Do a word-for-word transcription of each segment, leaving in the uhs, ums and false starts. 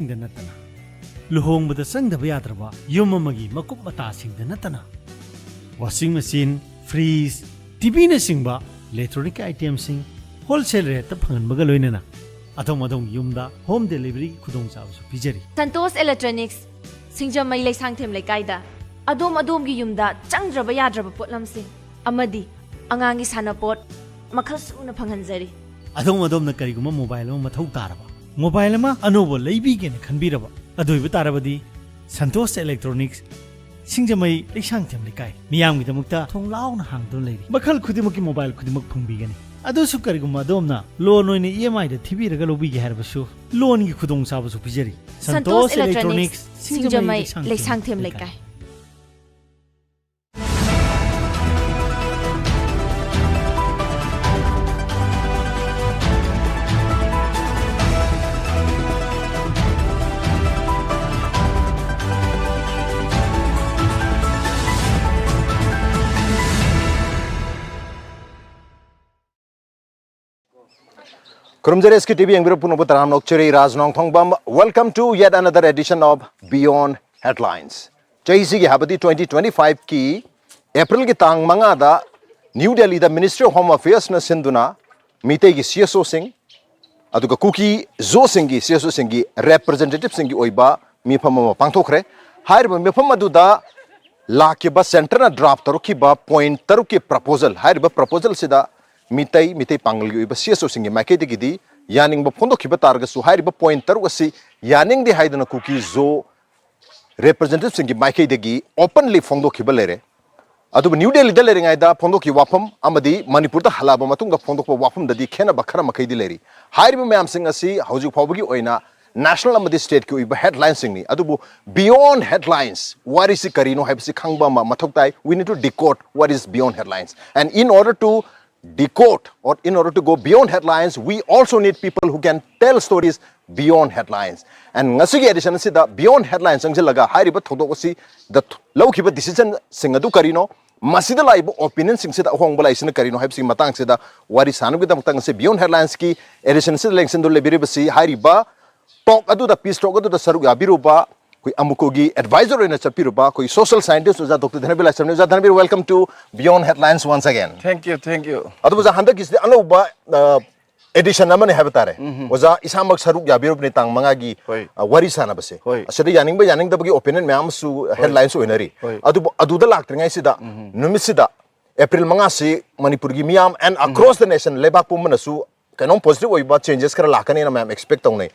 ꯗ ꯅꯠꯇꯅ, ꯂꯨꯍꯣꯡꯕꯗ ꯆꯪꯗꯕ ꯌꯥꯗ꯭ꯔꯕ ꯌꯨꯝ ꯑꯃꯒꯤ ꯃꯀꯨꯞ ꯃꯇꯥꯁꯤꯡꯗ ꯅꯠꯇꯅ, washing machine, fridge, T Vꯅꯆꯤꯡꯕ electronic itemꯁꯤꯡ wholesale rateꯇ ꯐꯪꯍꯟꯕꯒ ꯂꯣꯏꯅꯅ ꯑꯗꯣꯝ ꯑꯗꯣꯝꯒꯤ ꯌꯨꯝꯗ home deliveryꯒꯤ ꯈꯨꯗꯣꯡꯆꯥꯕꯁꯨ ꯄꯤꯖꯔꯤ꯫ ꯁꯟꯇꯣꯁ ꯏꯂꯦꯛꯇ꯭ꯔꯣꯅꯤꯛꯁ, ꯁꯤꯡꯖꯃꯩ ꯂꯩꯁꯥꯡꯊꯦꯝ ꯂꯩꯀꯥꯏꯗ ꯑꯗꯣꯝ ꯑꯗꯣꯝꯒꯤ ꯌꯨꯝꯗ ꯆꯪꯗ꯭ꯔꯕ ꯌꯥꯗ꯭ꯔꯕ ꯄꯣꯠꯂꯝꯁꯤꯡ ꯑꯃꯗꯤ ꯑꯉꯥꯡꯒꯤ ꯁꯥꯟꯅꯄꯣꯠ ꯃꯈꯜ ꯁꯨꯅ ꯐꯪꯍꯟꯖꯔꯤ꯫ ꯑꯗꯣꯝ ꯑꯗꯣꯝꯅ ꯀꯔꯤꯒꯨꯝꯕ mobile ꯑꯃ ꯃꯊꯧ ꯇꯥꯔꯕ, mobile ꯑꯃ ꯑꯅꯧꯕ ꯂꯩꯕꯤꯒꯦꯅ ꯈꯟꯕꯤꯔꯕ, ꯑꯗꯨ ꯑꯣꯏꯕ ꯇꯥꯔꯕꯗꯤ ꯁꯟꯇꯣꯁ ꯏꯂꯦꯛꯇ꯭ꯔꯣꯅꯤꯛꯁ, ꯁꯤꯡꯖꯃꯩ ꯂꯩꯁꯥꯡꯊꯦꯝ ꯂꯩꯀꯥꯏ, ꯃꯤꯌꯥꯝꯒꯤꯗꯃꯛꯇ ꯊꯣꯡ ꯂꯥꯎꯅ ꯍꯥꯡꯗꯨꯅ ꯂꯩꯔꯤ꯫ ꯃꯈꯜ ꯈꯨꯗꯤꯡꯃꯛꯀꯤ mobile ꯈꯨꯗꯤꯡꯃꯛ ꯐꯪꯕꯤꯒꯅꯤ꯫ ꯑꯗꯨꯁꯨ ꯀꯔꯤꯒꯨꯝꯕ ꯑꯗꯣꯝꯅ loan ꯑꯣꯏꯅ EMIꯗ ꯊꯤꯕꯤꯔꯒ ꯂꯧꯕꯤꯒꯦ ꯍꯥꯏꯔꯕꯁꯨ, loanꯒꯤ ꯈꯨꯗꯣꯡꯆꯥꯕꯁꯨ ꯄꯤꯖꯔꯤ꯫ ꯁꯟꯇꯣꯁ ꯏꯂꯦꯛꯇ꯭ꯔꯣꯅꯤꯛꯁ, ꯁꯤꯡꯖꯃꯩ ꯂꯩꯁꯥꯡꯊꯦꯝ ꯂꯩꯀꯥꯏ꯫ ꯈꯨꯔꯨꯝꯖꯔꯤ, SKTV ꯌꯦꯡꯕꯤꯔ ꯄꯨꯝꯅꯃꯛꯄꯨ ꯇꯔꯥꯝꯅ ꯑꯣꯛꯆꯔꯤ꯫ ꯔꯥꯖ ꯅꯣꯡꯊꯣꯡꯕꯝ, welcome to yet another edition of Beyond Headlines꯫ ꯆꯍꯤꯁꯤꯒꯤ, ꯍꯥꯏꯕꯗꯤ twenty twenty fiveꯀꯤ Aprilꯒꯤ ꯇꯥꯡ ꯃꯉꯥꯗ New Delhiꯗ Ministry of Home Affairsꯅ ꯁꯤꯟꯗꯨꯅ ꯃꯤꯇꯩꯒꯤ CSOꯁꯤꯡ, ꯑꯗꯨꯒ ꯀꯨꯀꯤ ꯖꯣꯁꯤꯡꯒꯤ CSOꯁꯤꯡꯒꯤ representativeꯁꯤꯡꯒꯤ ꯑꯣꯏꯕ ꯃꯤꯐꯝ ꯑꯃ ꯄꯥꯡꯊꯣꯛꯈ꯭ꯔꯦ꯫ ꯍꯥꯏꯔꯤꯕ ꯃꯤꯐꯝ ꯑꯗꯨꯗ ꯂꯥꯛꯈꯤꯕ centreꯅ draft ꯇꯧꯔꯛꯈꯤꯕ point ꯇꯔꯨꯛꯀꯤ proposal, ꯍꯥꯏꯔꯤꯕ proposalꯁꯤꯗ ꯃꯤꯇꯩ, ꯃꯤꯇꯩ ꯄꯥꯉꯜꯒꯤ ꯑꯣꯏꯕ CSOꯁꯤꯡꯒꯤ ꯃꯥꯏꯀꯩꯗꯒꯤꯗꯤ ꯌꯥꯅꯤꯡꯕ ꯐꯣꯡꯗꯣꯛꯈꯤꯕ ꯇꯥꯔꯒꯁꯨ, ꯍꯥꯏꯔꯤꯕ point ꯇꯔꯨꯛ ꯑꯁꯤ ꯌꯥꯅꯤꯡꯗꯦ ꯍꯥꯏꯗꯨꯅ ꯀꯨꯀꯤ ꯖꯣ representativeꯁꯤꯡꯒꯤ ꯃꯥꯏꯀꯩꯗꯒꯤ openly ꯐꯣꯡꯗꯣꯛꯈꯤꯕ ꯂꯩꯔꯦ꯫ ꯑꯗꯨꯕꯨ New Delhiꯗ ꯂꯩꯔꯤꯉꯩꯗ ꯐꯣꯡꯗꯣꯛꯈꯤꯕ ꯋꯥꯐꯝ ꯑꯃꯗꯤ ꯃꯅꯤꯄꯨꯔꯗ ꯍꯜꯂꯛꯑꯕ ꯃꯇꯨꯡꯗ ꯐꯣꯡꯗꯣꯛꯄ ꯋꯥꯐꯝꯗꯗꯤ ꯈꯦꯠꯅꯕ ꯈꯔ ꯃꯈꯩꯗꯤ ꯂꯩꯔꯤ꯫ ꯍꯥꯏꯔꯤꯕ ꯃꯌꯥꯝꯁꯤꯡ ꯑꯁꯤ ꯍꯧꯖꯤꯛ ꯐꯥꯎꯕꯒꯤ ꯑꯣꯏꯅ national ꯑꯃꯗꯤ stateꯀꯤ ꯑꯣꯏꯕ headlinesꯁꯤꯡꯅꯤ꯫ ꯑꯗꯨꯕꯨ beyond headlines, ꯋꯥꯔꯤꯁꯤ ꯀꯔꯤꯅꯣ ꯍꯥꯏꯕꯁꯤ ꯈꯪꯕ ꯑꯃ ꯃꯊꯧ ꯇꯥꯏ꯫ We need to decode what is beyond headlines. And in order to decode, or in order to go beyond headlines, we also need people who can tell stories beyond headlines. And ꯉꯁꯤꯒꯤ edition ꯑꯁꯤꯗ beyond headlines ꯆꯪꯁꯤꯜꯂꯒ ꯍꯥꯏꯔꯤꯕ ꯊꯧꯗꯣꯛ ꯑꯁꯤꯗ ꯂꯧꯈꯤꯕ decisionꯁꯤꯡ ꯑꯗꯨ ꯀꯔꯤꯅꯣ, ꯃꯁꯤꯗ ꯂꯥꯛꯏꯕ opinionꯁꯤꯡꯁꯤꯗ ꯑꯍꯣꯡꯕ ꯂꯥꯛꯏꯁꯤꯅ ꯀꯔꯤꯅꯣ ꯍꯥꯏꯕꯁꯤꯒꯤ ꯃꯇꯥꯡꯁꯤꯗ ꯋꯥꯔꯤ ꯁꯥꯟꯅꯕꯒꯤꯗꯃꯛꯇ ꯉꯁꯤ beyond headlinesꯀꯤ edition ꯑꯁꯤꯗ ꯂꯦꯡꯁꯤꯟꯗꯨꯅ ꯂꯩꯕꯤꯔꯤꯕꯁꯤ ꯍꯥꯏꯔꯤꯕ ꯇꯣꯛ ꯑꯗꯨꯗ, ꯄꯤꯁ ꯇꯣꯛ ꯑꯗꯨꯗ ꯁꯔꯨꯛ ꯌꯥꯕꯤꯔꯨꯕ ꯑꯩꯈꯣꯏ ꯑꯃꯨꯀꯣꯒꯤ ꯑꯦꯗꯚꯥꯏꯖꯔ ꯑꯣꯏꯅ ꯆꯠꯄꯤꯔꯨꯕ ꯑꯩꯈꯣꯏ ꯁꯣꯁꯤꯌꯦꯜ ꯁꯥꯏꯟꯇꯤꯁ ꯑꯣꯖꯥ ꯗꯣꯛꯇꯔ ꯙꯅꯕꯤꯔ ꯂꯥꯏꯁ꯭ꯔꯝꯅꯤ꯫ ꯑꯣꯖꯥ ꯙꯅꯕꯤꯔ, welcome to Beyond Headlines once again. Thank you, thank you. ꯑꯗꯨꯕꯨ ꯑꯣꯖꯥ, ꯍꯟꯗꯛꯀꯤꯁꯤꯗꯤ ꯑꯅꯧꯕ ꯑꯦꯗꯤꯁꯟ ꯑꯃꯅꯤ ꯍꯥꯏꯕ ꯇꯥꯔꯦ꯫ ꯑꯣꯖꯥ ꯏꯁꯥꯃꯛ ꯁꯔꯨꯛ ꯌꯥꯕꯤꯔꯨꯕꯅꯤ ꯇꯥꯡ ꯃꯉꯥꯒꯤ ꯍꯣꯏ꯫ ꯍꯣꯏ꯫ ꯑꯁꯤꯗ ꯌꯥꯅꯤꯡꯕ ꯌꯥꯅꯤꯡꯗꯕꯒꯤ ꯑꯣꯄꯤꯅꯤꯌꯟ ꯃꯌꯥꯝ ꯑꯃꯁꯨ ꯍꯦꯗꯂꯥꯏꯟꯁ ꯑꯣꯏꯅꯔꯤ꯫ ꯍꯣꯏ꯫ ꯑꯗꯨꯕꯨ ꯑꯗꯨꯗ ꯂꯥꯛꯇ꯭ꯔꯤꯉꯩꯁꯤꯗ ꯅꯨꯃꯤꯠꯁꯤꯗ ꯑꯦꯄ꯭ꯔꯤꯜ ꯃꯉꯥꯁꯤ ꯃꯅꯤꯄꯨꯔꯒꯤ ꯃꯤꯌꯥꯝ and across the nation ꯂꯩꯕꯥꯛ ꯄꯨꯝꯕꯅꯁꯨ ꯀꯩꯅꯣꯝ ꯄꯣꯖꯤꯇꯤꯚ ꯑꯣꯏꯕ ꯆꯦꯟꯖꯦꯁ ꯈꯔ ꯂꯥꯛꯀꯅꯤꯅ ꯃꯌꯥꯝ ꯑꯦꯛꯁꯄꯦꯛ ꯇꯧꯅꯩ꯫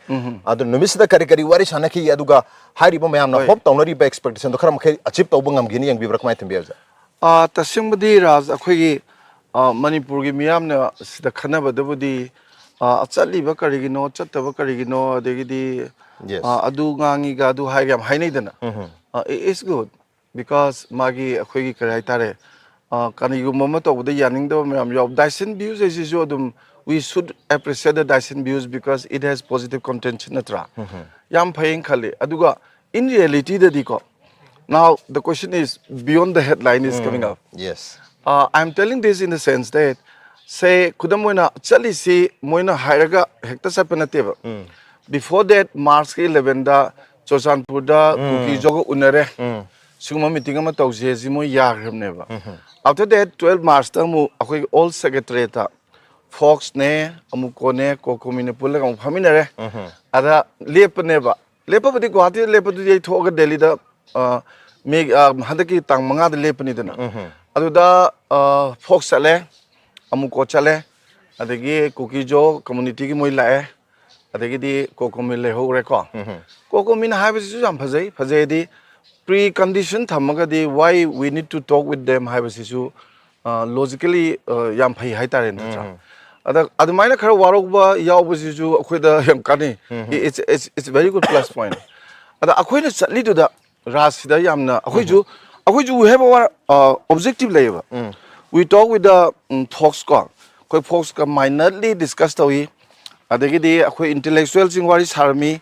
ꯑꯗꯨ ꯅꯨꯃꯤꯠꯁꯤꯗ ꯀꯔꯤ ꯀꯔꯤ ꯋꯥꯔꯤ ꯁꯥꯟꯅꯈꯤ, ꯑꯗꯨꯒ ꯍꯥꯏꯔꯤꯕ ꯃꯌꯥꯝꯅ ꯍꯣꯏ꯫ ꯍꯣꯞ ꯇꯧꯅꯔꯤꯕ ꯑꯦꯛꯁꯄꯦꯛꯇꯦꯁꯟꯗꯣ ꯈꯔ ꯃꯈꯩ ꯑꯆꯤꯞ ꯇꯧꯕ ꯉꯝꯒꯅꯤ ꯌꯦꯡꯕꯤꯕ꯭ꯔꯥ, ꯀꯃꯥꯏꯅ ꯊꯝꯕꯤꯕꯁꯦ? ꯑꯥ, ꯇꯁꯦꯡꯕꯗꯤ ꯔꯥꯖ, ꯑꯩꯈꯣꯏꯒꯤ ꯑꯥ, ꯃꯅꯤꯄꯨꯔꯒꯤ ꯃꯤꯌꯥꯝꯅ ꯁꯤꯗ ꯈꯟꯅꯕꯗꯕꯨꯗꯤ ꯑꯥ, ꯆꯠꯂꯤꯕ ꯀꯔꯤꯒꯤꯅꯣ, ꯆꯠꯇꯕ ꯀꯔꯤꯒꯤꯅꯣ, ꯑꯗꯒꯤꯗꯤ Yes. ꯑꯥ, ꯑꯗꯨ ꯉꯥꯡꯉꯤꯒ ꯑꯗꯨ ꯍꯥꯏꯒ ꯌꯥꯝ ꯍꯥꯏꯅꯩꯗꯅ꯫ It's good because ꯃꯥꯒꯤ ꯑꯩꯈꯣꯏꯒꯤ ꯀꯔꯤ ꯍꯥꯏꯇꯥꯔꯦ, ꯑꯥ, ꯀꯔꯤꯒꯨꯝꯕ ꯑꯃ ꯇꯧꯕꯗ ꯌꯥꯅꯤꯡꯗꯕ ꯃꯌꯥꯝ ꯌꯥꯎ, ꯗꯥꯏꯁꯟ ꯚ꯭ꯌꯨꯁ ꯍꯥꯏꯁꯤꯁꯨ ꯑꯗꯨꯝ we should appreciate the Daisun views because it has positive content, ꯅꯠꯇ꯭ꯔꯥ? ꯌꯥꯝ ꯐꯩꯅ ꯈꯜꯂꯤ꯫ ꯑꯗꯨꯒ in reality ꯗꯗꯤꯀꯣ, now the question is beyond the headline is coming up. Yes. Uh, I'm telling this in the sense that, say, ꯈꯨꯗꯝ ꯑꯣꯏꯅ ꯆꯠꯂꯤꯁꯤ ꯃꯣꯏꯅ ꯍꯥꯏꯔꯒ ꯍꯦꯛꯇ ꯆꯠꯄ ꯅꯠꯇꯦꯕ꯫ Before that, March ꯀꯤ eleven ꯗ ꯆꯨꯔꯆꯥꯟꯄꯨꯔꯗ ꯀꯨꯀꯤꯖꯣꯒ ꯎꯅꯔꯦ꯫ ꯁꯤꯒꯨꯝꯕ ꯃꯤꯇꯤꯡ ꯑꯃ ꯇꯧꯁꯦ ꯁꯤ ꯃꯣꯏ ꯌꯥꯈ꯭ꯔꯕꯅꯦꯕ꯫ After that, twelve March ꯇ ꯑꯃꯨꯛ ꯑꯩꯈꯣꯏꯒꯤ ꯑꯣꯜ ꯁꯦꯀ꯭ꯔꯦꯇꯔꯤꯌꯦꯠꯇ ꯐꯣꯛꯁꯅꯦ, ꯑꯃꯨꯀꯣꯅꯦ, ꯀꯣꯀꯣꯃꯤꯅ ꯄꯨꯜꯂꯒ ꯑꯃꯨꯛ ꯐꯝꯃꯤꯟꯅꯔꯦ꯫ ꯑꯗ ꯂꯦꯞꯄꯅꯦꯕ꯫ ꯂꯦꯞꯄꯕꯨꯗꯤ ꯒꯨꯋꯥꯍꯥꯇꯤꯗ ꯂꯦꯞꯄꯗꯨꯗꯤ ꯑꯩ ꯊꯣꯛꯑꯒ ꯗꯦꯜꯂꯤꯗ, ꯑ, ꯃꯦ-, ꯑ, ꯍꯟꯗꯛꯀꯤ ꯇꯥꯡ ꯃꯉꯥꯗ ꯂꯦꯞꯄꯅꯤꯗꯅ꯫ ꯑꯗꯨꯗ, ꯑ, ꯐꯣꯛꯁ ꯆꯠꯂꯦ, ꯑꯃꯨꯀꯣ ꯆꯠꯂꯦ, ꯑꯗꯒꯤ ꯀꯨꯀꯤꯖꯣ ꯀꯝꯃꯨꯅꯤꯇꯤꯒꯤ ꯃꯣꯏ ꯂꯥꯛꯑꯦ, ꯑꯗꯒꯤꯗꯤ ꯀꯣꯀꯣꯃꯤ ꯂꯩꯍꯧꯔꯦꯀꯣ꯫ ꯀꯣꯀꯣꯃꯤꯅ ꯍꯥꯏꯕꯁꯤꯁꯨ ꯌꯥꯝ ꯐꯖꯩ꯫ ꯐꯖꯩꯗꯤ ꯄ꯭ꯔꯤ ꯀꯟꯗꯤꯁꯟ ꯊꯝꯃꯒꯗꯤ why we need to talk with them ꯍꯥꯏꯕꯁꯤꯁꯨ, ꯑ, ꯂꯣꯖꯤꯀꯦꯂꯤ, ꯑ, ꯌꯥꯝ ꯐꯩ ꯍꯥꯏꯇꯥꯔꯦ, ꯅꯠꯇ꯭ꯔꯥ? ꯑꯗ ꯑꯗꯨꯃꯥꯏꯅ ꯈꯔ ꯋꯥꯔꯧꯕ ꯌꯥꯎꯕꯁꯤꯁꯨ ꯑꯩꯈꯣꯏꯗ ꯌꯥꯝ ꯀꯥꯟꯅꯩ꯫ It's, it's, it's very good plus point. ꯑꯗ ꯑꯩꯈꯣꯏꯅ ꯆꯠꯂꯤꯗꯨꯗ ꯔꯥꯖꯁꯤꯗ ꯌꯥꯝꯅ ꯑꯩꯈꯣꯏꯁꯨ, ꯑꯩꯈꯣꯏꯁꯨ we have our, uh, objective ꯂꯩꯌꯦꯕ꯫ We talk with the, um, folks ꯀꯣ, ꯑꯩꯈꯣꯏ ꯐꯣꯛꯁꯀ ꯃꯥꯏꯅꯔꯂꯤ ꯗꯤꯁꯀꯁ ꯇꯧꯏ꯫ ꯑꯗꯒꯤꯗꯤ ꯑꯩꯈꯣꯏ ꯏꯟꯇꯦꯂꯦꯛꯆꯨꯋꯦꯜꯁꯤꯡ ꯋꯥꯔꯤ ꯁꯥꯔꯝꯃꯤ꯫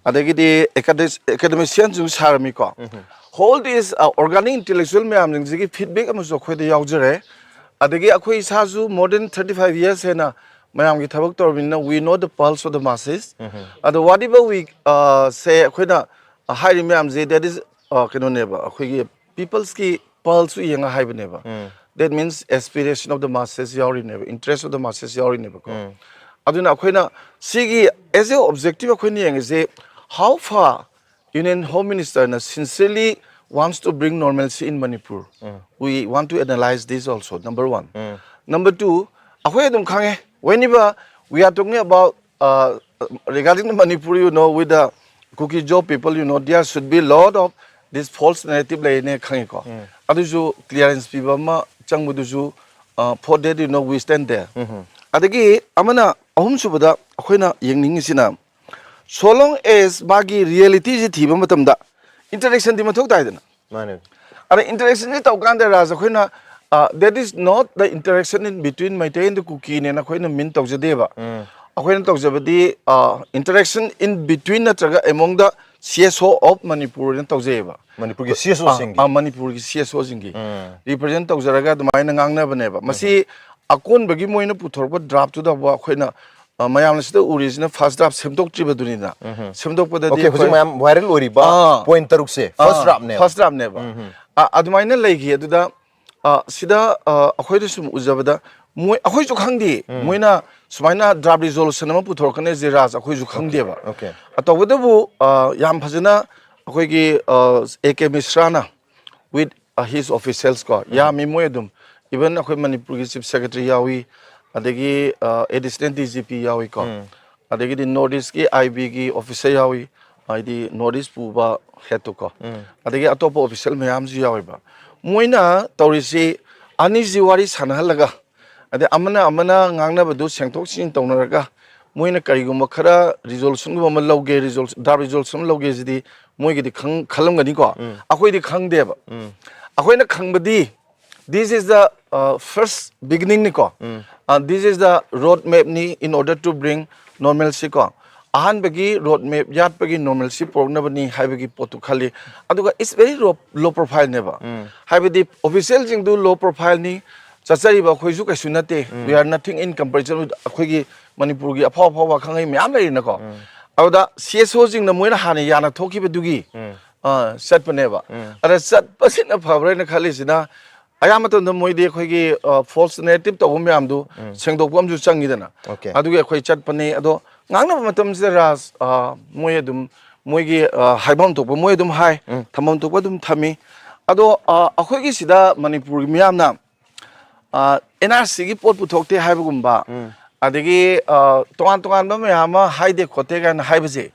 ꯑꯗꯒꯤꯗꯤ ꯑꯦꯀꯥꯗꯦꯃꯤꯁꯤꯌꯟꯁꯤꯡ ꯁꯥꯔꯝꯃꯤꯀꯣ꯫ Whole this, uh, organic intellectual ꯃꯌꯥꯝꯁꯤꯡꯁꯤꯒꯤ ꯐꯤꯗꯕꯦꯛ ꯑꯃꯁꯨ ꯑꯩꯈꯣꯏꯗ ꯌꯥꯎꯖꯔꯦ꯫ ꯑꯗꯒꯤ ꯑꯩꯈꯣꯏ ꯏꯁꯥꯁꯨ more than thirty five years ꯍꯦꯟꯅ ꯃꯌꯥꯝꯒꯤ ꯊꯕꯛ ꯇꯧꯔꯕꯅꯤꯅ we know the pulse of the masses. ꯑꯗꯣ whatever we, uh, say, ꯑꯩꯈꯣꯏꯅ, uh, ꯍꯥꯏꯔꯤ ꯃꯌꯥꯝꯁꯦ, that is, uh, ꯀꯩꯅꯣꯅꯦꯕ, ꯑꯩꯈꯣꯏꯒꯤ peopleꯁꯀꯤ pulseꯁꯨ ꯌꯦꯡꯉ ꯍꯥꯏꯕꯅꯦꯕ. That means aspiration of the masses ꯌꯥꯎꯔꯤꯅꯦꯕ, interest of the masses ꯌꯥꯎꯔꯤꯅꯦꯕꯀꯣ. ꯑꯗꯨꯅ ꯑꯩꯈꯣꯏꯅ ꯁꯤꯒꯤ as a objective ꯑꯩꯈꯣꯏꯅ ꯌꯦꯡꯉꯤꯁꯦ, how far Union Home Ministerꯅ sincerely wants to bring normalcy in Manipur. We want to analyze this also, number one. Number two, ꯑꯩꯈꯣꯏ ꯑꯗꯨꯝ ꯈꯪꯉꯦ, whenever we are talking about, uh, regarding the Manipur, you know, with the Kuki-Zo people, you know, there should be lot of this false narrative ꯂꯩꯅꯦ ꯈꯪꯉꯤꯀꯣ. ꯑꯗꯨꯁꯨ clearance ꯄꯤꯕ ꯑꯃ ꯆꯪꯕꯗꯨꯁꯨ, uh, for that, you know, we stand there. ꯑꯗꯒꯤ ꯑꯃꯅ, ꯑꯍꯨꯝꯁꯨꯕꯗ ꯑꯩꯈꯣꯏꯅ ꯌꯦꯡꯅꯤꯡꯉꯤꯁꯤꯅ, so long as ꯃꯥꯒꯤ realityꯁꯤ ꯊꯤꯕ ꯃꯇꯝꯗ interactionꯗꯤ ꯃꯊꯧ ꯇꯥꯏꯗꯅ. ꯃꯥꯅꯦ ꯑꯗ interactionꯁꯤ ꯇꯧꯀꯥꯟꯗ ꯔꯥꯖ ꯑꯩꯈꯣꯏꯅ, uh, that is not the interaction in between Meitei and the Kukiꯅꯦꯅ ꯑꯩꯈꯣꯏꯅ mean ꯇꯧꯖꯗꯦꯕ. ꯑꯩꯈꯣꯏꯅ ꯇꯧꯖꯕꯗꯤ, uh, interaction in between ꯅꯠꯇ꯭ꯔꯒ among the C S O of Manipurꯅ ꯇꯧꯖꯩꯌꯦꯕ. ꯃꯅꯤꯄꯨꯔꯒꯤ CSOꯁꯤꯡꯒꯤ ꯑ, ꯃꯅꯤꯄꯨꯔꯒꯤ CSOꯁꯤꯡꯒꯤ represent ꯇꯧꯖꯔꯒ ꯑꯗꯨꯃꯥꯏꯅ ꯉꯥꯡꯅꯕꯅꯦꯕ. ꯃꯁꯤ ꯑꯀꯣꯟꯕꯒꯤ ꯃꯣꯏꯅ ꯄꯨꯊꯣꯔꯛꯄ draftꯇꯨꯗꯕꯨ ꯑꯩꯈꯣꯏꯅ, ꯑ, ꯃꯌꯥꯝꯅ ꯁꯤꯗ ꯎꯔꯤꯁꯤꯅ first draft ꯁꯦꯝꯗꯣꯛꯇ꯭ꯔꯤꯕꯗꯨꯅꯤꯅ. ꯁꯦꯝꯗꯣꯛꯄꯗꯗꯤ ꯑꯣꯀꯦ ꯍꯧꯖꯤꯛ ꯑꯩꯈꯣꯏ- ꯃꯌꯥꯝ viral ꯑꯣꯏꯔꯤꯕ ꯑꯥ. Point ꯇꯔꯨꯛꯁꯦ first draftꯅꯦꯕ first draftꯅꯦꯕ. ꯑ, ꯑꯗꯨꯃꯥꯏꯅ ꯂꯩꯈꯤ꯫ ꯑꯗꯨꯗ, ꯑ, ꯁꯤꯗ, ꯑ, ꯑꯩꯈꯣꯏꯗ ꯁꯨꯝ ꯎꯖꯕꯗ ꯃꯣꯏ, ꯑꯩꯈꯣꯏꯁꯨ ꯈꯪꯗꯦ, ꯃꯣꯏꯅ ꯁꯨꯃꯥꯏꯅ draft resolution ꯑꯃ ꯄꯨꯊꯣꯔꯛꯀꯅꯤ ꯖꯤꯔꯥꯖ, ꯑꯩꯈꯣꯏꯁꯨ ꯈꯪꯗꯦꯕ. ꯑꯣꯀꯦ ꯑ, ꯇꯧꯕꯇꯕꯨ, ꯑ, ꯌꯥꯝ ꯐꯖꯅ ꯑꯩꯈꯣꯏꯒꯤ, ꯑ, A K Mishraꯅ with, uh, his officials ꯀꯣ, ꯌꯥꯝꯃꯤ ꯃꯣꯏ ꯑꯗꯨꯝ, even ꯑꯩꯈꯣꯏ ꯃꯅꯤꯄꯨꯔꯒꯤ Chief Secretary ꯌꯥꯎꯏ, ꯑꯗꯒꯤ, uh, Additional D G P ꯌꯥꯎꯏꯀꯣ, ꯑꯗꯒꯤꯗꯤ North Eastꯀꯤ I Bꯒꯤ officer ꯌꯥꯎꯏ, ꯍꯥꯏꯗꯤ North East ꯄꯨꯕ headꯇꯨꯀꯣ, ꯑꯗꯒꯤ ꯑꯇꯣꯞꯄ official ꯃꯌꯥꯝꯁꯨ ꯌꯥꯎꯋꯦꯕ. ꯃꯣꯏꯅ ꯇꯧꯔꯤꯁꯤ ꯑꯅꯤꯁꯤ ꯋꯥꯔꯤ ꯁꯥꯟꯅꯍꯜꯂꯒ, ꯑꯗꯩ ꯑꯃꯅ ꯑꯃꯅ ꯉꯥꯡꯅꯕꯗꯨ ꯁꯦꯡꯊꯣꯛ ꯁꯦꯡꯖꯤꯟ ꯇꯧꯅꯔꯒ, ꯃꯣꯏꯅ ꯀꯔꯤꯒꯨꯝꯕ ꯈꯔ resolutionꯒꯨꯝꯕ ꯑꯃ ꯂꯧꯒꯦ, resolution, draft resolution ꯑꯃ ꯂꯧꯒꯦ ꯁꯤꯗꯤ ꯃꯣꯏꯒꯤꯗꯤ ꯈꯪ-, ꯈꯜꯂꯝꯒꯅꯤꯀꯣ. ꯑꯩꯈꯣꯏꯗꯤ ꯈꯪꯗꯦꯕ. ꯑꯩꯈꯣꯏꯅ ꯈꯪꯕꯗꯤ, this is the, uh, first beginningꯅꯤꯀꯣ. Uh, this is the road mapꯅꯤ in order to bring normalcy ꯀꯣ. ꯑꯍꯥꯟꯕꯒꯤ road map ꯌꯥꯠꯄꯒꯤ normalcy ꯄꯨꯔꯛꯅꯕꯅꯤ ꯍꯥꯏꯕꯒꯤ ꯄꯣꯠꯇꯨ ꯈꯜꯂꯤ꯫ ꯑꯗꯨꯒ it's very low, low profileꯅꯦꯕ. ꯍꯥꯏꯕꯗꯤ officialꯁꯤꯡꯗꯨ low profileꯅꯤ, ꯆꯠꯆꯔꯤꯕ ꯑꯩꯈꯣꯏꯁꯨ ꯀꯩꯁꯨ ꯅꯠꯇꯦ, we are nothing in comparison with ꯑꯩꯈꯣꯏꯒꯤ ꯃꯅꯤꯄꯨꯔꯒꯤ ꯑꯐꯥꯎ ꯑꯐꯥꯎꯕ ꯈꯪꯍꯩ ꯃꯌꯥꯝ ꯂꯩꯔꯤꯅꯀꯣ꯫ ꯑꯗꯨꯗ ꯁꯤ ꯑꯦꯁ ꯑꯣꯁꯤꯡꯅ ꯃꯣꯏꯅ ꯍꯥꯟꯅ ꯌꯥꯅ ꯊꯣꯛꯈꯤꯕꯗꯨꯒꯤ ꯑ, ꯆꯠꯄꯅꯦꯕ꯫ ꯑꯗ ꯆꯠꯄꯁꯤꯅ ꯐꯕ꯭ꯔꯥ ꯍꯥꯏꯅ ꯈꯜꯂꯤꯁꯤꯅ, ꯑꯌꯥꯝꯕ ꯃꯇꯝꯗ ꯃꯣꯏꯗꯤ ꯑꯩꯈꯣꯏꯒꯤ ꯐꯣꯜꯁ ꯅꯦꯔꯦꯇꯤꯞ ꯇꯧꯕ ꯃꯌꯥꯝꯗꯨ ꯁꯦꯡꯗꯣꯛꯄ ꯑꯃꯁꯨ ꯆꯪꯉꯤꯗꯅ꯫ Okay. ꯑꯗꯨꯒꯤ ꯑꯩꯈꯣꯏ ꯆꯠꯄꯅꯤ꯫ ꯑꯗꯣ ꯉꯥꯡꯅꯕ ꯃꯇꯝꯁꯤꯗ ꯔꯥꯖ, ꯑ, ꯃꯣꯏ ꯑꯗꯨꯝ ꯃꯣꯏꯒꯤ ꯑ, ꯍꯥꯏꯐꯝ ꯊꯣꯛꯄ ꯃꯣꯏ ꯑꯗꯨꯝ ꯍꯥꯏ, ꯊꯝꯐꯝ ꯊꯣꯛꯄ ꯑꯗꯨꯝ ꯊꯝꯃꯤ꯫ ꯑꯗꯣ ꯑ, ꯑꯩꯈꯣꯏꯒꯤ ꯁꯤꯗ ꯃꯅꯤꯄꯨꯔꯒꯤ ꯃꯤꯌꯥꯝꯅ ꯑꯦꯟ ꯑꯥꯔ ꯁꯤꯒꯤ ꯄꯣꯠ ꯄꯨꯊꯣꯛꯇꯦ ꯍꯥꯏꯕꯒꯨꯝꯕ, ꯑꯗꯒꯤ ꯑ, ꯇꯣꯉꯥꯟ ꯇꯣꯉꯥꯟꯕ ꯃꯌꯥꯝ ꯑꯃ ꯍꯥꯏꯗꯦ ꯈꯣꯠꯇꯦ ꯀꯥꯏꯅ ꯍꯥꯏꯕꯁꯦ,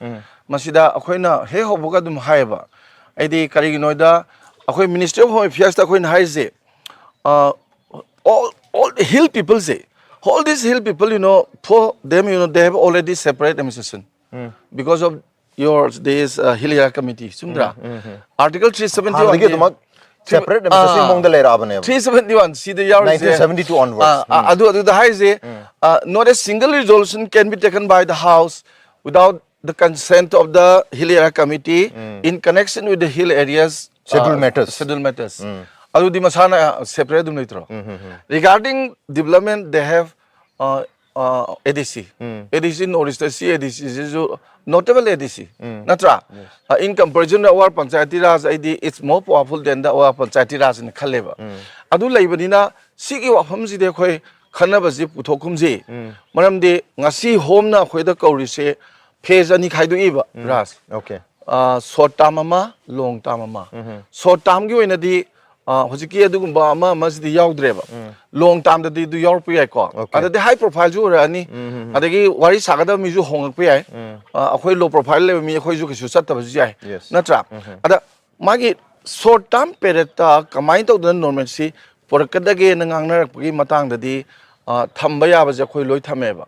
ꯃꯁꯤꯗ ꯑꯩꯈꯣꯏꯅ ꯍꯦꯛ ꯍꯧꯕꯒ ꯑꯗꯨꯝ ꯍꯥꯏꯌꯦꯕ꯫ ꯑꯩꯗꯤ ꯀꯔꯤꯒꯤꯅꯣꯗ, ꯑꯩꯈꯣꯏ Ministry of Home Affairsꯇ ꯑꯩꯈꯣꯏꯅ ꯍꯥꯏꯔꯤꯁꯦ, uh, all, all the hill peopleꯁꯦ, all these hill people, you know, for them, you know, they have already separate administration because of your this uh, Hill Area Committee. ꯆꯨꯝꯗ꯭ꯔꯥ? Article three seventy one ꯍꯥꯟꯅꯗꯒꯤ ꯑꯗꯨꯃꯛ separate administration ꯃꯑꯣꯡꯗ ꯂꯩꯔꯛꯑꯕꯅꯦꯕ꯫ Three seventy one ꯁꯤꯗ ꯌꯥꯎꯔꯤꯁꯦ, Nineteen seventy two onwards. ꯑ, ꯑ, ꯑꯗꯨ ꯑꯗꯨꯗ ꯍꯥꯏꯁꯦ, uh, not a single resolution can be taken by the House without the consent of the Hill Area Committee in connection with the hill areas, Schedule uh, matters. Schedule matters. ꯑꯗꯨꯗꯤ ꯃꯁꯥꯅ separate ꯑꯗꯨꯝ ꯂꯩꯇ꯭ꯔꯣ? Regarding development, they have uh, uh, A D C. A D C North East, ꯁꯤ A D C ꯁꯤꯁꯨ notable A D C ꯅꯠꯇ꯭ꯔꯥ? Uh, in comparison to our Panchayati Raj, ꯑꯩꯗꯤ it's more powerful than the our Panchayati Raj ꯅ ꯈꯜꯂꯦꯕ꯫ ꯑꯗꯨ ꯂꯩꯕꯅꯤꯅ ꯁꯤꯒꯤ ꯋꯥꯐꯝꯁꯤꯗꯤ ꯑꯩꯈꯣꯏ ꯈꯟꯅꯕꯁꯤ ꯄꯨꯊꯣꯛꯀꯨꯝꯁꯤ꯫ ꯃꯔꯝꯗꯤ ꯉꯁꯤ ꯍꯣꯝꯅ ꯑꯩꯈꯣꯏꯗ ꯀꯧꯔꯤꯁꯦ phase ꯑꯅꯤ ꯈꯥꯏꯗꯣꯛꯏꯕ, ꯔꯥꯖ꯫ Okay. ꯑ, short term ꯑꯃ, long term ꯑꯃ꯫ Short termꯒꯤ ꯑꯣꯏꯅꯗꯤ ꯑ, ꯍꯧꯖꯤꯛꯀꯤ ꯑꯗꯨꯒꯨꯝꯕ ꯑꯃ ꯑꯃꯁꯤꯗꯤ ꯌꯥꯎꯗ꯭ꯔꯦꯕ꯫ Long termꯗꯗꯤ ꯑꯗꯨ ꯌꯥꯎꯔꯛꯄ ꯌꯥꯏꯀꯣ꯫ Okay. ꯑꯗꯗꯤ high profileꯁꯨ ꯑꯣꯏꯔꯛꯑꯅꯤ꯫ ꯑꯗꯒꯤ ꯋꯥꯔꯤ ꯁꯥꯒꯗꯕ ꯃꯤꯁꯨ ꯍꯣꯡꯉꯛꯄ ꯌꯥꯏ꯫ ꯑ, ꯑꯩꯈꯣꯏ low profile ꯂꯩꯕ ꯃꯤ ꯑꯩꯈꯣꯏꯁꯨ ꯀꯩꯁꯨ ꯆꯠꯇꯕꯁꯨ ꯌꯥꯏ꯫ Yes. ꯅꯠꯇ꯭ꯔꯥ? ꯑꯗ ꯃꯥꯒꯤ short term periodꯇ ꯀꯃꯥꯏꯅ ꯇꯧꯗꯅ normalcy ꯄꯨꯔꯛꯀꯗꯒꯦꯅ ꯉꯥꯡꯅꯔꯛꯄꯒꯤ ꯃꯇꯥꯡꯗꯗꯤ, ꯑ, ꯊꯝꯕ ꯌꯥꯕꯁꯦ ꯑꯩꯈꯣꯏ ꯂꯣꯏ ꯊꯝꯃꯦꯕ꯫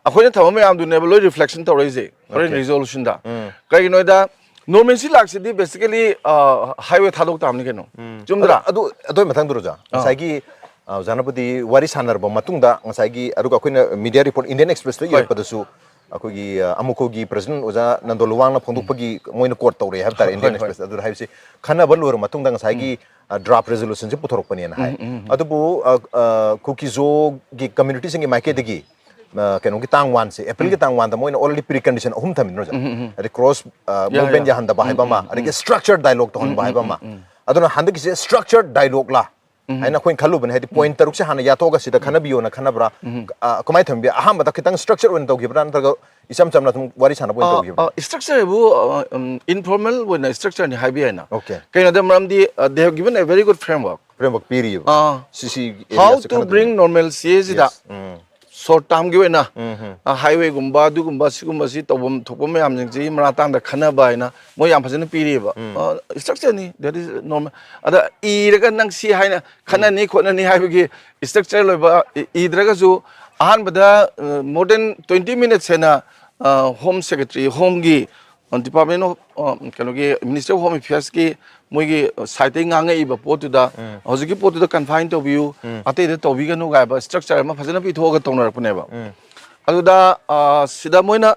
ꯑꯩꯈꯣꯏꯅ ꯊꯝꯕ ꯃꯌꯥꯝꯗꯨꯅꯦꯕ ꯂꯣꯏ reflection ꯇꯧꯔꯛꯏꯁꯦ ꯍꯣꯔꯦꯟ Okay. resolutionꯗ꯫ ꯀꯩꯒꯤꯅꯣꯗ normalcy ꯂꯥꯛꯁꯤꯗꯤ basically, ꯑ, highway ꯊꯥꯗꯣꯛ ꯇꯥꯕꯅꯤ ꯀꯩꯅꯣ꯫ ꯆꯨꯝꯗ꯭ꯔꯥ? ꯑꯗꯨ ꯑꯗꯨ ꯑꯩ ꯃꯊꯪꯗ ꯑꯣꯖꯥ, ꯉꯁꯥꯏꯒꯤ ꯑ, ꯑꯣꯖꯥꯅꯕꯨꯗꯤ ꯋꯥꯔꯤ ꯁꯥꯟꯅꯔꯕ ꯃꯇꯨꯡꯗ ꯉꯁꯥꯏꯒꯤ ꯑꯗꯨꯒ ꯑꯩꯈꯣꯏꯅ media report Indian Expressꯇ ꯍꯣꯏ. ꯏꯔꯛꯄꯗꯁꯨ ꯑꯩꯈꯣꯏꯒꯤ ꯑ, ꯑꯃꯨꯀꯣꯒꯤ ꯄ꯭ꯔꯁꯤꯗꯦꯟ ꯑꯣꯖꯥ ꯅꯟꯗꯣ ꯂꯨꯋꯥꯡꯅ ꯐꯣꯡꯗꯣꯛꯄꯒꯤ ꯃꯣꯏꯅ ꯀꯣꯠ ꯇꯧꯔꯛꯑꯦ ꯍꯥꯏꯕ ꯇꯥꯔꯦ, ꯍꯣꯏ, ꯏꯟꯗꯤꯌꯟ ꯍꯣꯏ꯫ ꯑꯦꯛꯁꯄ꯭ꯔꯦꯁ꯫ ꯑꯗꯨꯗ ꯍꯥꯏꯕꯁꯤ, ꯈꯟꯅꯕ ꯂꯣꯏꯔꯕ ꯃꯇꯨꯡꯗ ꯉꯁꯥꯏꯒꯤ ꯗ꯭ꯔꯥꯐ ꯔꯦꯖꯣꯂꯨꯁꯟꯁꯦ ꯄꯨꯊꯣꯔꯛꯄꯅꯦꯅ ꯍꯥꯏ꯫ ꯑꯗꯨꯕꯨ ꯑ, ꯑ, ꯀꯨꯀꯤꯖꯣꯒꯤ ꯀꯝꯃ꯭ꯌꯨꯅꯤꯇꯤꯁꯤꯡꯒꯤ ꯃꯥꯏꯀꯩꯗꯒꯤ ꯑ, ꯀꯩꯅꯣꯒꯤ ꯇꯥꯡ ꯋꯥꯟꯁꯦ, ꯑꯦꯄ꯭ꯔꯤꯜꯒꯤ ꯇꯥꯡ ꯋꯥꯟꯗ ꯃꯣꯏꯅ ꯑꯣꯜꯔꯦꯗꯤ ꯄ꯭ꯔꯤ ꯀꯟꯗꯤꯁꯟ ꯑꯍꯨꯝ ꯊꯝꯃꯤꯅꯣ, ꯍꯥꯏꯗꯤ ꯀ꯭ꯔꯣꯁ ꯌꯥ, ꯃꯨꯚꯃꯦꯟ ꯌꯥ꯫ ꯌꯥꯍꯟꯗꯕ ꯍꯥꯏꯕ ꯑꯃ, ꯑꯗꯒꯤ ꯁ꯭ꯇ꯭ꯔꯛꯆꯔ ꯗꯥꯏꯂꯣꯛ ꯇꯧꯍꯟꯕ ꯍꯥꯏꯕ ꯑꯃ꯫ ꯑꯗꯨꯅ ꯍꯟꯗꯛꯀꯤꯁꯦ ꯁ꯭ꯇ꯭ꯔꯛꯆꯔ ꯗꯥꯏꯂꯣꯛꯂꯥ ꯍꯥꯏꯅ ꯑꯩꯈꯣꯏꯅ ꯈꯜꯂꯨꯕꯅꯦ, ꯍꯥꯏꯗꯤ ꯄꯣꯏꯟꯠ ꯇꯔꯨꯛꯁꯦ ꯍꯥꯟꯅ ꯌꯥꯊꯣꯛꯑꯒ ꯁꯤꯗ ꯈꯟꯅꯕꯤꯌꯣꯅ ꯈꯟꯅꯕ꯭ꯔꯥ? ꯑ, ꯀꯃꯥꯏꯅ ꯊꯝꯕꯤ? ꯑꯍꯥꯟꯕꯗ ꯈꯤꯇꯪ ꯁ꯭ꯇ꯭ꯔꯛꯆꯔ ꯑꯣꯏꯅ ꯇꯧꯈꯤꯕ꯭ꯔꯥ, ꯅꯠꯇ꯭ꯔꯒ ꯏꯆꯝ ꯆꯝꯅ ꯑꯗꯨꯝ ꯋꯥꯔꯤ ꯁꯥꯟꯅꯕ ꯑꯣꯏꯅ ꯇꯧꯈꯤꯕ꯭ꯔꯥ? ꯁ꯭ꯇ꯭ꯔꯛꯆꯔꯕꯨ ꯏꯟꯐꯣꯔꯃꯦꯜ ꯑꯣꯏꯅ ꯁ꯭ꯇ꯭ꯔꯛꯆꯔꯅꯤ ꯍꯥꯏꯕ ꯌꯥꯏꯅ꯫ Okay. ꯀꯩꯅꯣꯗ ꯃꯔꯝꯗꯤ they have given a very good framework. Framework ꯄꯤꯔꯤꯕ ꯑꯥ, ꯁꯤ ꯁꯤ How to bring normalcy ꯁꯤꯗ ꯎꯝ ꯁꯣꯔꯠ ꯇꯥꯔꯝꯒꯤ ꯑꯣꯏꯅ ꯎꯝ ꯍꯥꯏꯋꯦꯒꯨꯝꯕ ꯑꯗꯨꯒꯨꯝꯕ ꯁꯤꯒꯨꯝꯕꯁꯤ ꯇꯧꯐꯝ ꯊꯣꯛꯄ ꯃꯌꯥꯝꯁꯤꯡꯁꯤ ꯃꯔꯥ ꯇꯥꯡꯗ ꯈꯟꯅꯕ ꯍꯥꯏꯅ ꯃꯣꯏ ꯌꯥꯝ ꯐꯖꯅ ꯄꯤꯔꯤꯑꯕ꯫ ꯁ꯭ꯇ꯭ꯔꯛꯆꯔꯅꯤ, that is normal. ꯑꯗ ꯏꯔꯒ ꯅꯪ ꯁꯤ ꯍꯥꯏꯅ ꯈꯟꯅꯅꯤ ꯈꯣꯠꯅꯅꯤ ꯍꯥꯏꯕꯒꯤ ꯁ꯭ꯇ꯭ꯔꯛꯆꯔ ꯂꯣꯏꯕ ꯏ- ꯏꯗ꯭ꯔꯒꯁꯨ ꯑꯍꯥꯟꯕꯗ more than twenty minutes ꯍꯦꯟꯅ ꯍꯣꯝ ꯁꯦꯀ꯭ꯔꯦꯇꯔꯤ, ꯍꯣꯝꯒꯤ ꯗꯤꯄꯥꯔꯠꯃꯦꯟ ꯑꯣꯐ ꯀꯩꯅꯣꯒꯤ ꯃꯤꯅꯤꯁꯇ꯭ꯔꯤ ꯑꯣꯐ ꯍꯣꯝ ꯑꯦꯐꯤꯌꯔꯁꯀꯤ ꯃꯣꯏꯒꯤ ꯁꯥꯏꯠꯇꯒꯤ ꯉꯥꯡꯉꯛꯏꯕ ꯄꯣꯠꯇꯨꯗ ꯍꯧꯖꯤꯛꯀꯤ ꯄꯣꯠꯇꯨꯗ ꯀꯟꯐꯥꯏꯟ ꯇꯧꯕꯤꯌꯨ, ꯑꯇꯩꯗ ꯇꯧꯕꯤꯒꯅꯨ ꯀꯥꯏꯕ ꯁ꯭ꯇ꯭ꯔꯛꯆꯔ ꯑꯃ ꯐꯖꯅ ꯄꯤꯊꯣꯛꯑꯒ ꯇꯧꯅꯔꯛꯄꯅꯦꯕ꯫ ꯑꯗꯨꯗ ꯑ, ꯁꯤꯗ ꯃꯣꯏꯅ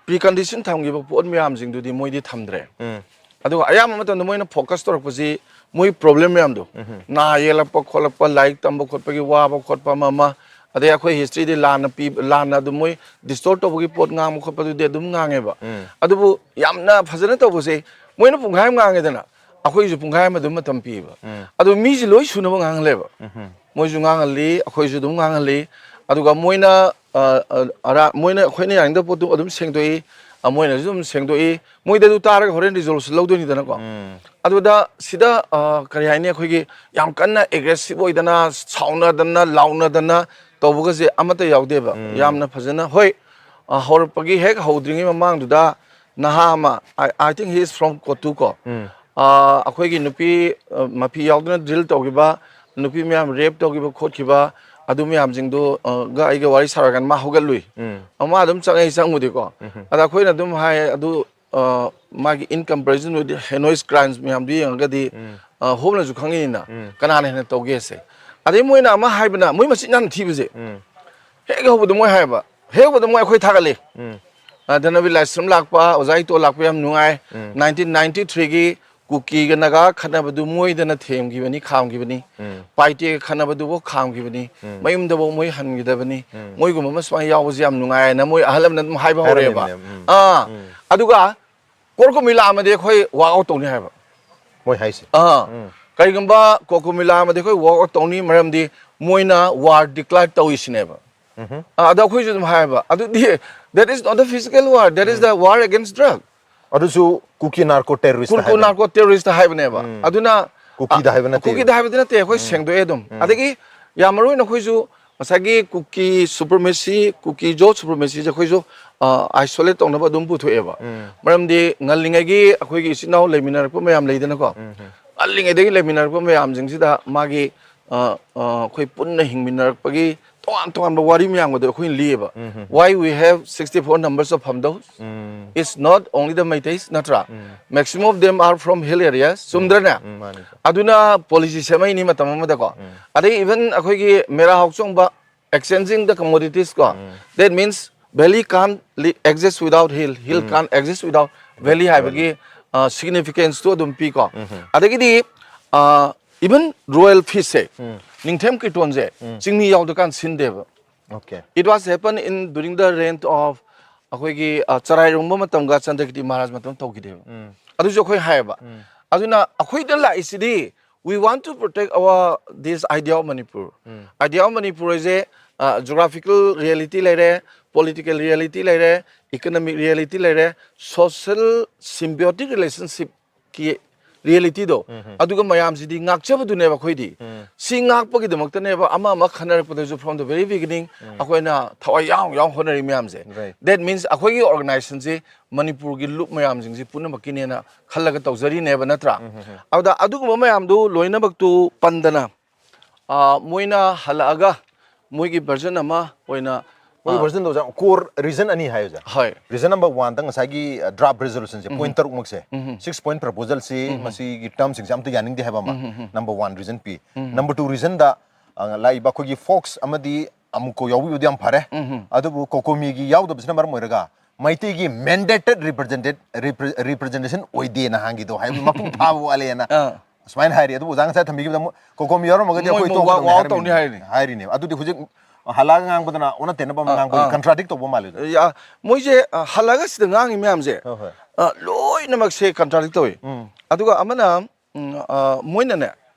ꯄ꯭ꯔꯤ ꯀꯟꯗꯤꯁꯟ ꯊꯝꯈꯤꯕ ꯄꯣꯠ ꯃꯌꯥꯝꯁꯤꯡꯗꯨꯗꯤ ꯃꯣꯏꯗꯤ ꯊꯝꯗ꯭ꯔꯦ꯫ ꯎꯝ ꯑꯗꯨꯒ ꯑꯌꯥꯝꯕ ꯃꯇꯝꯗ ꯃꯣꯏꯅ ꯐꯣꯀꯁ ꯇꯧꯔꯛꯄꯁꯤ ꯃꯣꯏ ꯄ꯭ꯔꯣꯕ꯭ꯂꯦꯝ ꯃꯌꯥꯝꯗꯣ, ꯅꯥ ꯌꯦꯛꯂꯛꯄ ꯈꯣꯠꯂꯛꯄ, ꯂꯥꯏꯔꯤꯛ ꯇꯝꯕ ꯈꯣꯠꯄꯒꯤ ꯋꯥꯕ ꯈꯣꯠꯄ ꯑꯃ ꯑꯃ, ꯑꯗꯩ ꯑꯩꯈꯣꯏ ꯍꯤꯁꯇ꯭ꯔꯤꯗꯤ ꯂꯥꯟꯅ ꯄꯤ ꯂꯥꯟꯅ ꯑꯗꯨꯝ ꯃꯣꯏ ꯗꯤꯁꯇꯣꯔꯠ ꯇꯧꯕꯒꯤ ꯄꯣꯠ ꯉꯥꯡꯕ ꯈꯣꯠꯄꯗꯨꯗꯤ ꯑꯗꯨꯝ ꯉꯥꯡꯉꯦꯕ꯫ ꯎꯝ ꯑꯗꯨꯕꯨ ꯌꯥꯝꯅ ꯐꯖꯅ ꯇꯧꯕꯁꯦ ꯃꯣꯏꯅ ꯄꯨꯡꯈꯥꯏ ꯑꯃ ꯉꯥꯡꯉꯦꯗꯅ, ꯑꯩꯈꯣꯏꯒꯤꯁꯨ ꯄꯨꯡꯈꯥꯏ ꯑꯃ ꯑꯗꯨꯝ ꯃꯇꯝ ꯄꯤꯌꯦꯕ꯫ ꯎꯝ ꯑꯗꯨ ꯃꯤꯁꯤ ꯂꯣꯏ ꯁꯨꯅꯕ ꯉꯥꯡꯍꯜꯂꯦꯕ꯫ ꯎꯝ ꯃꯣꯏꯁꯨ ꯉꯥꯡꯍꯜꯂꯤ, ꯑꯩꯈꯣꯏꯁꯨ ꯑꯗꯨꯝ ꯉꯥꯡꯍꯜꯂꯤ꯫ ꯑꯗꯨꯒ ꯃꯣꯏꯅ ꯑ, ꯑ, ꯑꯔꯥ- ꯃꯣꯏꯅ ꯑꯩꯈꯣꯏꯅ ꯌꯥꯅꯤꯡꯗꯕ ꯄꯣꯠꯇꯨ ꯑꯗꯨꯝ ꯁꯦꯡꯗꯣꯛꯏ, ꯑ, ꯃꯣꯏꯅꯁꯨ ꯑꯗꯨꯝ ꯁꯦꯡꯗꯣꯛꯏ꯫ ꯃꯣꯏꯗ ꯑꯗꯨ ꯇꯥꯔꯒ ꯍꯣꯔꯦꯟ ꯔꯤꯖꯣꯂꯨꯁꯟ ꯂꯧꯗꯣꯏꯅꯤꯗꯅꯀꯣ꯫ ꯎꯝ ꯑꯗꯨꯗ ꯁꯤꯗ ꯑ, ꯀꯔꯤ ꯍꯥꯏꯅꯤ, ꯑꯩꯈꯣꯏꯒꯤ ꯌꯥꯝ ꯀꯟꯅ ꯑꯦꯒ꯭ꯔꯦꯁꯤꯞ ꯑꯣꯏꯗꯅ, ꯁꯥꯎꯅꯗꯅ, ꯂꯥꯎꯅꯗꯅ ꯇꯧꯕꯒꯁꯦ ꯑꯃꯠꯇ ꯌꯥꯎꯗꯦꯕ꯫ ꯌꯥꯝꯅ ꯐꯖꯅ, ꯍꯣꯏ, ꯑ, ꯍꯧꯔꯛꯄꯒꯤ ꯍꯦꯛ ꯍꯧꯗ꯭ꯔꯤꯉꯩ ꯃꯃꯥꯡꯗꯨꯗ ꯅꯍꯥ ꯑꯃ, I, I think he is from ꯀꯣꯇꯨ ꯀꯣ, ꯎꯝ ꯑ, ꯑꯩꯈꯣꯏꯒꯤ ꯅꯨꯄꯤ ꯑ, ꯃꯐꯤ ꯌꯥꯎꯗꯅ ꯗ꯭ꯔꯤꯜ ꯇꯧꯈꯤꯕ, ꯅꯨꯄꯤ ꯃꯌꯥꯝ ꯔꯦꯞ ꯇꯧꯈꯤꯕ ꯈꯣꯠꯈꯤꯕ, ꯑꯗꯨ ꯃꯌꯥꯝꯁꯤꯡꯗꯣ, ꯑ, ꯒ ꯑꯩꯒ ꯋꯥꯔꯤ ꯁꯥꯔꯀꯥꯟꯗ ꯃꯥ ꯍꯧꯒꯠꯂꯨꯏ꯫ ꯎꯝ ꯑ, ꯃꯥ ꯑꯗꯨꯝ ꯆꯪꯉꯛꯏ, ꯆꯪꯕꯨꯗꯤꯀꯣ꯫ ꯎꯝ ꯑꯗ ꯑꯩꯈꯣꯏꯅ ꯑꯗꯨꯝ ꯍꯥꯏ, ꯑꯗꯨ ꯑ, ꯃꯥꯒꯤ in comparison with heinous crimes ꯃꯌꯥꯝꯗꯨ ꯌꯦꯡꯉꯒꯗꯤ, ꯎꯝ ꯑ, ꯍꯣꯝꯅꯁꯨ ꯈꯪꯉꯤꯅꯤꯅ ꯎꯝ ꯀꯅꯥꯅ ꯍꯦꯟꯅ ꯇꯧꯒꯦꯁꯦ꯫ ꯑꯗꯩ ꯃꯣꯏꯅ ꯑꯃ ꯍꯥꯏꯕꯅ, ꯃꯣꯏ ꯃꯆꯤꯟ ꯌꯥꯝ ꯊꯤꯕꯁꯦ, ꯎꯝ ꯍꯦꯛ ꯍꯧꯕꯗ ꯃꯣꯏ ꯍꯥꯏꯕ, ꯍꯦꯛ ꯎꯕꯗ ꯃꯣꯏ ꯑꯩꯈꯣꯏ ꯊꯥꯒꯠꯂꯤ꯫ ꯎꯝ꯫ ꯑ, ꯙꯅꯕꯤꯔ ꯂꯥꯏꯁ꯭ꯔꯝ ꯂꯥꯛꯄ, ꯑꯣꯖꯥ ꯏꯇꯣ ꯂꯥꯛꯄ ꯌꯥꯝ ꯅꯨꯡꯉꯥꯏ꯫ ꯎꯝ꯫ ꯅꯥꯏꯟꯇꯤꯟ ꯅꯥꯏꯟꯇꯤ ꯊ꯭ꯔꯤꯒꯤ ꯀꯨꯀꯤꯒ ꯅꯥꯒꯥ ꯈꯠꯅꯕꯗꯨ ꯃꯣꯏꯗꯅ ꯊꯦꯝꯈꯤꯕꯅꯤ, ꯈꯥꯝꯈꯤꯕꯅꯤ꯫ ꯎꯝ꯫ ꯄꯥꯏꯇꯦꯒ ꯈꯠꯅꯕꯗꯨꯕꯨ ꯈꯥꯝꯈꯤꯕꯅꯤ꯫ ꯎꯝ꯫ ꯃꯌꯨꯝꯗꯐꯧ ꯃꯣꯏ ꯍꯟꯈꯤꯗꯕꯅꯤ꯫ ꯎꯝ꯫ ꯃꯣꯏꯒꯨꯝꯕ ꯑꯃ ꯁꯨꯃꯥꯏꯅ ꯌꯥꯎꯕꯁꯦ ꯌꯥꯝ ꯅꯨꯡꯉꯥꯏ ꯍꯥꯏꯅ ꯃꯣꯏ ꯑꯍꯜ ꯑꯃꯅ ꯑꯗꯨꯝ ꯍꯥꯏꯕ ꯍꯧꯔꯛꯑꯦꯕ꯫ ꯍꯥꯏꯔꯝꯃꯤꯅꯦ꯫ ꯎꯝ꯫ ꯑꯥ꯫ ꯎꯝ꯫ ꯑꯗꯨꯒ ꯀꯣꯔ ꯀꯨꯝꯃꯤ ꯂꯥꯛꯑꯝꯃꯗꯤ ꯑꯩꯈꯣꯏ ꯋꯥꯛ ꯑꯥꯎꯠ ꯇꯧꯅꯤ ꯍꯥꯏꯕ꯫ ꯃꯣꯏ ꯍꯥꯏꯁꯦ꯫ ꯑꯥ꯫ ꯎꯝ꯫ ꯀꯔꯤꯒꯨꯝꯕ ꯀꯣꯔ ꯀꯨꯝꯃꯤ ꯂꯥꯛꯑꯝꯃꯗꯤ ꯑꯩꯈꯣꯏ ꯋꯥꯛ ꯑꯥꯎꯠ ꯇꯧꯅꯤ, ꯃꯔꯝꯗꯤ ꯃꯣꯏꯅ ꯋꯥꯔ ꯗꯤꯀ꯭ꯂꯦꯌꯔ ꯇꯧꯔꯤꯁꯤꯅꯦꯕ꯫ ꯎꯝꯍꯨꯝ꯫ ꯑꯥ, ꯑꯗꯣ ꯑꯩꯈꯣꯏꯁꯨ ꯑꯗꯨꯝ ꯍꯥꯏꯌꯦꯕ, ꯑꯗꯨꯗꯤ that is not a physical war, that is the war against drug꯫ ꯑꯗꯨꯁꯨ ꯀꯨꯀꯤ ꯅꯥꯔꯀꯣ ꯇꯦꯔꯣꯔꯤꯁꯇ ꯀꯨꯀꯤ ꯍꯥꯏꯕꯅꯤ꯫ ꯅꯥꯔꯀꯣ ꯇꯦꯔꯣꯔꯤꯁꯇ ꯍꯥꯏꯕꯅꯦꯕ꯫ ꯎꯝ꯫ ꯑꯗꯨꯅ ꯀꯨꯀꯤꯗ ꯑ, ꯍꯥꯏꯕ ꯅꯠꯇꯦ꯫ ꯀꯨꯀꯤꯗ ꯍꯥꯏꯕꯗꯤ ꯅꯠꯇꯦ, ꯑꯩꯈꯣꯏ ꯎꯝ꯫ ꯁꯦꯡꯗꯣꯛꯑꯦ ꯑꯗꯨꯝ꯫ ꯎꯝ꯫ ꯑꯗꯒꯤ ꯌꯥꯝ ꯃꯔꯨ ꯑꯣꯏꯅ ꯑꯩꯈꯣꯏꯁꯨ ꯉꯁꯥꯏꯒꯤ ꯀꯨꯀꯤ ꯁꯨꯄ꯭ꯔꯃꯦꯁꯤ, ꯀꯨꯀꯤ ꯖꯣ ꯁꯨꯄ꯭ꯔꯃꯦꯁꯤꯁꯦ ꯑꯩꯈꯣꯏꯁꯨ, ꯑ, ꯑꯥꯏꯁꯣꯂꯦꯠ ꯇꯧꯅꯕ ꯑꯗꯨꯝ ꯄꯨꯊꯣꯛꯑꯦꯕ꯫ ꯎꯝ꯫ ꯃꯔꯝꯗꯤ ꯉꯜꯂꯤꯉꯩꯒꯤ ꯑꯩꯈꯣꯏꯒꯤ ꯏꯆꯤꯟ ꯏꯅꯥꯎ ꯂꯩꯃꯤꯟꯅꯔꯛꯄ ꯃꯌꯥꯝ ꯂꯩꯗꯅꯀꯣ, ꯎꯝ ꯍꯝ꯫ ꯉꯜꯂꯤꯉꯩꯗꯒꯤ ꯂꯩꯃꯤꯟꯅꯔꯛꯄ ꯃꯌꯥꯝꯁꯤꯡꯁꯤꯗ ꯃꯥꯒꯤ, ꯑ, ꯑ, ꯑꯩꯈꯣꯏ ꯄꯨꯟꯅ ꯍꯤꯡꯃꯤꯟꯅꯔꯛꯄꯒꯤ ꯇꯣꯉꯥꯟ ꯇꯣꯉꯥꯟꯕ ꯋꯥꯔꯤ ꯃꯌꯥꯝꯒꯗꯣ ꯑꯩꯈꯣꯏꯅ ꯂꯤꯌꯦꯕ꯫ ꯎꯝ ꯍꯝ꯫ Why we have sixty four numbers of Hamdaus? Um. It's not only the Meiteis, ꯅꯠꯇ꯭ꯔꯥ? ꯎꯝ꯫ Maximum of them are from hill areas, ꯆꯨꯝꯗ꯭ꯔꯅꯦ? ꯎꯝ, ꯃꯥꯅꯤ꯫ ꯑꯗꯨꯅ ꯄꯣꯂꯤꯁꯤ ꯁꯦꯝꯃꯛꯏꯅꯤ ꯃꯇꯝ ꯑꯃꯗꯀꯣ꯫ ꯎꯝ꯫ ꯑꯗꯩ even ꯑꯩꯈꯣꯏꯒꯤ ꯃꯦꯔꯥ ꯍꯥꯎꯆꯣꯡꯕ, exchanging the commodities ꯀꯣ, ꯎꯝ꯫ That means valley can't li-, exist without hill, hill um. Can't exist without valley ꯍꯥꯏꯕꯒꯤ, ꯑ, significance ꯇꯨ ꯑꯗꯨꯝ ꯄꯤꯀꯣ꯫ ꯎꯝ ꯍꯝ꯫ ꯑꯗꯒꯤꯗꯤ, ꯑ, even royal feast say, um. ꯅꯤꯡꯊꯦꯝ ꯀꯤꯔꯇꯣꯟꯁꯦ um. ꯆꯤꯡꯃꯤ ꯌꯥꯎꯗ꯭ꯔꯀꯥꯟꯗ ꯁꯤꯟꯗꯦꯕ꯫ Okay꯫ It was happen in during the reign of ꯑꯩꯈꯣꯏꯒꯤ, ꯑ, ꯆꯔꯥꯏꯔꯣꯡꯕ ꯃꯇꯝꯒ ꯆꯟꯗ꯭ꯔꯀꯤꯇꯤ ꯃꯍꯥꯔꯥꯖ ꯃꯇꯝ ꯇꯧꯈꯤꯗꯦꯕ꯫ ꯎꯝ꯫ ꯑꯗꯨꯁꯨ ꯑꯩꯈꯣꯏ ꯍꯥꯏꯌꯦꯕ꯫ ꯎꯝ꯫ ꯑꯗꯨꯅ ꯑꯩꯈꯣꯏꯗ ꯂꯥꯛꯏꯁꯤꯗꯤ, we want to protect our, this idea of Manipur꯫ Um. Idea of Manipur ꯍꯥꯏꯁꯦ, ꯑ, geographical reality ꯂꯩꯔꯦ, political reality ꯂꯩꯔꯦ, economic reality ꯂꯩꯔꯦ, social symbiotic relationship ꯀꯤ reality ꯗꯣ, ꯎꯝ ꯍꯝ꯫ ꯑꯗꯨꯒ ꯃꯌꯥꯝꯁꯤꯗꯤ ꯉꯥꯛꯆꯕꯗꯨꯅꯦꯕ ꯑꯩꯈꯣꯏꯗꯤ꯫ ꯎꯝ꯫ ꯁꯤ ꯉꯥꯛꯄꯒꯤꯗꯃꯛꯇꯅꯦꯕ ꯑꯃ ꯑꯃ ꯈꯟꯅꯔꯛꯄꯗꯁꯨ from the very beginning ꯎꯝ꯫ ꯑꯩꯈꯣꯏꯅ ꯊꯋꯥꯏ ꯌꯥꯎ ꯌꯥꯎ ꯍꯣꯠꯅꯔꯤ ꯃꯌꯥꯝꯁꯦ꯫ Right꯫ That means ꯑꯩꯈꯣꯏꯒꯤ organization ꯁꯤ ꯃꯅꯤꯄꯨꯔꯒꯤ ꯂꯨꯞ ꯃꯌꯥꯝꯁꯤꯡꯁꯤ ꯄꯨꯝꯅꯃꯛꯀꯤꯅꯦꯅ ꯈꯜꯂꯒ ꯇꯧꯖꯔꯤꯅꯦꯕ, ꯅꯠꯇ꯭ꯔꯥ? ꯎꯝ ꯍꯝ ꯍꯝ꯫ ꯑꯗꯨꯗ ꯑꯗꯨꯒꯨꯝꯕ ꯃꯌꯥꯝꯗꯨ ꯂꯣꯏꯅꯃꯛꯇꯨ ꯄꯟꯗꯅ, ꯑ, ꯃꯣꯏꯅ ꯍꯜꯂꯛꯑꯒ ꯃꯣꯏꯒꯤ version ꯑꯃ ꯑꯣꯏꯅ, ꯃꯣꯏꯒꯤ ꯑ, version ꯗꯣ ꯑꯣꯖꯥ, core reason ꯑꯅꯤ ꯍꯥꯏ ꯑꯣꯖꯥ꯫ ꯍꯣꯏ꯫ Reason number one ꯗ ꯉꯁꯥꯏꯒꯤ, ꯑ, draft resolution ꯁꯦ ꯎꯝ꯫ Point ꯇꯔꯨꯛꯃꯛꯁꯦ, ꯎꯝ꯫ Six point proposal ꯁꯤ ꯎꯝ꯫ ꯃꯁꯤꯒꯤ term ꯁꯤꯡꯁꯦ ꯑꯝꯇ ꯌꯥꯅꯤꯡꯗꯦ ꯍꯥꯏꯕ ꯑꯃ, ꯎꯝ꯫ Number one reason ꯄꯤ꯫ ꯎꯝ꯫ Number two reason ꯗ, ꯑ, ꯂꯥꯛꯏꯕ ꯑꯩꯈꯣꯏꯒꯤ folks ꯑꯃꯗꯤ ꯑꯃꯨꯛꯀ ꯌꯥꯎꯕꯤꯕꯗꯤ ꯌꯥꯝ ꯐꯔꯦ꯫ ꯎꯝ, ꯎꯝ꯫ ꯑꯗꯨꯕꯨ ꯀꯣꯀꯣꯃꯤꯒꯤ ꯌꯥꯎꯗꯕꯁꯤꯅ ꯃꯔꯝ ꯑꯣꯏꯔꯒ ꯃꯩꯇꯩꯒꯤ mandated represented repre- representation ꯑꯣꯏꯗꯦ ꯅꯍꯥꯟꯒꯤꯗꯣ, ꯍꯥꯏꯕꯗꯤ ꯃꯄꯨꯡ ꯐꯥꯕ ꯋꯥꯠꯂꯦꯅ꯫ ꯑꯥ꯫ ꯁꯨꯃꯥꯏꯅ ꯍꯥꯏꯔꯤ꯫ ꯑꯗꯨꯕꯨ ꯑꯣꯖꯥ ꯉꯁꯥꯏ ꯊꯝꯕꯤꯈꯤꯕꯗ ꯑꯃꯨꯛ ꯀꯣꯀꯣꯃꯤ ꯌꯥꯎꯔꯝꯃꯒꯗꯤ ꯃꯣꯏ ꯑꯩꯈꯣꯏ ꯑꯃꯨꯛ ꯇꯣꯛꯑꯝꯒꯅꯤ ꯋꯥ- ꯋꯥ ꯍꯥꯏꯔꯝꯃꯤꯅꯦ꯫ ꯇꯧꯅꯤ ꯍꯥꯏꯔꯤꯅꯦ꯫ ꯍꯥꯏꯔꯤꯅꯦ꯫ ꯑꯗꯨꯗꯤ ꯍꯧꯖꯤꯛ ꯍꯜꯂꯛꯑꯒ ꯉꯥꯡꯕꯗꯅ ꯑꯣꯟꯅ ꯇꯩꯅꯕ ꯑꯃ ꯑꯥ, ꯉꯥꯡꯕꯒꯤ ꯑꯥ꯫ Contradict ꯇꯧꯕ ꯃꯥꯜꯂꯦ꯫ ꯌꯥ-, ꯃꯣꯏꯁꯦ, ꯑ, ꯍꯜꯂꯒ ꯁꯤꯗ ꯉꯥꯡꯉꯤ ꯃꯌꯥꯝꯁꯦ, ꯍꯣꯏ, ꯍꯣꯏ꯫ ꯑ, ꯂꯣꯏꯅꯃꯛꯁꯦ contradict ꯇꯧꯏ꯫ ꯎꯝ꯫ ꯑꯗꯨꯒ ꯑꯃꯅ, ꯎꯝ, ꯑ, ꯃꯣꯏꯅꯅꯦ,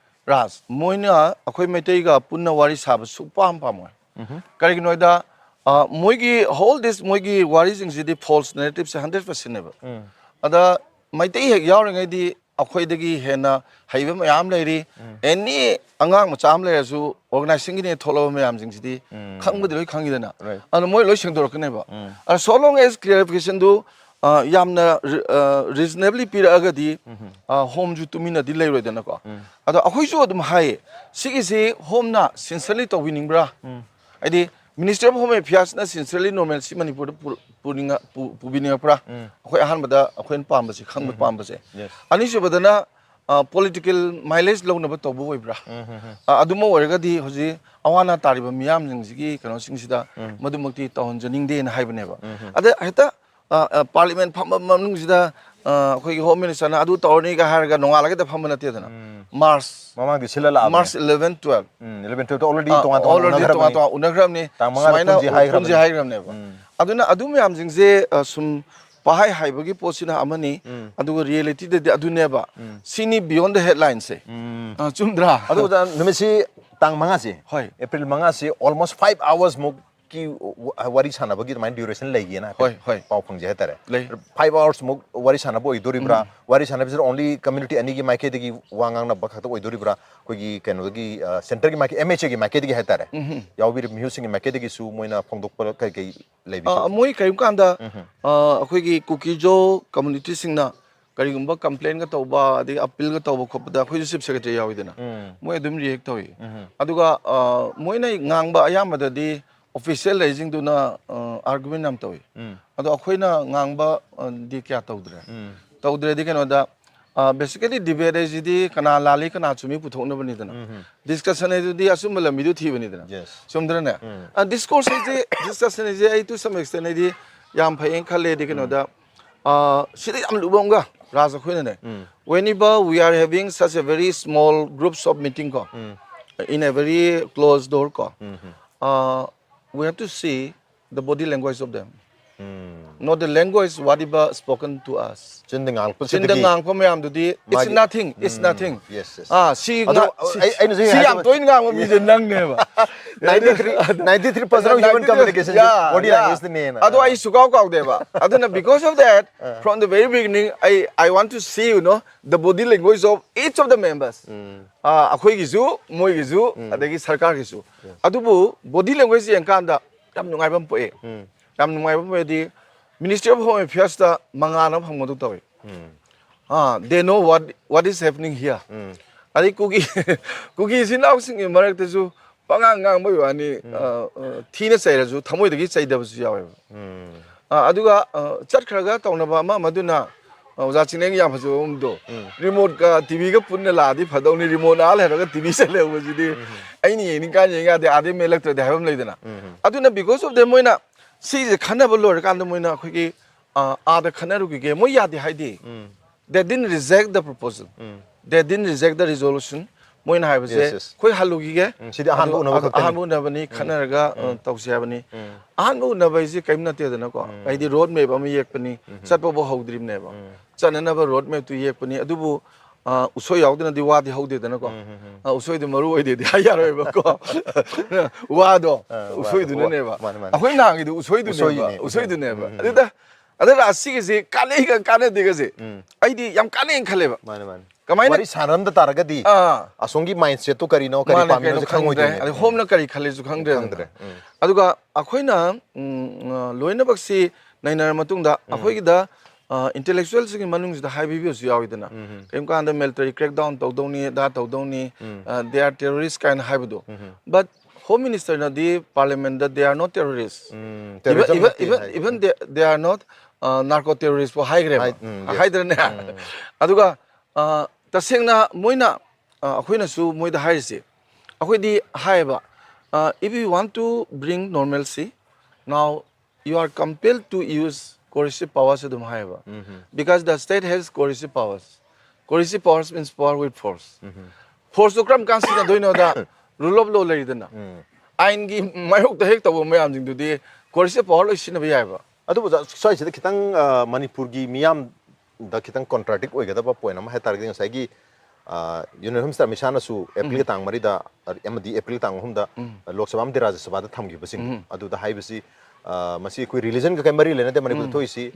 ꯔꯥꯖ, ꯃꯣꯏꯅ ꯑꯩꯈꯣꯏ ꯃꯩꯇꯩꯒ ꯄꯨꯟꯅ ꯋꯥꯔꯤ ꯁꯥꯕ ꯁꯨꯛꯄꯥꯝ ꯄꯥꯝꯃꯣꯏ꯫ ꯎꯝꯍꯨꯝ꯫ ꯀꯔꯤꯒꯤꯅꯣ ꯍꯥꯏꯗ, ꯑ, ꯃꯣꯏꯒꯤ whole this ꯃꯣꯏꯒꯤ ꯋꯥꯔꯤꯁꯤꯡꯁꯤꯗꯤ false narrativeꯁꯦ hundred percentꯅꯦꯕ꯫ ꯎꯝ꯫ ꯑꯗ ꯃꯩꯇꯩ ꯍꯦꯛ ꯌꯥꯎꯔꯤꯉꯩꯗꯤ ꯑꯩꯈꯣꯏꯗꯒꯤ ꯍꯦꯟꯅ ꯍꯩꯕ ꯃꯌꯥꯝ ꯂꯩꯔꯤ꯫ ꯎꯝ꯫ Any ꯑꯉꯥꯡ ꯃꯆꯥ ꯑꯃ ꯂꯩꯔꯁꯨ organizationꯒꯤꯅꯦ ꯊꯣꯛꯂꯛꯄ ꯃꯌꯥꯝꯁꯤꯡꯁꯤꯗꯤ ꯎꯝ꯫ ꯈꯪꯕꯗꯤ ꯂꯣꯏ ꯈꯪꯉꯤꯗꯅ꯫ Right꯫ ꯑꯗꯨꯅ ꯃꯣꯏ ꯂꯣꯏ ꯁꯦꯡꯗꯣꯔꯛꯀꯅꯦꯕ꯫ ꯎꯝ꯫ ꯑꯗ so long as clarificationꯗꯨ, ꯑ, ꯌꯥꯝꯅ ꯔꯤ-, ꯑ, reasonably ꯄꯤꯔꯛꯑꯒꯗꯤ, ꯎꯝ꯫ ꯑ, ꯍꯣꯝꯁꯨ ꯇꯨꯃꯤꯟꯅꯗꯤ ꯂꯩꯔꯣꯏꯗꯅꯀꯣ꯫ ꯎꯝ꯫ ꯑꯗꯣ ꯑꯩꯈꯣꯏꯁꯨ ꯑꯗꯨꯝ ꯍꯥꯏꯌꯦ, ꯁꯤꯒꯤꯁꯤ ꯍꯣꯝꯅ sincerely ꯇꯧꯕꯤꯅꯤꯡꯕ꯭ꯔꯥ? ꯎꯝ꯫ ꯍꯥꯏꯗꯤ Ministry of Home Affairsꯅ sincerely normal ꯁꯤ ꯃꯅꯤꯄꯨꯔꯗ ꯄꯨ-, ꯄꯨꯅꯤꯡꯉ-, ꯄꯨ-, ꯄꯨꯕꯤꯅꯤꯡꯉꯛꯄ꯭ꯔꯥ? ꯎꯝ꯫ ꯑꯩꯈꯣꯏ ꯑꯍꯥꯟꯕꯗ ꯑꯩꯈꯣꯏꯅ ꯄꯥꯝꯕꯁꯦ, ꯈꯪꯕ ꯎꯝ꯫ ꯄꯥꯝꯕꯁꯦ꯫ Yes꯫ ꯑꯅꯤꯁꯨꯕꯗꯅ, ꯑ, political mileage ꯂꯧꯅꯕ ꯇꯧꯕ ꯑꯣꯏꯕ꯭ꯔꯥ? ꯎꯝ, ꯎꯝ, ꯎꯝ꯫ ꯑ, ꯑꯗꯨꯃ ꯑꯣꯏꯔꯒꯗꯤ ꯍꯧꯖꯤꯛ ꯑꯋꯥ ꯑꯅꯥ ꯇꯥꯔꯤꯕ ꯃꯤꯌꯥꯝꯁꯤꯡꯁꯤꯒꯤ ꯀꯩꯅꯣꯁꯤꯡꯁꯤꯗ ꯎꯝ꯫ ꯃꯗꯨꯃꯛꯇꯤ ꯇꯧꯍꯟꯖꯅꯤꯡꯗꯦꯅ ꯍꯥꯏꯕꯅꯦꯕ꯫ ꯎꯝ, ꯎꯝ꯫ ꯑꯗ ꯍꯦꯛꯇ, ꯑ, ꯑ, Parliament ꯐꯝꯕ ꯃꯅꯨꯡꯁꯤꯗ, ꯑ, ꯑꯩꯈꯣꯏꯒꯤ Home Ministerꯅ ꯑꯗꯨ ꯇꯧꯔꯅꯤꯒ ꯍꯥꯏꯔꯒ ꯅꯣꯡꯉꯥꯜꯂꯒ ꯍꯦꯛꯇ ꯐꯝꯕ ꯅꯠꯇꯦꯗꯅ꯫ ꯎꯝ꯫ March, ꯃꯃꯥꯡꯗꯤ ꯁꯤꯜꯂ ꯂꯥꯛꯑꯕꯅꯦ꯫ March eleven, twelve꯫ ꯎꯝ, eleven, twelve already ꯑ, ꯇꯣꯉꯥꯟ ꯇꯣꯉꯥꯟ already ꯎꯅꯈ꯭ꯔꯕꯅꯤ꯫ ꯇꯣꯉꯥꯟ ꯇꯣꯉꯥꯟ ꯎꯅꯈ꯭ꯔꯕꯅꯤ꯫ ꯇꯥꯡ ꯃꯉꯥꯗ ꯁꯨꯃꯥꯏꯅ ꯄꯨꯟꯁꯤ ꯎ-, ꯍꯥꯏꯈ꯭ꯔꯕꯅꯤ꯫ ꯄꯨꯟꯁꯤ ꯍꯥꯏꯈ꯭ꯔꯕꯅꯦꯕ꯫ ꯎꯝ꯫ ꯑꯗꯨꯅ ꯑꯗꯨ ꯃꯌꯥꯝꯁꯤꯡꯁꯦ, ꯑ, ꯁꯨꯝ ꯄꯥꯍꯥꯏ ꯍꯥꯏꯕꯒꯤ ꯄꯣꯠꯁꯤꯅ ꯑꯃꯅꯤ, ꯎꯝ꯫ ꯑꯗꯨꯒ realityꯗꯗꯤ ꯑꯗꯨꯅꯦꯕ꯫ ꯎꯝ꯫ ꯁꯤꯅꯤ beyond the headlineꯁꯦ꯫ ꯎꯝ꯫ ꯑ, ꯆꯨꯝꯗ꯭ꯔꯥ? ꯑꯗꯨ ꯑꯣꯖꯥ, ꯅꯨꯃꯤꯠꯁꯤ ꯇꯥꯡ ꯃꯉꯥꯁꯤ, ꯍꯣꯏ꯫ April ꯃꯉꯥꯁꯤ almost five hours ꯃꯨꯛꯀꯤ ꯋ-, ꯋꯥꯔꯤ ꯁꯥꯟꯅꯕꯒꯤ ꯑꯗꯨꯃꯥꯏꯅ duration ꯂꯩꯒꯦꯅ ꯍꯥꯏꯐꯦꯠ ꯍꯣꯏ, ꯍꯣꯏ꯫ ꯄꯥꯎ ꯐꯪꯖꯩ ꯍꯥꯏꯇꯥꯔꯦ꯫ ꯂꯩ꯫ Five hours ꯃꯨꯛ ꯋꯥꯔꯤ ꯁꯥꯟꯅꯕ ꯑꯣꯏꯗꯣꯔꯤꯕ꯭ꯔꯥ? ꯎꯝ꯫ ꯋꯥꯔꯤ ꯁꯥꯟꯅꯕꯁꯤꯗ only community ꯑꯅꯤꯒꯤ ꯃꯥꯏꯀꯩꯗꯒꯤ ꯋꯥ ꯉꯥꯡꯅꯕ ꯈꯛꯇ ꯑꯣꯏꯗꯣꯔꯤꯕ꯭ꯔꯥ? ꯑꯩꯈꯣꯏꯒꯤ ꯀꯩꯅꯣꯗꯒꯤ, ꯑ, centreꯒꯤ ꯃꯥꯏꯀꯩ, MHAꯒꯤ ꯃꯥꯏꯀꯩꯗꯒꯤ ꯍꯥꯏꯇꯥꯔꯦ꯫ ꯎꯝ꯫ ꯌꯥꯎꯕꯤꯔꯤꯕ ꯃꯤꯍꯨꯠꯁꯤꯡꯒꯤ ꯃꯥꯏꯀꯩꯗꯒꯤꯁꯨ ꯃꯣꯏꯅ ꯐꯣꯡꯗꯣꯛꯄ ꯀꯩ ꯀꯩ ꯂꯩꯕꯤꯒꯦ? ꯑ, ꯃꯣꯏ ꯀꯔꯤꯒꯨꯝꯕ ꯀꯥꯟꯗ, ꯎꯝ꯫ ꯑ, ꯑꯩꯈꯣꯏꯒꯤ ꯀꯨꯀꯤꯖꯣ communityꯁꯤꯡꯅ ꯀꯔꯤꯒꯨꯝꯕ complainꯒ ꯇꯧꯕ, ꯑꯗꯒꯤ appealꯒ ꯇꯧꯕ ꯈꯣꯠꯄꯗ ꯑꯩꯈꯣꯏꯁꯨ Chief Secretary ꯌꯥꯎꯋꯤꯗꯅ, ꯎꯝ꯫ ꯃꯣꯏ ꯑꯗꯨꯝ react ꯇꯧꯏ꯫ ꯎꯝ꯫ ꯑꯗꯨꯒ, ꯑ, ꯃꯣꯏꯅ ꯉꯥꯡꯕ ꯑꯌꯥꯝꯕꯗꯗꯤ official ꯂꯩꯁꯤꯡꯗꯨꯅ, ꯑ, argument ꯌꯥꯝ ꯇꯧꯏ꯫ ꯎꯝ꯫ ꯑꯗꯣ ꯑꯩꯈꯣꯏꯅ ꯉꯥꯡꯕ, ꯑ, ꯗꯤ ꯀꯌꯥ ꯇꯧꯗ꯭ꯔꯦ꯫ ꯎꯝ꯫ ꯇꯧꯗ꯭ꯔꯦꯗꯤ ꯀꯩꯅꯣꯗ, ꯕꯦꯁꯤꯀꯦꯂꯤ ꯗꯤꯕꯦꯠ ꯍꯥꯏꯁꯤꯗꯤ ꯀꯅꯥ ꯂꯥꯜꯂꯤ ꯀꯅꯥ ꯆꯨꯝꯃꯤ ꯄꯨꯊꯣꯛꯅꯕꯅꯤꯗꯅ꯫ ꯗꯤꯁꯀꯁꯟ ꯍꯥꯏꯗꯨꯗꯤ ꯑꯆꯨꯝꯕ ꯂꯝꯕꯤꯗꯨ ꯊꯤꯕꯅꯤꯗꯅ꯫ Yes. ꯆꯨꯝꯗ꯭ꯔꯅꯦ? ꯗꯤꯁꯀꯣꯔꯁ ꯍꯥꯏꯁꯦ, ꯗꯤꯁꯀꯁꯟ ꯍꯥꯏꯁꯦ ꯑꯩ to some extent ꯑꯩꯗꯤ ꯌꯥꯝ ꯐꯩꯌꯦꯅ ꯈꯜꯂꯦ꯫ ꯍꯥꯏꯗꯤ ꯀꯩꯅꯣꯗ, ꯑ, ꯁꯤꯗ ꯌꯥꯝ ꯂꯨꯕ ꯑꯃꯒ, ꯔꯥꯖ, ꯑꯩꯈꯣꯏꯅꯅꯦ, whenever we are having such a very small groups of meeting ꯀꯣ, in a very closed door ꯀꯣ, uh, we have to see the body language of them, not the language whatever spoken to us. ꯆꯤꯟꯗ ꯉꯥꯡꯂꯛꯄ ꯆꯤꯟꯗ ꯉꯥꯡꯕ ꯃꯌꯥꯝꯗꯨꯗꯤ it's ꯃꯥꯒꯤ- nothing, it's nothing. Yes, yes. ꯑꯥ, ꯁꯤ ꯑꯗꯣ ꯉꯥ- ꯁꯤ- ꯑꯩ- ꯑꯩꯅꯁꯨ ꯁꯤ ꯌꯥꯝ ꯍꯥꯏꯖꯕ- ꯇꯣꯏꯅ ꯉꯥꯡꯕ ꯃꯤꯁꯦ ꯅꯪꯅꯦꯕ. ninety-three ninety-three percent of human communication Yeah, body yeah. language ꯅꯦꯅ꯫ ꯑꯗꯣ ꯑꯩ ꯁꯨꯀꯥꯎ ꯀꯥꯎꯗꯦꯕ꯫ ꯑꯗꯨꯅ because of that, from the very beginning, I I want to see, you know, the body language of each of the members. ꯑꯥ, ꯑꯩꯈꯣꯏꯒꯤꯁꯨ, ꯃꯣꯏꯒꯤꯁꯨ, ꯑꯗꯒꯤ ꯁꯔꯀꯥꯔꯒꯤꯁꯨ꯫ ꯑꯗꯨꯕꯨ body language ꯌꯦꯡꯀꯥꯟꯗ ꯌꯥꯝ ꯅꯨꯡꯉꯥꯏꯕ ꯑꯃ ꯄꯣꯛꯑꯦ꯫ ꯌꯥꯝ ꯅꯨꯡꯉꯥꯏꯕ ꯑꯃ ꯄꯣꯛꯑꯦꯗꯤ Ministry of Home Affairs ꯇ ꯃꯉꯥꯜ ꯑꯃ ꯐꯪꯕꯗꯧ ꯇꯧꯋꯤ꯫ ꯑꯥ, they know what what is happening here. ꯑꯗꯩ ꯀꯨꯀꯤ ꯀꯨꯀꯤ ꯏꯆꯤꯟ ꯏꯅꯥꯎꯁꯤꯡꯒꯤ ꯃꯔꯛꯇꯁꯨ ꯄꯉꯥꯡ ꯉꯥꯡꯕꯒꯤ ꯋꯥꯅꯤ, ꯑ, ꯑ, ꯊꯤꯅ ꯆꯩꯔꯁꯨ ꯊꯃꯣꯏꯗꯒꯤ ꯆꯩꯗꯕꯁꯨ ꯌꯥꯎꯋꯦꯕ꯫ ꯑ, ꯑꯗꯨꯒ, ꯑ, ꯆꯠꯈ꯭ꯔꯒ ꯇꯧꯅꯕ ꯑꯃ ꯑꯃꯗꯨꯅ, ꯑ, ꯑꯣꯖꯥ ꯆꯤꯡꯂꯦꯟꯒꯤ ꯌꯥꯝ ꯐꯖꯕ ꯑꯃꯗꯣ, ꯔꯤꯃꯣꯠꯀ ꯇꯤꯚꯤꯒ ꯄꯨꯟꯅ ꯂꯥꯛꯑꯗꯤ ꯐꯗꯧꯅꯤ, ꯔꯤꯃꯣꯠꯅ ꯑꯥ ꯂꯩꯔꯒ ꯇꯤꯚꯤ ꯆꯠ ꯂꯩꯍꯧꯕꯁꯤꯗꯤ ꯑꯩꯅ ꯌꯦꯡꯅꯤꯡꯀꯥꯟ ꯌꯦꯡ ꯌꯥꯗꯦ, ꯑꯥꯗꯩ ꯃꯦꯜꯂꯛꯇ꯭ꯔꯗꯤ ꯍꯥꯏꯕ ꯑꯃ ꯂꯩꯗꯅ꯫ ꯑꯗꯨꯅ because of that ꯃꯣꯏꯅ ꯁꯤꯁꯦ ꯈꯟꯅꯕ ꯂꯣꯏꯔꯀꯥꯟꯗ ꯃꯣꯏꯅ ꯑꯩꯈꯣꯏꯒꯤ, ꯑ, ꯑꯥꯗ ꯈꯟꯅꯔꯨꯈꯤꯒꯦ, ꯃꯣꯏ ꯌꯥꯗꯦ ꯍꯥꯏꯗꯤ, they didn't reject the proposal, they didn't reject the resolution. ꯃꯣꯏꯅ ꯍꯥꯏꯕꯁꯦ, Yes, yes. "ꯑꯩꯈꯣꯏ ꯍꯜꯂꯨꯈꯤꯒꯦ, ꯎꯝ, ꯁꯤꯗꯤ ꯑꯍꯥꯟꯕ ꯑꯗꯨ- ꯎꯅꯕ ꯑꯗꯨ ꯈꯛꯇꯅꯤ꯫ ꯑꯍꯥꯟꯕ ꯎꯅꯕꯅꯤ, ꯈꯟꯅꯔꯒ, ꯑ, ꯇꯧꯁꯦ ꯍꯥꯏꯕꯅꯤ"꯫ ꯑꯍꯥꯟꯕ ꯎꯅꯕ ꯍꯥꯏꯁꯦ ꯀꯔꯤꯝ ꯅꯠꯇꯦꯗꯅꯀꯣ, ꯍꯥꯏꯗꯤ ꯔꯣꯗ ꯃꯦꯞ ꯑꯃ ꯌꯦꯛꯄꯅꯤ, ꯆꯠꯄꯕꯨ ꯍꯧꯗ꯭ꯔꯤꯕꯅꯦꯕ꯫ ꯆꯠꯅꯅꯕ ꯔꯣꯗ ꯃꯦꯞꯇꯨ ꯌꯦꯛꯄꯅꯤ, ꯑꯗꯨꯕꯨ, ꯑ, ꯎꯁꯣꯏ ꯌꯥꯎꯗꯅꯗꯤ ꯋꯥꯗꯤ ꯍꯧꯗꯦꯗꯅꯀꯣ꯫ ꯑ, ꯎꯁꯣꯏꯗꯨ ꯃꯔꯨ ꯑꯣꯏꯗꯦꯗꯤ ꯍꯥꯏ ꯌꯥꯔꯣꯏꯕꯀꯣ꯫ ꯋꯥꯗꯣ ꯑ, ꯋꯥꯗꯣ, ꯎꯁꯣꯏꯗꯨꯅꯅꯦꯕ꯫ ꯋꯥ-, ꯃꯥꯅꯦ, ꯃꯥꯅꯦ꯫ ꯑꯩꯈꯣꯏ ꯅꯍꯥꯟꯒꯤꯗꯨ ꯎꯁꯣꯏꯗꯨꯅꯦꯕ, ꯎꯁꯣꯏꯅꯤꯅꯦ꯫ ꯎꯁꯣꯏꯗꯨꯅꯦꯕ꯫ ꯑꯗꯨꯗ ꯑꯗ ꯔꯥꯁꯤꯒꯤꯁꯦ ꯀꯥꯟꯅꯩꯒ ꯀꯥꯟꯅꯗꯦꯒꯁꯦ ꯑꯩꯗꯤ ꯌꯥꯝ ꯀꯥꯟꯅꯩꯅ ꯈꯜꯂꯦꯕ꯫ ꯃꯥꯅꯦ, ꯃꯥꯅꯦ꯫ ꯀꯃꯥꯏꯅ? ꯋꯥꯔꯤ ꯁꯥꯟꯅꯔꯝꯗ ꯇꯥꯔꯒꯗꯤ ꯑꯥ꯫ ꯑꯁꯣꯝꯒꯤ mindset ꯇꯨ ꯀꯔꯤꯅꯣ, ꯀꯔꯤ ꯃꯥꯅꯦ, ꯄꯥꯝꯃꯤꯅꯣ ꯀꯩꯅꯣ ꯈꯪꯉꯣꯏꯗꯣꯏꯅꯦ꯫ ꯑꯗꯩ ꯍꯣꯝꯅ ꯀꯔꯤ ꯈꯜꯂꯤꯁꯨ ꯈꯪꯗ꯭ꯔꯦꯗꯅ꯫ ꯈꯪꯗ꯭ꯔꯦ꯫ ꯎꯝ꯫ ꯑꯗꯨꯒ ꯑꯩꯈꯣꯏꯅ, ꯎꯝ, ꯑ, ꯂꯣꯏꯅꯃꯛꯁꯤ ꯅꯩꯅꯔ ꯃꯇꯨꯡꯗ ꯑꯩꯈꯣꯏꯒꯤꯗ, ꯑ, intellectualꯁꯤꯡꯒꯤ ꯃꯅꯨꯡꯁꯤꯗ ꯍꯥꯏꯕꯤꯕꯁꯨ ꯌꯥꯎꯋꯤꯗꯅ꯫ ꯀꯔꯤꯒꯨꯝꯕ ꯀꯥꯟꯗ military crackdown ꯇꯧꯗꯧꯅꯤ, ꯑꯗꯥ ꯇꯧꯗꯧꯅꯤ, ꯑ, they are terrorist ꯀꯥꯏꯅ ꯍꯥꯏꯕꯗꯣ꯫ But Home Ministerꯅꯗꯤ parliamentꯇ they are not terrorist. Um, Even, terrorism even, ꯅꯠꯇꯦ even, high. Even they, they are not, uh, narco terrorist ꯐꯥꯎ ꯍꯥꯏꯈ꯭ꯔꯦꯕ꯫ ꯍꯥꯏ-, ꯎꯝ, yes. ꯍꯥꯏꯗ꯭ꯔꯅꯦ? ꯑꯗꯨꯒ ꯑ, ꯇꯁꯦꯡꯅ ꯃꯣꯏꯅ, ꯑ, ꯑꯩꯈꯣꯏꯅꯁꯨ ꯃꯣꯏꯗ ꯍꯥꯏꯔꯤꯁꯦ, ꯑꯩꯈꯣꯏꯗꯤ ꯍꯥꯏꯌꯦꯕ, ꯑ, "If you want to bring normalcy, now you are compelled to use coercive powers," ꯑꯗꯨꯝ ꯍꯥꯏꯌꯦꯕ꯫ Because the state has coercive powers. Coercive powers means power with force. Forceꯇꯣ ꯀꯔꯝ ꯀꯥꯟ ꯁꯤꯖꯤꯟꯅꯗꯣꯏꯅꯣꯗ rule of law ꯂꯩꯔꯤꯗꯅ꯫ ꯑꯥꯏꯟꯒꯤ ꯃꯥꯌꯣꯛꯇ ꯍꯦꯛ ꯇꯧꯕ ꯃꯌꯥꯝꯁꯤꯡꯗꯨꯗꯤ coercive power ꯂꯣꯏ ꯁꯤꯖꯤꯟꯅꯕ ꯌꯥꯏꯕ꯫ ꯑꯗꯨꯕꯨ ꯑꯣꯖꯥ, ꯁ꯭ꯋꯥꯏꯁꯤꯗ ꯈꯤꯇꯪ, ꯑ, ꯃꯅꯤꯄꯨꯔꯒꯤ ꯃꯤꯌꯥꯝꯗ ꯈꯤꯇꯪ contradict ꯑꯣꯏꯒꯗꯕ point ꯑꯃ ꯍꯥꯏ ꯇꯥꯔꯒꯗꯤ ꯉꯁꯥꯏꯒꯤ, ꯑ, Union Home Minister Amit ꯁꯥꯍꯅꯁꯨ April ꯇꯥꯡ ꯃꯔꯤꯗ, ꯑ, ꯑꯃꯗꯤ April ꯇꯥꯡ ꯑꯍꯨꯝꯗ, ꯑ, ꯂꯣꯛ ꯁꯚꯥ ꯑꯃꯗꯤ ꯔꯥꯖ꯭ꯌ ꯁꯚꯥꯗ ꯊꯝꯈꯤꯕꯁꯤꯡ ꯑꯗꯨꯗ ꯍꯥꯏꯕꯁꯤ, ꯑ, ꯃꯁꯤ ꯑꯩꯈꯣꯏ religion ꯀ ꯀꯩ ꯃꯔꯤ ꯂꯩꯅꯗꯦ ꯃꯅꯤꯄꯨꯔꯗ ꯊꯣꯛꯏꯁꯤ,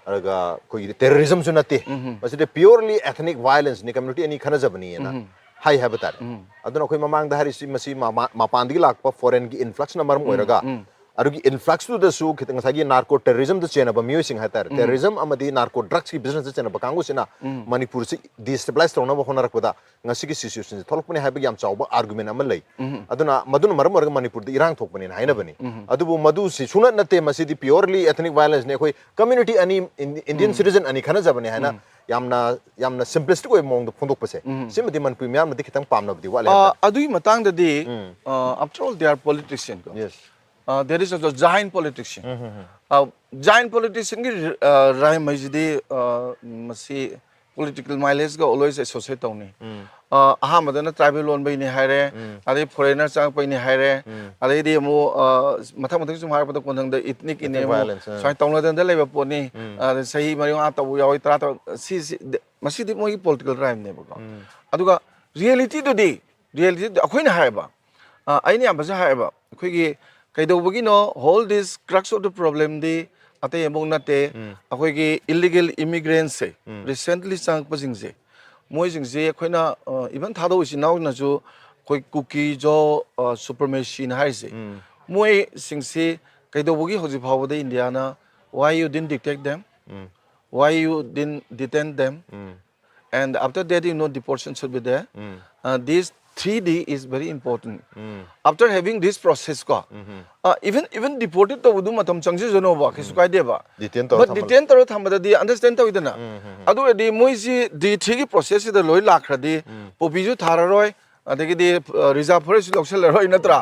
ꯑꯗꯨꯒ ꯑꯩꯈꯣꯏꯒꯤ terrorism ꯁꯨ ꯅꯠꯇꯦ, ꯃꯁꯤꯗꯤ purely ethnic violence ꯅꯤ, community ꯑꯅꯤ ꯈꯠꯅꯖꯕꯅꯤꯅ ꯍꯥꯏ ꯍꯥꯏꯕ ꯇꯥꯔꯦ꯫ ꯑꯗꯨꯅ ꯑꯩꯈꯣꯏ ꯃꯃꯥꯡꯗ ꯍꯥꯏꯔꯤꯁꯤ ꯃꯁꯤ ꯃꯃꯥ-, ꯃꯄꯥꯟꯗꯒꯤ ꯂꯥꯛꯄ foreign ꯒꯤ influx ꯅ ꯃꯔꯝ ꯑꯣꯏꯔꯒ ꯑꯗꯨꯒꯤ influx ꯇꯨꯗꯁꯨ ꯈꯤꯇꯪ ꯉꯁꯥꯏꯒꯤ narco terrorism ꯗ ꯆꯦꯟꯅꯕ ꯃꯤꯑꯣꯏꯁꯤꯡ ꯍꯥꯏꯇꯥꯔꯦ, terrorism ꯑꯃꯗꯤ narco drugs ꯀꯤ business ꯇ ꯆꯦꯟꯅꯕ ꯀꯥꯡꯕꯨꯁꯤꯅ ꯃꯅꯤꯄꯨꯔꯁꯤ destabilize ꯇꯧꯅꯕ ꯍꯣꯠꯅꯔꯛꯄꯗ ꯉꯁꯤꯒꯤ situation ꯁꯤ ꯊꯣꯛꯂꯛꯄꯅꯤ ꯍꯥꯏꯕꯒꯤ ꯌꯥꯝ ꯆꯥꯎꯕ argument ꯑꯃ ꯂꯩ꯫ ꯑꯗꯨꯅ ꯃꯗꯨꯅ ꯃꯔꯝ ꯑꯣꯏꯔꯒ ꯃꯅꯤꯄꯨꯔꯗ ꯏꯔꯥꯡ ꯊꯣꯛꯄꯅꯦꯅ ꯍꯥꯏꯅꯕꯅꯤ꯫ ꯑꯗꯨꯕꯨ ꯃꯗꯨ ꯁꯤ ꯁꯨꯡꯅꯠ ꯅꯠꯇꯦ, ꯃꯁꯤꯗꯤ purely ethnic violence ꯅꯤ, ꯑꯩꯈꯣꯏ community ꯑꯅꯤ, ꯏꯟ-, Indian citizen ꯑꯅꯤ ꯈꯠꯅꯖꯕꯅꯦ ꯍꯥꯏꯅ ꯌꯥꯝꯅ, ꯌꯥꯝꯅ simplistic ꯑꯣꯏꯕ ꯃꯑꯣꯡꯗ ꯐꯣꯡꯗꯣꯛꯄꯁꯦ, ꯁꯤꯃꯗꯤ ꯃꯅꯤꯄꯨꯔꯤ ꯃꯤꯌꯥꯝꯅꯗꯤ ꯈꯤꯇꯪ ꯄꯥꯝꯅꯕꯗꯤ ꯋꯥꯠꯂꯦ ꯑ, ꯍꯥꯏꯇꯥꯔꯦ꯫ ꯑꯗꯨꯒꯤ ꯃꯇꯥꯡꯗꯗꯤ, ꯑ, after all, they are politician ꯀꯣ꯫ Yes. ꯑ, there is also giant politician꯫ ꯑ, giant politician ꯒꯤ, ꯑ, rhyme ꯍꯥꯏꯁꯤꯗꯤ, ꯑ, ꯃꯁꯤ political mileage ꯒ always associate ꯇꯧꯅꯤ꯫ ꯑ, ꯑꯍꯥꯟꯕꯗꯅ tribal ꯑꯣꯟꯕꯩꯅꯤ ꯍꯥꯏꯔꯦ, ꯑꯗꯩ foreigner ꯆꯪꯉꯛꯄꯩꯅꯤ ꯍꯥꯏꯔꯦ, ꯑꯗꯩꯗꯤ ꯑꯃꯨꯛ, ꯑ, ꯃꯊꯪ ꯃꯊꯪ ꯁꯨꯝ ꯍꯥꯏꯔꯛꯄꯗ ꯀꯣꯟꯊꯪꯗ ethnic ꯏꯅꯦ, ethnic ꯑꯃꯨꯛ violence, ꯑ꯫ ꯁꯨꯃꯥꯏꯅ ꯇꯧꯅꯗꯅ ꯂꯩꯕ ꯄꯣꯠꯅꯤ꯫ ꯑ, ꯆꯍꯤ ꯃꯔꯤ ꯃꯉꯥ ꯇꯧꯕ ꯌꯥꯎꯏ, ꯇꯔꯥ ꯇꯧ-, ꯁꯤ, ꯁꯤ, ꯗ-, ꯃꯁꯤꯗꯤ ꯃꯣꯏꯒꯤ political rhyme ꯅꯦꯕꯀꯣ꯫ ꯑꯗꯨꯒ reality ꯗꯨꯗꯤ, reality ꯗꯨꯗꯤ ꯑꯩꯈꯣꯏꯅ ꯍꯥꯏꯌꯦꯕ, ꯑ, ꯑꯩꯅ ꯌꯥꯝ ꯐꯖꯅ ꯍꯥꯏꯌꯦꯕ, ꯑꯩꯈꯣꯏꯒꯤ ꯀꯩꯗꯧꯕꯒꯤꯅꯣ, all this crux of the problem ꯗꯤ ꯑꯇꯩ ꯑꯃꯐꯥꯎ ꯅꯠꯇꯦ, ꯑꯩꯈꯣꯏꯒꯤ illegal immigrants ꯁꯦ, recently ꯆꯪꯉꯛꯄꯁꯤꯡꯁꯦ, ꯃꯣꯏꯁꯤꯡꯁꯦ ꯑꯩꯈꯣꯏꯅ, ꯑ, even ꯊꯥꯗꯣꯛ ꯏꯆꯤꯟ ꯏꯅꯥꯎꯅꯁꯨ ꯑꯩꯈꯣꯏ ꯀꯨꯀꯤ ꯖꯣ, ꯑ, supremacy ꯅ ꯍꯥꯏꯔꯤꯁꯦ, ꯃꯣꯏꯁꯤꯡꯁꯤ ꯀꯩꯗꯧꯕꯒꯤ ꯍꯧꯖꯤꯛ ꯐꯥꯎꯕꯗ ꯏꯟꯗꯤꯌꯥꯅ, why you didn't detect them? Why you didn't detain them? And after that, you know, deportation should be there. Uh, these three D is very important. After having this process ꯀꯣ, even, even deported ꯇꯧꯕꯗꯨ ꯃꯇꯝ ꯆꯪꯖꯁꯅꯣꯕ, ꯀꯩꯁꯨ ꯀꯥꯏꯗꯦꯕ. Detain ꯇꯧꯔ But ꯊꯝꯕ- detain ꯇꯧꯔ ꯊꯝꯕꯗꯗꯤ understand ꯇꯧꯋꯤꯗꯅ. ꯑꯗꯨ ꯑꯣꯏꯔꯗꯤ ꯃꯣꯏꯁꯤ ꯗꯤ ꯊ꯭ꯔꯤꯒꯤ ꯄ꯭ꯔꯣꯁꯦꯁꯁꯤꯗ ꯂꯣꯏ ꯂꯥꯛꯈ꯭ꯔꯗꯤ ꯄꯣꯄꯤꯁꯨ ꯊꯥꯔꯔꯣꯏ, ꯑꯗꯒꯤꯗꯤ ꯔꯤꯖꯥꯔꯚ ꯐꯣꯔꯦꯁꯁꯨ ꯂꯧꯁꯤꯜꯂꯔꯣꯏ, ꯅꯠꯇ꯭ꯔꯥ?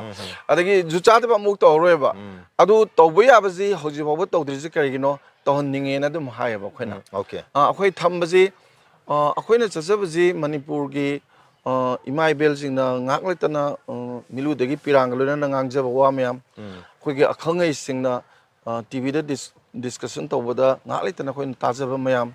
ꯑꯗꯒꯤ ꯖꯨꯠ ꯆꯥꯗꯕ ꯑꯃꯨꯛ ꯇꯧꯔꯔꯣꯏꯕ꯫ ꯑꯗꯨ ꯇꯧꯕ ꯌꯥꯕꯁꯤ ꯍꯧꯖꯤꯛ ꯐꯥꯎꯕ ꯇꯧꯗ꯭ꯔꯤꯁꯤ ꯀꯔꯤꯒꯤꯅꯣ? ꯇꯧꯍꯟꯅꯤꯡꯉꯦꯅ ꯑꯗꯨꯝ ꯍꯥꯏꯌꯦꯕ ꯑꯩꯈꯣꯏꯅ꯫ Okay. ꯑ, ꯑꯩꯈꯣꯏ ꯊꯝꯕꯁꯤ, ꯑ, ꯑꯩꯈꯣꯏꯅ ꯆꯠꯆꯕꯁꯤ ꯃꯅꯤꯄꯨꯔꯒꯤ, ꯑ, ꯏꯃꯥ ꯏꯕꯦꯜꯁꯤꯡꯅ ꯉꯥꯏꯍꯥꯛ ꯂꯩꯇꯅ, ꯑ, ꯃꯤꯂꯨꯗꯒꯤ ꯄꯤꯔꯥꯡꯒ ꯂꯣꯏꯅꯅ ꯉꯥꯡꯖꯕ ꯋꯥ ꯃꯌꯥꯝ, ꯑꯩꯈꯣꯏꯒꯤ ꯑꯈꯪ ꯑꯍꯩꯁꯤꯡꯅ, ꯑ, ꯇꯤꯚꯤꯗ ꯗꯤꯁ-, ꯗꯤꯁꯀꯁꯟ ꯇꯧꯕꯗ ꯉꯥꯏꯍꯥꯛ ꯂꯩꯇꯅ ꯑꯩꯈꯣꯏꯅ ꯇꯥꯖꯕ ꯃꯌꯥꯝ,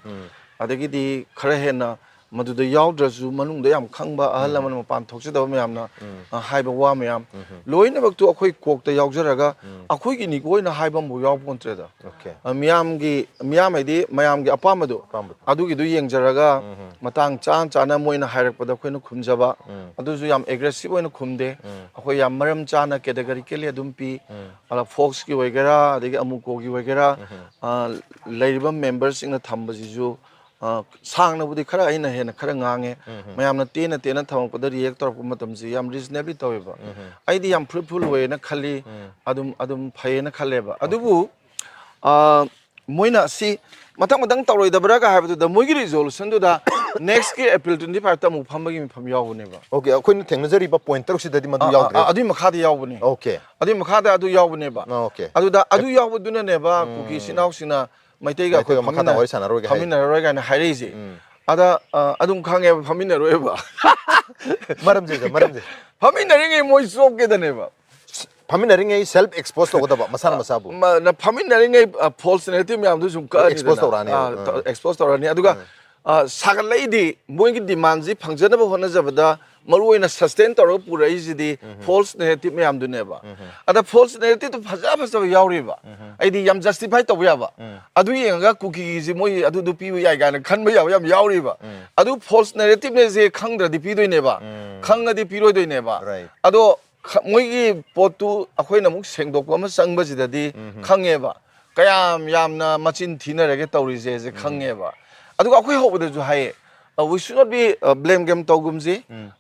ꯑꯗꯒꯤꯗꯤ ꯈꯔ ꯍꯦꯟꯅ ꯃꯗꯨꯗ ꯌꯥꯎꯗ꯭ꯔꯁꯨ ꯃꯅꯨꯡꯗ ꯌꯥꯝ ꯈꯪꯕ ꯑꯍꯜ ꯂꯃꯟ, ꯃꯄꯥꯟ ꯊꯣꯛꯆꯗꯕ ꯃꯌꯥꯝꯅ, ꯑ, ꯍꯥꯏꯕ ꯋꯥ ꯃꯌꯥꯝ ꯂꯣꯏꯅꯃꯛꯇꯨ ꯑꯩꯈꯣꯏ ꯀꯣꯛꯇ ꯌꯥꯎꯖꯔꯒ ꯑꯩꯈꯣꯏꯒꯤꯅꯤꯀꯣ ꯑꯣꯏꯅ ꯍꯥꯏꯕ ꯑꯃꯐꯥꯎ ꯌꯥꯎꯕ ꯅꯠꯇ꯭ꯔꯦꯗ꯫ Okay. ꯑ, ꯃꯤꯌꯥꯝꯒꯤ, ꯃꯤꯌꯥꯝ ꯍꯥꯏꯗꯤ ꯃꯌꯥꯝꯒꯤ ꯑꯄꯥꯝꯕꯗꯣ, ꯑꯄꯥꯝꯕꯗꯣ. ꯑꯗꯨꯒꯤꯗꯨ ꯌꯦꯡꯖꯔꯒ ꯃꯇꯥꯡ ꯆꯥꯅ ꯆꯥꯅ ꯃꯣꯏꯅ ꯍꯥꯏꯔꯛꯄꯗ ꯑꯩꯈꯣꯏꯅ ꯈꯨꯝꯖꯕ, ꯑꯗꯨꯁꯨ ꯌꯥꯝ ꯑꯦꯒ꯭ꯔꯦꯁꯤꯞ ꯑꯣꯏꯅ ꯈꯨꯝꯗꯦ꯫ ꯑꯩꯈꯣꯏ ꯌꯥꯝ ꯃꯔꯝ ꯆꯥꯅ categorically ꯑꯗꯨꯝ ꯄꯤ꯫ ꯑꯗ ꯐꯣꯛꯁꯀꯤ ꯑꯣꯏꯒꯦꯔꯥ, ꯑꯗꯒꯤ ꯑꯃꯨꯀꯣꯒꯤ ꯑꯣꯏꯒꯦꯔꯥ, ꯑ, ꯂꯩꯔꯤꯕ ꯃꯦꯝꯕꯔꯁꯤꯡꯅ ꯊꯝꯕꯁꯤꯁꯨ, ꯑ, ꯁꯥꯡꯅꯕꯨꯗꯤ ꯈꯔ ꯑꯩꯅ ꯍꯦꯟꯅ ꯈꯔ ꯉꯥꯡꯉꯦ꯫ ꯃꯌꯥꯝꯅ ꯇꯦꯟꯅ ꯇꯦꯟꯅ ꯊꯝꯃꯛꯄꯗ react ꯇꯧꯔꯛꯄ ꯃꯇꯝꯁꯤ ꯌꯥꯝ reasonably ꯇꯧꯋꯦꯕ꯫ ꯑꯩꯗꯤ ꯌꯥꯝ fruitful ꯑꯣꯏꯌꯦꯅ ꯈꯜꯂꯤ, ꯑꯗꯨꯝ, ꯑꯗꯨꯝ ꯐꯩꯌꯦꯅ ꯈꯜꯂꯦꯕ꯫ ꯑꯗꯨꯕꯨ, ꯑ, ꯃꯣꯏꯅ ꯁꯤ ꯃꯊꯪ ꯃꯊꯪ ꯇꯧꯔꯣꯏꯗꯕ꯭ꯔꯥꯒ ꯍꯥꯏꯕꯗꯨꯗ ꯃꯣꯏꯒꯤ ꯔꯤꯖꯣꯂꯨꯁꯟꯗꯨꯗ next ꯀꯤ April twenty five ꯇ ꯑꯃꯨꯛ ꯐꯝꯕꯒꯤ ꯃꯤꯐꯝ ꯌꯥꯎꯕꯅꯦꯕ꯫ Okay, ꯑꯩꯈꯣꯏꯅ ꯊꯦꯡꯅꯖꯔꯤꯕ ꯄꯣꯏꯟꯠ ꯇꯔꯨꯛꯁꯤꯗꯗꯤ ꯃꯗꯨ ꯑ, ꯑ, ꯌꯥꯎꯗ꯭ꯔꯦ꯫ ꯑ, ꯑꯗꯨꯏ ꯃꯈꯥꯗ ꯌꯥꯎꯕꯅꯦ꯫ Okay. ꯑꯗꯨꯏ ꯃꯈꯥꯗ ꯑꯗꯨ ꯌꯥꯎꯕꯅꯦꯕ꯫ ꯑ, okay. ꯑꯗꯨꯗ ꯑꯗꯨ ꯌꯥꯎꯕꯗꯨꯅꯅꯦꯕ ꯀꯨꯀꯤ ꯏꯆꯤꯟ ꯏꯅꯥꯎꯁꯤꯡꯅ ꯃꯩꯇꯩꯒ ꯑꯩꯈꯣꯏ ꯃꯩꯇꯩꯒ ꯃꯈꯥ ꯇꯥꯅ ꯐꯝꯃꯤꯟꯅ-, ꯋꯥꯔꯤ ꯁꯥꯟꯅꯔꯣꯏꯒ ꯍꯥꯏ-, ꯐꯝꯃꯤꯟꯅꯔꯔꯣꯏ ꯀꯥꯏꯅ ꯍꯥꯏꯔꯛꯏꯁꯦ꯫ ꯑꯗ, ꯑ, ꯑꯗꯨꯝ ꯈꯪꯉꯦꯕ ꯐꯝꯃꯤꯟꯅꯔꯣꯏꯕ꯫ ꯃꯔꯝꯁꯦ, ꯁꯦ, ꯃꯔꯝꯁꯦ꯫ ꯐꯝꯃꯤꯟꯅꯔꯤꯉꯩ ꯃꯣꯏ ꯆꯣꯞꯀꯦꯗꯅꯦꯕ꯫ ꯐꯝꯃꯤꯟꯅꯔꯤꯉꯩ self expose ꯇꯧꯒꯗꯕ ꯃꯁꯥꯅ ꯃꯁꯥꯕꯨ꯫ ꯃ-, ꯅ-, ꯐꯝꯃꯤꯟꯅꯔꯤꯉꯩ, ꯑ, ꯐꯣꯜꯁ ꯅꯦꯔꯦꯇꯤꯚ ꯃꯌꯥꯝꯗꯨ ꯁꯨꯝ ꯀꯛꯑꯅꯤꯗꯅ꯫ expose ꯇꯧꯔꯛꯑꯅꯤ꯫ ꯑ, ꯑ. ꯇ-, expose ꯇꯧꯔꯛꯑꯅꯤ꯫ ꯑꯗꯨꯒ, ꯑ, ꯁꯥꯒꯠꯂꯛꯏꯗꯤ ꯃꯣꯏꯒꯤ ꯗꯤꯃꯥꯟꯁꯤ ꯐꯪꯖꯅꯕ ꯍꯣꯠꯅꯖꯕꯗ ꯃꯔꯨꯑꯣꯏꯅ sustain ꯇꯧꯔꯒ ꯄꯨꯔꯛꯏꯁꯤꯗꯤ ꯐꯣꯜꯁ ꯅꯦꯔꯦꯇꯤꯚ ꯃꯌꯥꯝꯗꯨꯅꯦꯕ꯫ ꯑꯗ ꯐꯣꯜꯁ ꯅꯦꯔꯦꯇꯤꯚꯇꯨ ꯐꯖ ꯐꯖꯕ ꯌꯥꯎꯔꯤꯕ꯫ ꯑꯩꯗꯤ ꯌꯥꯝ justify ꯇꯧꯕ ꯌꯥꯕ꯫ ꯑꯗꯨ ꯌꯦꯡꯉꯒ ꯀꯨꯀꯤꯒꯤꯁꯤ ꯃꯣꯏ ꯑꯗꯨꯗꯨ ꯄꯤꯕ ꯌꯥꯏ ꯀꯥꯏꯅ ꯈꯟꯕ ꯌꯥꯕ ꯌꯥꯝ ꯌꯥꯎꯔꯤꯕ꯫ ꯑꯗꯨ ꯐꯣꯜꯁ ꯅꯦꯔꯦꯇꯤꯚꯅꯦꯁꯦ ꯈꯪꯗ꯭ꯔꯗꯤ ꯄꯤꯗꯣꯏꯅꯦꯕ꯫ ꯈꯪꯉꯗꯤ ꯄꯤꯔꯣꯏꯗꯣꯏꯅꯦꯕ꯫ Right. ꯑꯗꯣ ꯈ-, ꯃꯣꯏꯒꯤ ꯄꯣꯠꯇꯨ ꯑꯩꯈꯣꯏꯅ ꯑꯃꯨꯛ ꯁꯦꯡꯗꯣꯛꯄ ꯑꯃ ꯆꯪꯕꯁꯤꯗꯗꯤ ꯈꯪꯉꯦꯕ꯫ ꯀꯌꯥꯝ ꯌꯥꯝꯅ ꯃꯆꯤꯟ ꯊꯤꯅꯔꯒꯦ ꯇꯧꯔꯤꯁꯦꯁꯦ ꯈꯪꯉꯦꯕ꯫ ꯑꯗꯨꯒ ꯑꯩꯈꯣꯏ ꯍꯧꯕꯗꯁꯨ ꯍꯥꯏꯌꯦ, Uh, we should not be uh, blame game ꯇꯧꯒꯨꯝꯁꯤ.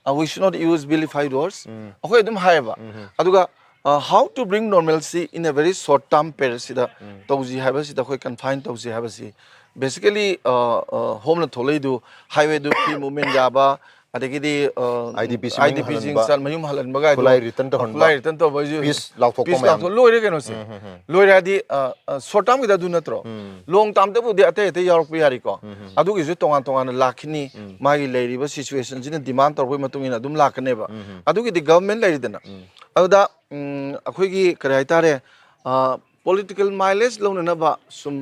Uh, we should not use vilified words. ꯑꯩꯈꯣꯏ ꯑꯗꯨꯝ ꯍꯥꯏꯌꯦꯕ. ꯑꯗꯨꯒ uh, how to bring normalcy in a very short term period ꯁꯤꯗ ꯇꯧꯁꯤ ꯍꯥꯏꯕꯁꯤꯗ ꯑꯩꯈꯣꯏ confine ꯇꯧꯁꯤ ꯍꯥꯏꯕꯁꯤ basically uh, uh, ꯍꯣꯝꯅ ꯊꯣꯛꯂꯛꯏꯗꯨ highway ꯗꯨ free movement ꯌꯥꯕ, ꯑꯗꯒꯤꯗꯤ uh, IDP ꯁꯤꯡ ꯃꯌꯨꯝ IDP ꯁꯤꯡ ꯍꯜꯍꯟꯕ, ꯆꯠ- ꯃꯌꯨꯝ ꯍꯜꯍꯟꯕꯒ ꯈꯨꯠꯂꯥꯏ return ꯇꯧꯍꯟꯕ, ꯈꯨꯠꯂꯥꯏ return ꯇꯧꯕ ꯍꯥꯏꯁꯤ peace ꯂꯥꯎꯊꯣꯛꯄ peace ꯃꯌꯥꯝ꯫ ꯂꯥꯎꯊꯣꯛ ꯂꯣꯏꯔꯦ ꯀꯩꯅꯣꯁꯦ. ꯂꯣꯏꯔꯦ ꯍꯥꯏꯗꯤ uh, uh, short term ꯒꯤꯗ ꯑꯗꯨ ꯅꯠꯇ꯭ꯔꯣ? Long term ꯗꯕꯨꯗꯤ ꯑꯇꯩ ꯑꯇꯩ ꯌꯥꯎꯔꯛꯄ ꯌꯥꯔꯤꯀꯣ. ꯑꯗꯨꯒꯤꯁꯨ ꯇꯣꯉꯥꯟ ꯇꯣꯉꯥꯟꯅ ꯂꯥꯛꯈꯤꯅꯤ. ꯃꯥꯒꯤ ꯂꯩꯔꯤꯕ situation ꯁꯤꯅ demand ꯇꯧꯔꯛꯄꯒꯤ ꯃꯇꯨꯡ ꯏꯟꯅ ꯑꯗꯨꯝ ꯂꯥꯛꯀꯅꯦꯕ. ꯑꯗꯨꯒꯤꯗꯤ government ꯂꯩꯔꯤꯗꯅ. ꯑꯗꯨꯗ ꯎꯝ, ꯑꯩꯈꯣꯏꯒꯤ ꯀꯔꯤ ꯍꯥꯏꯇꯥꯔꯦ, uh, political mileage ꯂꯧꯅꯅꯕ ꯁꯨꯝ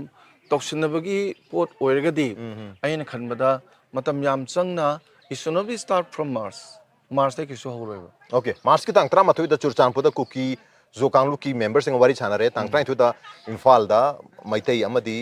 ꯇꯧꯁꯤꯟꯅꯕꯒꯤ ꯄꯣꯠ ꯑꯣꯏꯔꯒꯗꯤ ꯑꯩꯅ ꯈꯟꯕꯗ ꯃꯇꯝ ꯌꯥꯝ ꯆꯪꯅ it should not be start from March. March ꯇꯩ ꯀꯩꯁꯨ ꯍꯧꯔꯣꯏꯕ. Okay, March ꯀꯤ ꯇꯥꯡ ꯇꯔꯥꯃꯥꯊꯣꯏꯗ ꯆꯨꯔꯆꯥꯟꯄꯨꯔꯗ ꯀꯨꯀꯤ ꯖꯣ ꯀꯥꯡꯂꯨꯞꯀꯤ member ꯁꯤꯡꯒ ꯋꯥꯔꯤ ꯁꯥꯟꯅꯔꯦ꯫ ꯇꯥꯡ ꯇꯔꯥꯅꯤꯊꯣꯏꯗ ꯏꯝꯐꯥꯜꯗ ꯃꯩꯇꯩ ꯑꯃꯗꯤ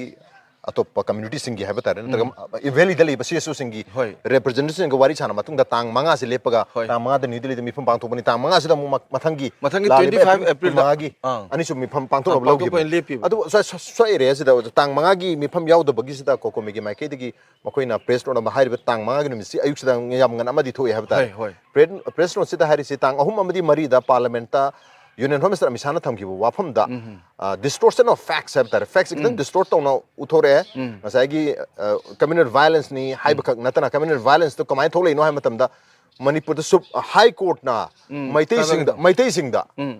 ꯑꯇꯣꯞꯄ community ꯁꯤꯡꯒꯤ ꯍꯥꯏꯕ ꯇꯥꯔꯦ, ꯅꯠꯇ꯭ꯔꯒ valley ꯗ ꯂꯩꯕ CSO ꯁꯤꯡꯒꯤ ꯍꯣꯏ꯫ representative ꯁꯤꯡꯒ ꯋꯥꯔꯤ ꯁꯥꯟꯅ ꯃꯇꯨꯡꯗ ꯇꯥꯡ ꯃꯉꯥꯁꯤ ꯂꯦꯞꯄꯒ ꯍꯣꯏ꯫ ꯇꯥꯡ ꯃꯉꯥꯗ ꯅ꯭ꯌꯨ ꯗꯦꯜꯂꯤꯗ ꯃꯤꯐꯝ ꯄꯥꯡꯊꯣꯛꯄꯅꯤ꯫ ꯇꯥꯡ ꯃꯉꯥꯁꯤꯗ ꯑꯃꯨꯛ ꯃ- ꯃꯊꯪꯒꯤ ꯃꯊꯪꯒꯤ ꯂꯥꯛꯂꯤꯕ twenty five April April ꯗ꯫ ꯃꯉꯥꯒꯤ ꯑꯥ꯫ ꯑꯅꯤꯁꯨꯕ ꯃꯤꯐꯝ ꯄꯥꯡꯊꯣꯛꯅꯕ ꯄꯥꯡꯊꯣꯛꯄ ꯂꯧꯈꯤꯕ꯫ ꯑꯣꯏꯅ ꯂꯦꯞꯄꯤꯕ꯫ ꯑꯗꯨ ꯁ꯭ꯋꯥꯏ- ꯁ꯭ꯋꯥꯏ- ꯁ꯭ꯋꯥꯏ area ꯁꯤꯗ ꯇꯥꯡ ꯃꯉꯥꯒꯤ ꯃꯤꯐꯝ ꯌꯥꯎꯗꯕꯒꯤꯁꯤꯗ ꯀꯣꯀꯣꯃꯤꯒꯤ ꯃꯥꯏꯀꯩꯗꯒꯤ ꯃꯈꯣꯏꯅ press note ꯑꯃ ꯍꯥꯏꯔꯤꯕ ꯇꯥꯡ ꯃꯉꯥꯒꯤ ꯅꯨꯃꯤꯠꯁꯤ ꯑꯌꯨꯛꯁꯤꯗ ꯌꯥꯝ ꯉꯟꯅ ꯑꯃꯗꯤ ꯊꯣꯛꯑꯦ ꯍꯥꯏꯕ ꯇꯥꯔꯦ꯫ ꯍꯣꯏ, ꯍꯣꯏ꯫ Press- press note ꯁꯤꯗ ꯍꯥꯏꯔꯤꯁꯤ ꯇꯥꯡ ꯑꯍꯨꯝ ꯑꯃꯗꯤ ꯃꯔꯤꯗ parliament ꯇ Union Home Minister ꯑꯃꯤꯠ ꯁꯥꯍꯅ ꯊꯝꯈꯤꯕ ꯋꯥꯐꯝꯗ ꯑ, distortion of facts ꯍꯥꯏꯕ ꯇꯥꯔꯦ, facts ꯁꯤ ꯈꯤꯇꯪ distort ꯇꯧꯅ ꯎꯠꯊꯣꯔꯛꯑꯦ꯫ ꯉꯁꯥꯏꯒꯤ ꯑ, communal violence ꯅꯤ ꯍꯥꯏꯕꯈꯛ ꯅꯠꯇꯅ communal violence ꯇꯨ ꯀꯃꯥꯏꯅ ꯊꯣꯛꯂꯛꯏꯅꯣ ꯍꯥꯏꯕ ꯃꯇꯝꯗ ꯃꯅꯤꯄꯨꯔꯗ ꯁꯨꯞ- High Court ꯅ ꯃꯩꯇꯩꯁꯤꯡꯗ ꯇꯥꯗꯕ꯫ ꯃꯩꯇꯩꯁꯤꯡꯗ ꯎꯝ꯫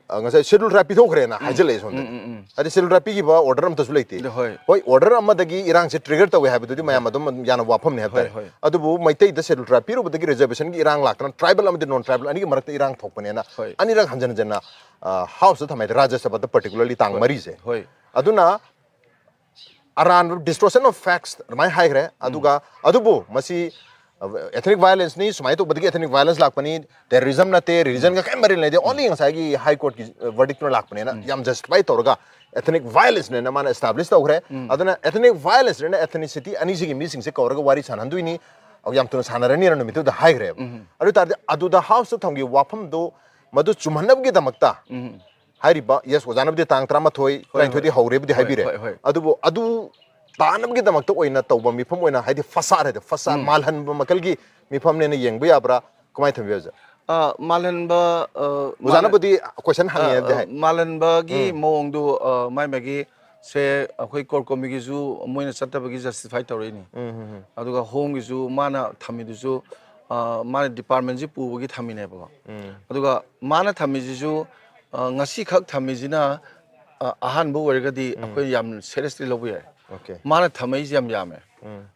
ꯑ, ꯉꯁꯥꯏ Scheduled Tribe ꯄꯤꯊꯣꯛꯈ꯭ꯔꯦꯅ ꯍꯥꯏꯖꯜꯂꯛꯑꯦ ꯁꯣꯝꯗ꯫ ꯎꯝ, ꯎꯝ, ꯎꯝ꯫ ꯍꯥꯏꯗꯤ Scheduled Tribe ꯄꯤꯈꯤꯕ order ꯑꯃꯇꯁꯨ ꯂꯩꯇꯦ꯫ ꯑꯗꯨ ꯍꯣꯏ꯫ ꯍꯣꯏ, order ꯑꯃꯗꯒꯤ ꯏꯔꯥꯡꯁꯦ trigger ꯇꯧꯋꯦ ꯍꯥꯏꯕꯗꯨꯗꯤ ꯃꯌꯥꯝ ꯑꯗꯨꯝ ꯌꯥꯝꯅ ꯋꯥꯐꯝꯅꯤ ꯍꯥꯏꯕ ꯇꯥꯔꯦ꯫ ꯍꯣꯏ, ꯍꯣꯏ꯫ ꯑꯗꯨꯕꯨ ꯃꯩꯇꯩꯗ Scheduled Tribe ꯄꯤꯔꯨꯕꯗꯒꯤ reservation ꯒꯤ ꯏꯔꯥꯡ ꯂꯥꯛꯇꯅ tribal ꯑꯃꯗꯤ non tribal ꯑꯅꯤꯒꯤ ꯃꯔꯛꯇ ꯏꯔꯥꯡ ꯊꯣꯛꯄꯅꯦꯅ ꯍꯣꯏ꯫ ꯑꯅꯤꯔꯛ ꯍꯟꯖꯟ ꯍꯟꯖꯟꯅ, ꯑ, House ꯇ ꯊꯝꯃꯦ, ꯔꯥꯖ꯭ꯌ ꯁꯚꯥꯗ particularly ꯇꯥꯡ ꯃꯔꯤꯁꯦ꯫ ꯍꯣꯏ꯫ ꯑꯗꯨꯅ ꯑꯔꯥꯟꯕ distortion of facts ꯑꯗꯨꯃꯥꯏꯅ ꯍꯥꯏꯈ꯭ꯔꯦ꯫ ꯑꯗꯨꯒ ꯑꯗꯨꯕꯨ ꯃꯁꯤ, ꯑ, ethnic violence ꯅꯤ, ꯁꯨꯃꯥꯏꯅ ꯇꯧꯕꯗꯒꯤ ethnic violence ꯂꯥꯛꯄꯅꯤ, terrorism ꯅꯠꯇꯦ, religion ꯒ ꯀꯔꯤꯝ ꯃꯔꯤ ꯂꯩꯅꯗꯦ, only ꯉꯁꯥꯏꯒꯤ High Court ꯀꯤ, ꯑ, verdict ꯇꯨꯅ ꯂꯥꯛꯄꯅꯦꯅ ꯌꯥꯝ justify ꯇꯧꯔꯒ ethnic violence ꯅꯦꯅ ꯃꯥꯅ establish ꯇꯧꯈ꯭ꯔꯦ꯫ ꯑꯗꯨꯅ ethnic violence ꯅꯦꯅ ethnicity ꯑꯅꯤꯁꯤꯒꯤ ꯃꯤꯁꯤꯡꯁꯦ ꯀꯧꯔꯒ ꯋꯥꯔꯤ ꯁꯥꯟꯅꯍꯟꯗꯣꯏꯅꯤ, ꯑ, ꯌꯥꯝ ꯊꯨꯅ ꯁꯥꯟꯅꯔꯅꯤꯅ ꯅꯨꯃꯤꯠꯇꯨꯗ ꯍꯥꯏꯈ꯭ꯔꯦꯕ꯫ ꯑꯗꯨ ꯑꯣꯏ ꯇꯥꯔꯗꯤ ꯑꯗꯨꯗ House ꯇ ꯊꯝꯈꯤꯕ ꯋꯥꯐꯝꯗꯨ ꯃꯗꯨ ꯆꯨꯝꯍꯟꯅꯕꯒꯤꯗꯃꯛꯇ ꯍꯥꯏꯔꯤꯕ, yes, ꯑꯣꯖꯥꯅꯕꯨꯗꯤ ꯇꯥꯡ ꯇꯔꯥꯃꯥꯊꯣꯏ, ꯇꯔꯥꯅꯤꯊꯣꯏꯗꯤ ꯍꯣꯏ꯫ ꯍꯧꯔꯦꯕꯨꯗꯤ ꯍꯣꯏ, ꯍꯥꯏꯕꯤꯔꯦ꯫ ꯍꯣꯏ, ꯍꯣꯏ꯫ ꯑꯗꯨꯕꯨ ꯑꯗꯨ ꯇꯥꯅꯕꯒꯤꯗꯃꯛꯇ ꯑꯣꯏꯅ ꯇꯧꯕ ꯃꯤꯐꯝ ꯑꯣꯏꯅ, ꯍꯥꯏꯗꯤ ꯐꯁꯥꯗ ꯍꯥꯏꯗꯤ ꯐꯁꯥ ꯃꯥꯜꯍꯟꯕ ꯃꯈꯜꯒꯤ ꯃꯤꯐꯝꯅꯦꯅ ꯌꯦꯡꯕ ꯌꯥꯕ꯭ꯔꯥ? ꯀꯃꯥꯏꯅ ꯊꯝꯕꯤ ꯑꯣꯖꯥ? ꯑ, ꯃꯥꯜꯍꯟꯕ ꯑ, ꯑꯣꯖꯥꯅꯕꯨꯗꯤ ꯀꯣꯏꯁꯟ ꯍꯪꯉꯦ ꯑ, ꯍꯥꯏꯕꯗꯤ ꯑ, ꯍꯥꯏ꯫ ꯃꯥꯜꯍꯟꯕꯒꯤ ꯃꯑꯣꯡꯗꯨ ꯑ, ꯃꯥꯏ ꯃꯥꯒꯤ ꯁꯦ ꯑꯩꯈꯣꯏ ꯀꯣꯔ ꯀꯣꯃꯤꯒꯤꯁꯨ ꯃꯣꯏꯅ ꯆꯠꯇꯕꯒꯤ ꯖꯁꯇꯤꯐꯥꯏ ꯇꯧꯔꯛꯏꯅꯤ꯫ ꯑꯗꯨꯒ ꯍꯣꯝꯒꯤꯁꯨ ꯃꯥꯅ ꯊꯝꯃꯤꯗꯨꯁꯨ ꯑ, ꯃꯥꯅ ꯗꯤꯄꯥꯔꯠꯃꯦꯟꯁꯤ ꯄꯨꯕꯒꯤ ꯊꯝꯃꯤꯅꯦꯕꯀꯣ꯫ ꯑꯗꯨꯒ ꯃꯥꯅ ꯊꯝꯃꯤꯁꯤꯁꯨ ꯑ, ꯉꯁꯤꯈꯛ ꯊꯝꯃꯤꯁꯤꯅ ꯑ, ꯑꯍꯥꯟꯕ ꯑꯣꯏꯔꯒꯗꯤ ꯑꯩꯈꯣꯏ ꯌꯥꯝ ꯁꯦꯔꯤꯌꯁꯂꯤ ꯂꯧꯕ ꯌꯥꯏ꯫ Okay. ꯃꯥꯅ ꯊꯝꯃꯛꯏꯁꯦ ꯌꯥꯝ ꯌꯥꯝꯃꯦ꯫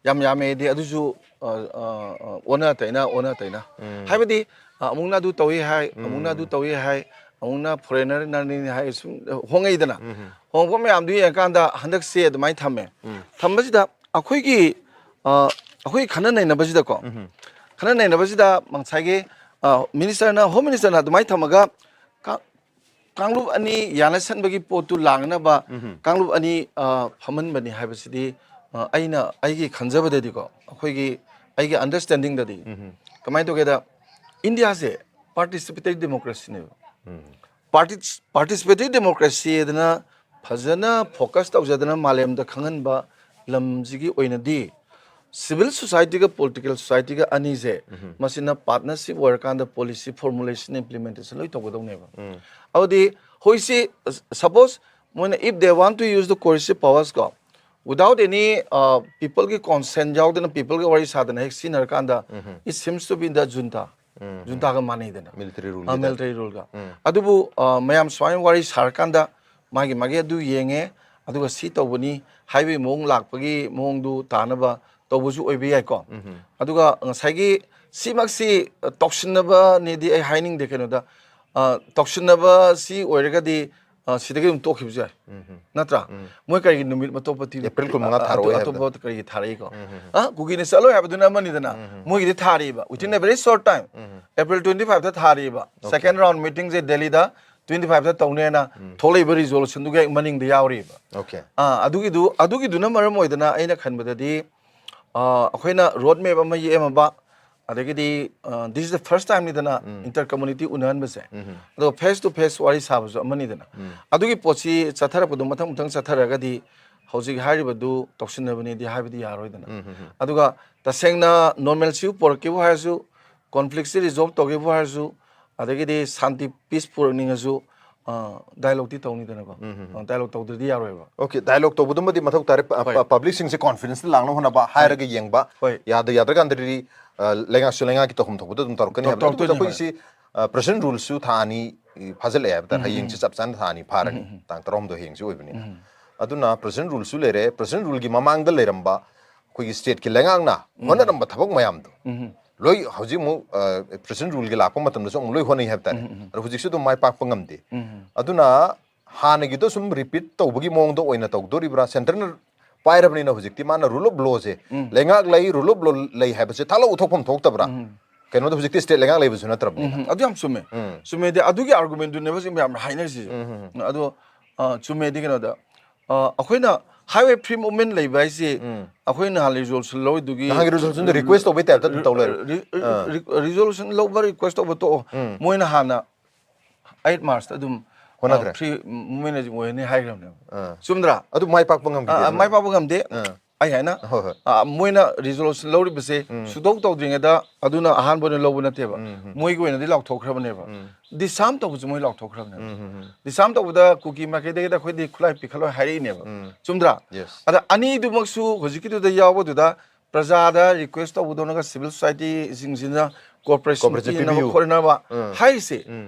ꯌꯥꯝ ꯌꯥꯝꯃꯦꯗꯤ ꯑꯗꯨꯁꯨ ꯑ, ꯑ, ꯑ, ꯑꯣꯟꯅ ꯇꯩꯅ ꯑꯣꯟꯅ ꯇꯩꯅ ꯍꯥꯏꯕꯗꯤ ꯑ, ꯑꯃꯨꯛꯅ ꯑꯗꯨ ꯇꯧꯏ ꯍꯥꯏ, ꯑꯃꯨꯛꯅ ꯑꯗꯨ ꯇꯧꯏ ꯍꯥꯏ, ꯑꯃꯨꯛꯅ ꯐꯣꯔꯦꯅꯔꯅꯤ ꯍꯥꯏ, ꯁꯨꯝ ꯍꯣꯡꯉꯛꯏꯗꯅ꯫ ꯍꯣꯡꯉꯛꯄ ꯃꯌꯥꯝꯗꯨ ꯌꯦꯡꯉꯀꯥꯟꯗ ꯍꯟꯗꯛꯁꯦ ꯑꯗꯨꯃꯥꯏꯅ ꯊꯝꯃꯦ꯫ ꯊꯝꯕꯁꯤꯗ ꯑꯩꯈꯣꯏꯒꯤ ꯑ, ꯑꯩꯈꯣꯏ ꯈꯟꯅ ꯅꯩꯅꯕꯁꯤꯗꯀꯣ ꯈꯟꯅ ꯅꯩꯅꯕꯁꯤꯗ ꯉꯁꯥꯏꯒꯤ ꯃꯤꯅꯤꯁꯇꯔꯅ, ꯍꯣꯝ ꯃꯤꯅꯤꯁꯇꯔꯅ ꯑꯗꯨꯃꯥꯏꯅ ꯊꯝꯃꯒ ꯀꯥ- ꯀꯥꯡꯂꯨꯞ ꯑꯅꯤ ꯌꯥꯅꯁꯟꯕꯒꯤ ꯄꯣꯠꯇꯨ ꯂꯥꯡꯅꯕ ꯀꯥꯡꯂꯨꯞ ꯑꯅꯤ ꯑ, ꯐꯝꯍꯟꯕꯅꯤ ꯍꯥꯏꯕꯁꯤꯗꯤ ꯑ, ꯑꯩꯅ ꯑꯩꯒꯤ ꯈꯟꯖꯕꯗꯗꯤꯀꯣ, ꯑꯩꯈꯣꯏꯒꯤ ꯑꯩꯒꯤ ꯑꯟꯗꯔꯁꯇꯦꯟꯗꯤꯡꯗꯗꯤ ꯀꯃꯥꯏꯅ ꯇꯧꯒꯦꯗ, ꯏꯟꯗꯤꯌꯥꯁꯦ ꯄꯥꯔꯇꯤꯁꯤꯄꯦꯇꯔꯤ ꯗꯦꯃꯣꯀ꯭ꯔꯦꯁꯤꯅꯦꯕ꯫ ꯄꯥꯔꯇꯤꯁꯤꯄꯦꯇꯤꯚ ꯗꯦꯃꯣꯀ꯭ꯔꯦꯁꯤ ꯑꯗꯨꯅ ꯐꯖꯅ ꯐꯣꯀꯁ ꯇꯧꯖꯗꯅ ꯃꯥꯂꯦꯝꯗ ꯈꯪꯍꯟꯕ ꯂꯝꯁꯤꯒꯤ ꯑꯣꯏꯅꯗꯤ ꯁꯤꯚꯤꯜ ꯁꯣꯁꯥꯏꯇꯤꯒ ꯄꯣꯂꯤꯇꯤꯀꯦꯜ ꯁꯣꯁꯥꯏꯇꯤꯒ ꯑꯅꯤꯁꯦ ꯃꯁꯤꯅ ꯄꯥꯔꯠꯅꯔꯁꯤꯞ ꯑꯣꯏꯔꯀꯥꯟꯗ ꯄꯣꯂꯤꯁꯤ ꯐꯣꯔꯃꯨꯂꯦꯁꯟ, ꯏꯝꯄ꯭ꯂꯤꯃꯦꯟꯇꯦꯁꯟ ꯂꯣꯏ ꯇꯧꯒꯗꯧꯅꯦꯕ꯫ ꯑꯗꯨꯗꯤ ꯍꯧꯖꯤꯛꯁꯤ, ꯁꯄꯣꯁ ꯃꯣꯏꯅ, if they want to use the coercive powers ꯀꯣ, without any ꯄꯤꯄꯜꯒꯤ ꯀꯣꯟꯁꯦꯟ ꯌꯥꯎꯗꯅ ꯄꯤꯄꯜꯒ ꯋꯥꯔꯤ ꯁꯥꯗꯅ ꯍꯦꯛ ꯁꯤꯖꯤꯟꯅꯔꯀꯥꯟꯗ, it seems to be the junta, ꯖꯨꯟꯇꯥꯒ ꯃꯥꯟꯅꯩꯗꯅ꯫ Military rule ꯑ, ꯃꯤꯂꯤꯇꯔꯤ ꯔꯨꯜꯒ꯫ ꯑꯗꯨꯕꯨ ꯑ, ꯃꯌꯥꯝ ꯁꯨꯃꯥꯏꯅ ꯋꯥꯔꯤ ꯁꯥꯔꯀꯥꯟꯗ ꯃꯥꯒꯤ ꯃꯥꯒꯤ ꯑꯗꯨ ꯌꯦꯡꯉꯦ, ꯑꯗꯨꯒ ꯁꯤ ꯇꯧꯕꯅꯤ ꯍꯥꯏꯕꯒꯤ ꯃꯑꯣꯡ ꯂꯥꯛꯄꯒꯤ ꯃꯑꯣꯡꯗꯨ ꯇꯥꯅꯕ ꯇꯧꯕꯁꯨ ꯑꯣꯏꯕ ꯌꯥꯏꯀꯣ꯫ ꯑꯗꯨꯒ ꯉꯁꯥꯏꯒꯤ ꯁꯤꯃꯛꯁꯤ ꯑ, ꯇꯧꯁꯤꯟꯅꯕꯅꯦꯗꯤ ꯑꯩ ꯍꯥꯏꯅꯤꯡꯗꯦ꯫ ꯀꯩꯅꯣꯗ ꯑ, ꯇꯧꯁꯤꯟꯅꯕ ꯁꯤ ꯑꯣꯏꯔꯒꯗꯤ ꯑ, ꯁꯤꯗꯒꯤ ꯑꯗꯨꯝ ꯇꯣꯛꯈꯤꯕꯁꯨ ꯌꯥꯏ, ꯅꯠꯇ꯭ꯔꯥ? ꯃꯣꯏ ꯀꯔꯤꯒꯤ ꯅꯨꯃꯤꯠ ꯑꯇꯣꯞꯄ ꯊꯤ- ꯑꯦꯄ꯭ꯔꯤꯜ ꯀꯨꯟꯃꯉꯥ ꯑ, ꯊꯥꯔꯛꯑꯣꯏ ꯍꯥꯏꯕꯗꯣ꯫ ꯑꯇꯣꯞꯄ ꯀꯔꯤꯒꯤ ꯊꯥꯔꯛꯏꯀꯣ? ꯑ, ꯀꯨꯀꯤꯅ ꯆꯠꯂꯣꯏ ꯍꯥꯏꯕꯗꯨꯅ ꯑꯃꯅꯤꯗꯅ, ꯃꯣꯏꯒꯤꯗꯤ ꯊꯥꯔꯤꯕ within a very short time, April twenty ꯐꯥꯏꯚꯇ ꯊꯥꯔꯤꯕ, ꯁꯦꯀꯦꯟ ꯔꯥꯎꯟ ꯃꯤꯇꯤꯡꯁꯦ ꯗꯦꯜꯂꯤꯗ ꯇ꯭ꯋꯦꯟꯇꯤ ꯐꯥꯏꯚꯇ ꯇꯧꯅꯦꯅ ꯊꯣꯛꯂꯛꯏꯕ ꯔꯤꯖꯣꯂꯨꯁꯟꯗꯨꯒꯤ ꯃꯅꯤꯡꯗ ꯌꯥꯎꯔꯤꯕ꯫ Okay. ꯑꯥ, ꯑꯗꯨꯒꯤꯗꯨ ꯑꯗꯨꯒꯤꯗꯨꯅ ꯃꯔꯝ ꯑꯣꯏꯗꯅ ꯑꯩꯅ ꯈꯟꯕꯗꯗꯤ ꯑ, ꯑꯩꯈꯣꯏꯅ ꯔꯣꯗ ꯃꯦꯞ ꯑꯃ ꯌꯦꯛꯑꯝꯃꯕ, ꯑꯗꯒꯤꯗꯤ this is the first time ꯅꯤꯗꯅ ꯏꯟꯇꯔ ꯀꯝꯃꯨꯅꯤꯇꯤ ꯎꯅꯍꯟꯕꯁꯦ꯫ ꯑꯗꯣ ꯐꯦꯁ ꯇꯨ ꯐꯦꯁ ꯋꯥꯔꯤ ꯁꯥꯕꯁꯨ ꯑꯃꯅꯤꯗꯅ꯫ ꯑꯗꯨꯒꯤ ꯄꯣꯠꯁꯤ ꯆꯠꯊꯔꯛꯄꯗꯣ ꯃꯊꯪ ꯃꯊꯪ ꯆꯠꯊꯔꯒꯗꯤ ꯍꯧꯖꯤꯛ ꯍꯥꯏꯔꯤꯕꯗꯨ ꯇꯧꯁꯤꯟꯅꯕꯅꯦꯗꯤ ꯍꯥꯏꯕꯗꯤ ꯌꯥꯔꯣꯏꯗꯅ꯫ ꯑꯗꯨꯒ ꯇꯁꯦꯡꯅ normalcy ꯄꯨꯔꯛꯀꯦꯕꯨ ꯍꯥꯏꯔꯁꯨ, conflictꯁꯤ resolve ꯇꯧꯒꯦꯕꯨ ꯍꯥꯏꯔꯁꯨ, ꯑꯗꯒꯤꯗꯤ ꯁꯥꯟꯇꯤ, peace ꯄꯨꯔꯛꯅꯤꯡꯉꯁꯨ, ꯑ, dialogueꯇꯤ ꯇꯧꯅꯤꯗꯅꯀꯣ꯫ ꯑ, dialogue ꯇꯧꯗ꯭ꯔꯗꯤ ꯌꯥꯔꯣꯏꯕ꯫ Okay, dialogue ꯇꯧꯕꯗꯨꯃꯗꯤ ꯃꯊꯧ ꯇꯥꯔꯦ꯫ ꯄ- ꯍꯣꯏ꯫ ꯄ- publicꯁꯤꯡꯁꯦ confidenceꯇ ꯂꯥꯛꯅ ꯍꯣꯠꯅꯕ, ꯍꯥꯏꯔꯒ ꯌꯦꯡꯕ, ꯍꯣꯏ꯫ ꯌꯥꯗ ꯌꯥꯗ꯭ꯔꯀꯥꯟꯗꯗꯤ, ꯑ, ꯂꯩꯉꯥꯛꯁꯨ ꯂꯩꯉꯥꯛꯀꯤ ꯇꯧꯐꯝ ꯊꯣꯛꯄꯗ ꯑꯗꯨꯝ ꯇꯧꯔꯛꯀꯅꯤ ꯇꯧ- ꯍꯥꯏꯕꯅꯤ꯫ ꯑꯗꯨꯕꯨ ꯇꯧꯔꯛꯇꯣꯏꯅꯤ, ꯑꯩꯈꯣꯏꯁꯤ, ꯑ, president ruleꯁꯨ ꯊꯥ ꯑꯅꯤ, ꯏ, ꯐꯥꯖꯤꯜꯂꯛꯑꯦ ꯍꯥꯏꯕ ꯇꯥꯔꯦ꯫ ꯍꯌꯦꯡꯁꯤ ꯆꯞ ꯆꯥꯅ ꯊꯥ ꯑꯅꯤ ꯐꯥꯔꯅꯤ, ꯇꯥꯡ ꯇꯔꯥꯍꯨꯝꯗꯣꯏ ꯍꯌꯦꯡꯁꯤ ꯑꯣꯏꯕꯅꯤꯅ꯫ ꯑꯗꯨꯅ president ruleꯁꯨ ꯂꯩꯔꯦ꯫ President ruleꯒꯤ ꯃꯃꯥꯡꯗ ꯂꯩꯔꯝꯕ ꯑꯩꯈꯣꯏꯒꯤ stateꯀꯤ ꯂꯩꯉꯥꯛꯅ ꯍꯣꯠꯅꯔꯝꯕ ꯊꯕꯛ ꯃꯌꯥꯝꯗꯣ ꯂꯣꯏ ꯍꯧꯖꯤꯛ ꯑꯃꯨꯛ, ꯑ, president ruleꯒꯤ ꯂꯥꯛꯄ ꯃꯇꯝꯗꯁꯨ ꯑꯃꯨꯛ ꯂꯣꯏ ꯍꯣꯠꯅꯩ ꯍꯥꯏꯕ ꯇꯥꯔꯦ꯫ ꯑꯗꯣ ꯍꯧꯖꯤꯛꯁꯨ ꯑꯗꯨꯝ ꯃꯥꯏ ꯄꯥꯛꯄ ꯉꯝꯗꯦ꯫ ꯑꯗꯨꯅ ꯍꯥꯟꯅꯒꯤꯗꯣ ꯁꯨꯝ repeat ꯇꯧꯕꯒꯤ ꯃꯑꯣꯡꯗ ꯑꯣꯏꯅ ꯇꯧꯗꯣꯔꯤꯕ꯭ꯔꯥ? Centreꯅ ꯄꯥꯏꯔꯕꯅꯤꯅ ꯍꯧꯖꯤꯛꯇꯤ ꯃꯥꯅ rule of lawꯁꯦ, ꯂꯩꯉꯥꯛ ꯂꯩ, rule of law ꯂꯩ ꯍꯥꯏꯕꯁꯦ ꯊꯥꯂꯣꯛ ꯎꯊꯣꯛꯐꯝ ꯊꯣꯛꯇꯕ꯭ꯔꯥ? ꯀꯩꯅꯣꯗ ꯍꯧꯖꯤꯛꯇꯤ state ꯂꯩꯉꯥꯛ ꯂꯩꯕꯁꯨ ꯅꯠꯇ꯭ꯔꯕꯅꯤꯅ꯫ ꯎꯝ, ꯑꯗꯨ ꯌꯥꯝ ꯆꯨꯝꯃꯦ꯫ ꯆꯨꯝꯃꯦꯗꯤ ꯑꯗꯨꯒꯤ argumentꯗꯨꯅꯦꯕ ꯍꯧꯖꯤꯛ ꯃꯌꯥꯝꯅ ꯍꯥꯏꯅꯔꯤꯁꯤꯁꯨ꯫ ꯑꯗꯣ, ꯑ, ꯆꯨꯝꯃꯦꯗꯤ ꯀꯩꯅꯣꯗ, ꯑ, ꯑꯩꯈꯣꯏꯅ highway free movement ꯂꯩꯕ ꯍꯥꯏꯁꯦ, ꯑꯩꯈꯣꯏ ꯅꯍꯥꯟ resolution ꯂꯧꯔꯤꯗꯨꯒꯤ ꯅꯍꯥꯟꯒꯤ resolutionꯗꯨ request ꯇꯧꯕꯩ typeꯇ ꯑꯗꯨꯝ ꯇꯧ ꯂꯩꯔꯦ꯫ ꯔꯤ- ꯔꯤ- ꯔꯤ- resolution ꯂꯧꯕ request ꯇꯧꯕ ꯇꯣꯛꯑꯣ꯫ ꯃꯣꯏꯅ ꯍꯥꯟꯅ eight Marchꯇ ꯑꯗꯨꯝ, ꯍꯣꯠꯅꯈ꯭ꯔꯦ꯫ ꯑ, free movement ꯑꯣꯏꯅꯤ ꯍꯥꯏꯈ꯭ꯔꯕꯅꯦꯕ꯫ ꯑꯥ꯫ ꯆꯨꯝꯗ꯭ꯔꯥ? ꯑꯗꯨ ꯃꯥꯏ ꯄꯥꯛꯄ ꯉꯝꯈꯤꯗꯦ ꯑ, ꯑ, ꯑꯗꯨꯅ꯫ ꯃꯥꯏ ꯄꯥꯛꯄ ꯉꯝꯗꯦ꯫ ꯑꯥ꯫ ꯑꯩ ꯍꯥꯏꯅ, ꯍꯣꯏ, ꯍꯣꯏ꯫ ꯑ, ꯃꯣꯏꯅ resolution ꯂꯧꯔꯤꯕꯁꯦ ꯁꯨꯗꯧ ꯇꯧꯗ꯭ꯔꯤꯉꯩꯗ ꯑꯗꯨꯅ ꯑꯍꯥꯟꯕ ꯑꯣꯏꯅ ꯂꯧꯕ ꯅꯠꯇꯦꯕ꯫ ꯃꯣꯏꯒꯤ ꯑꯣꯏꯅꯗꯤ ꯂꯥꯎꯊꯣꯛꯈ꯭ꯔꯕꯅꯦꯕ꯫ Disarm ꯇꯧꯕꯁꯨ ꯃꯣꯏ ꯂꯥꯎꯊꯣꯛꯈ꯭ꯔꯕꯅꯦꯕ꯫ Disarm ꯇꯧꯕꯗ ꯀꯨꯀꯤ ꯃꯥꯏꯀꯩꯗꯒꯤꯗꯤ ꯑꯩꯈꯣꯏꯗꯤ ꯈꯨꯠꯂꯥꯏ ꯄꯤꯈꯠꯂꯣꯏ ꯍꯥꯏꯔꯛꯏꯅꯦꯕ꯫ ꯆꯨꯝꯗ꯭ꯔꯥ? Yes꯫ ꯑꯗ ꯑꯅꯤꯗꯨꯃꯛꯁꯨ ꯍꯧꯖꯤꯛꯀꯤꯗꯨꯗ ꯌꯥꯎꯕꯗꯨꯗ ꯄ꯭ꯔꯖꯥꯗ request ꯇꯧꯕꯗꯧꯅꯒ civil societyꯁꯤꯡꯁꯤꯅ cooperation Cooperation ꯄꯤꯅꯕ ꯄꯤꯕꯤꯌꯨ꯫ ꯈꯣꯠꯅꯕ ꯎꯝ꯫ ꯍꯥꯏꯔꯤꯁꯦ,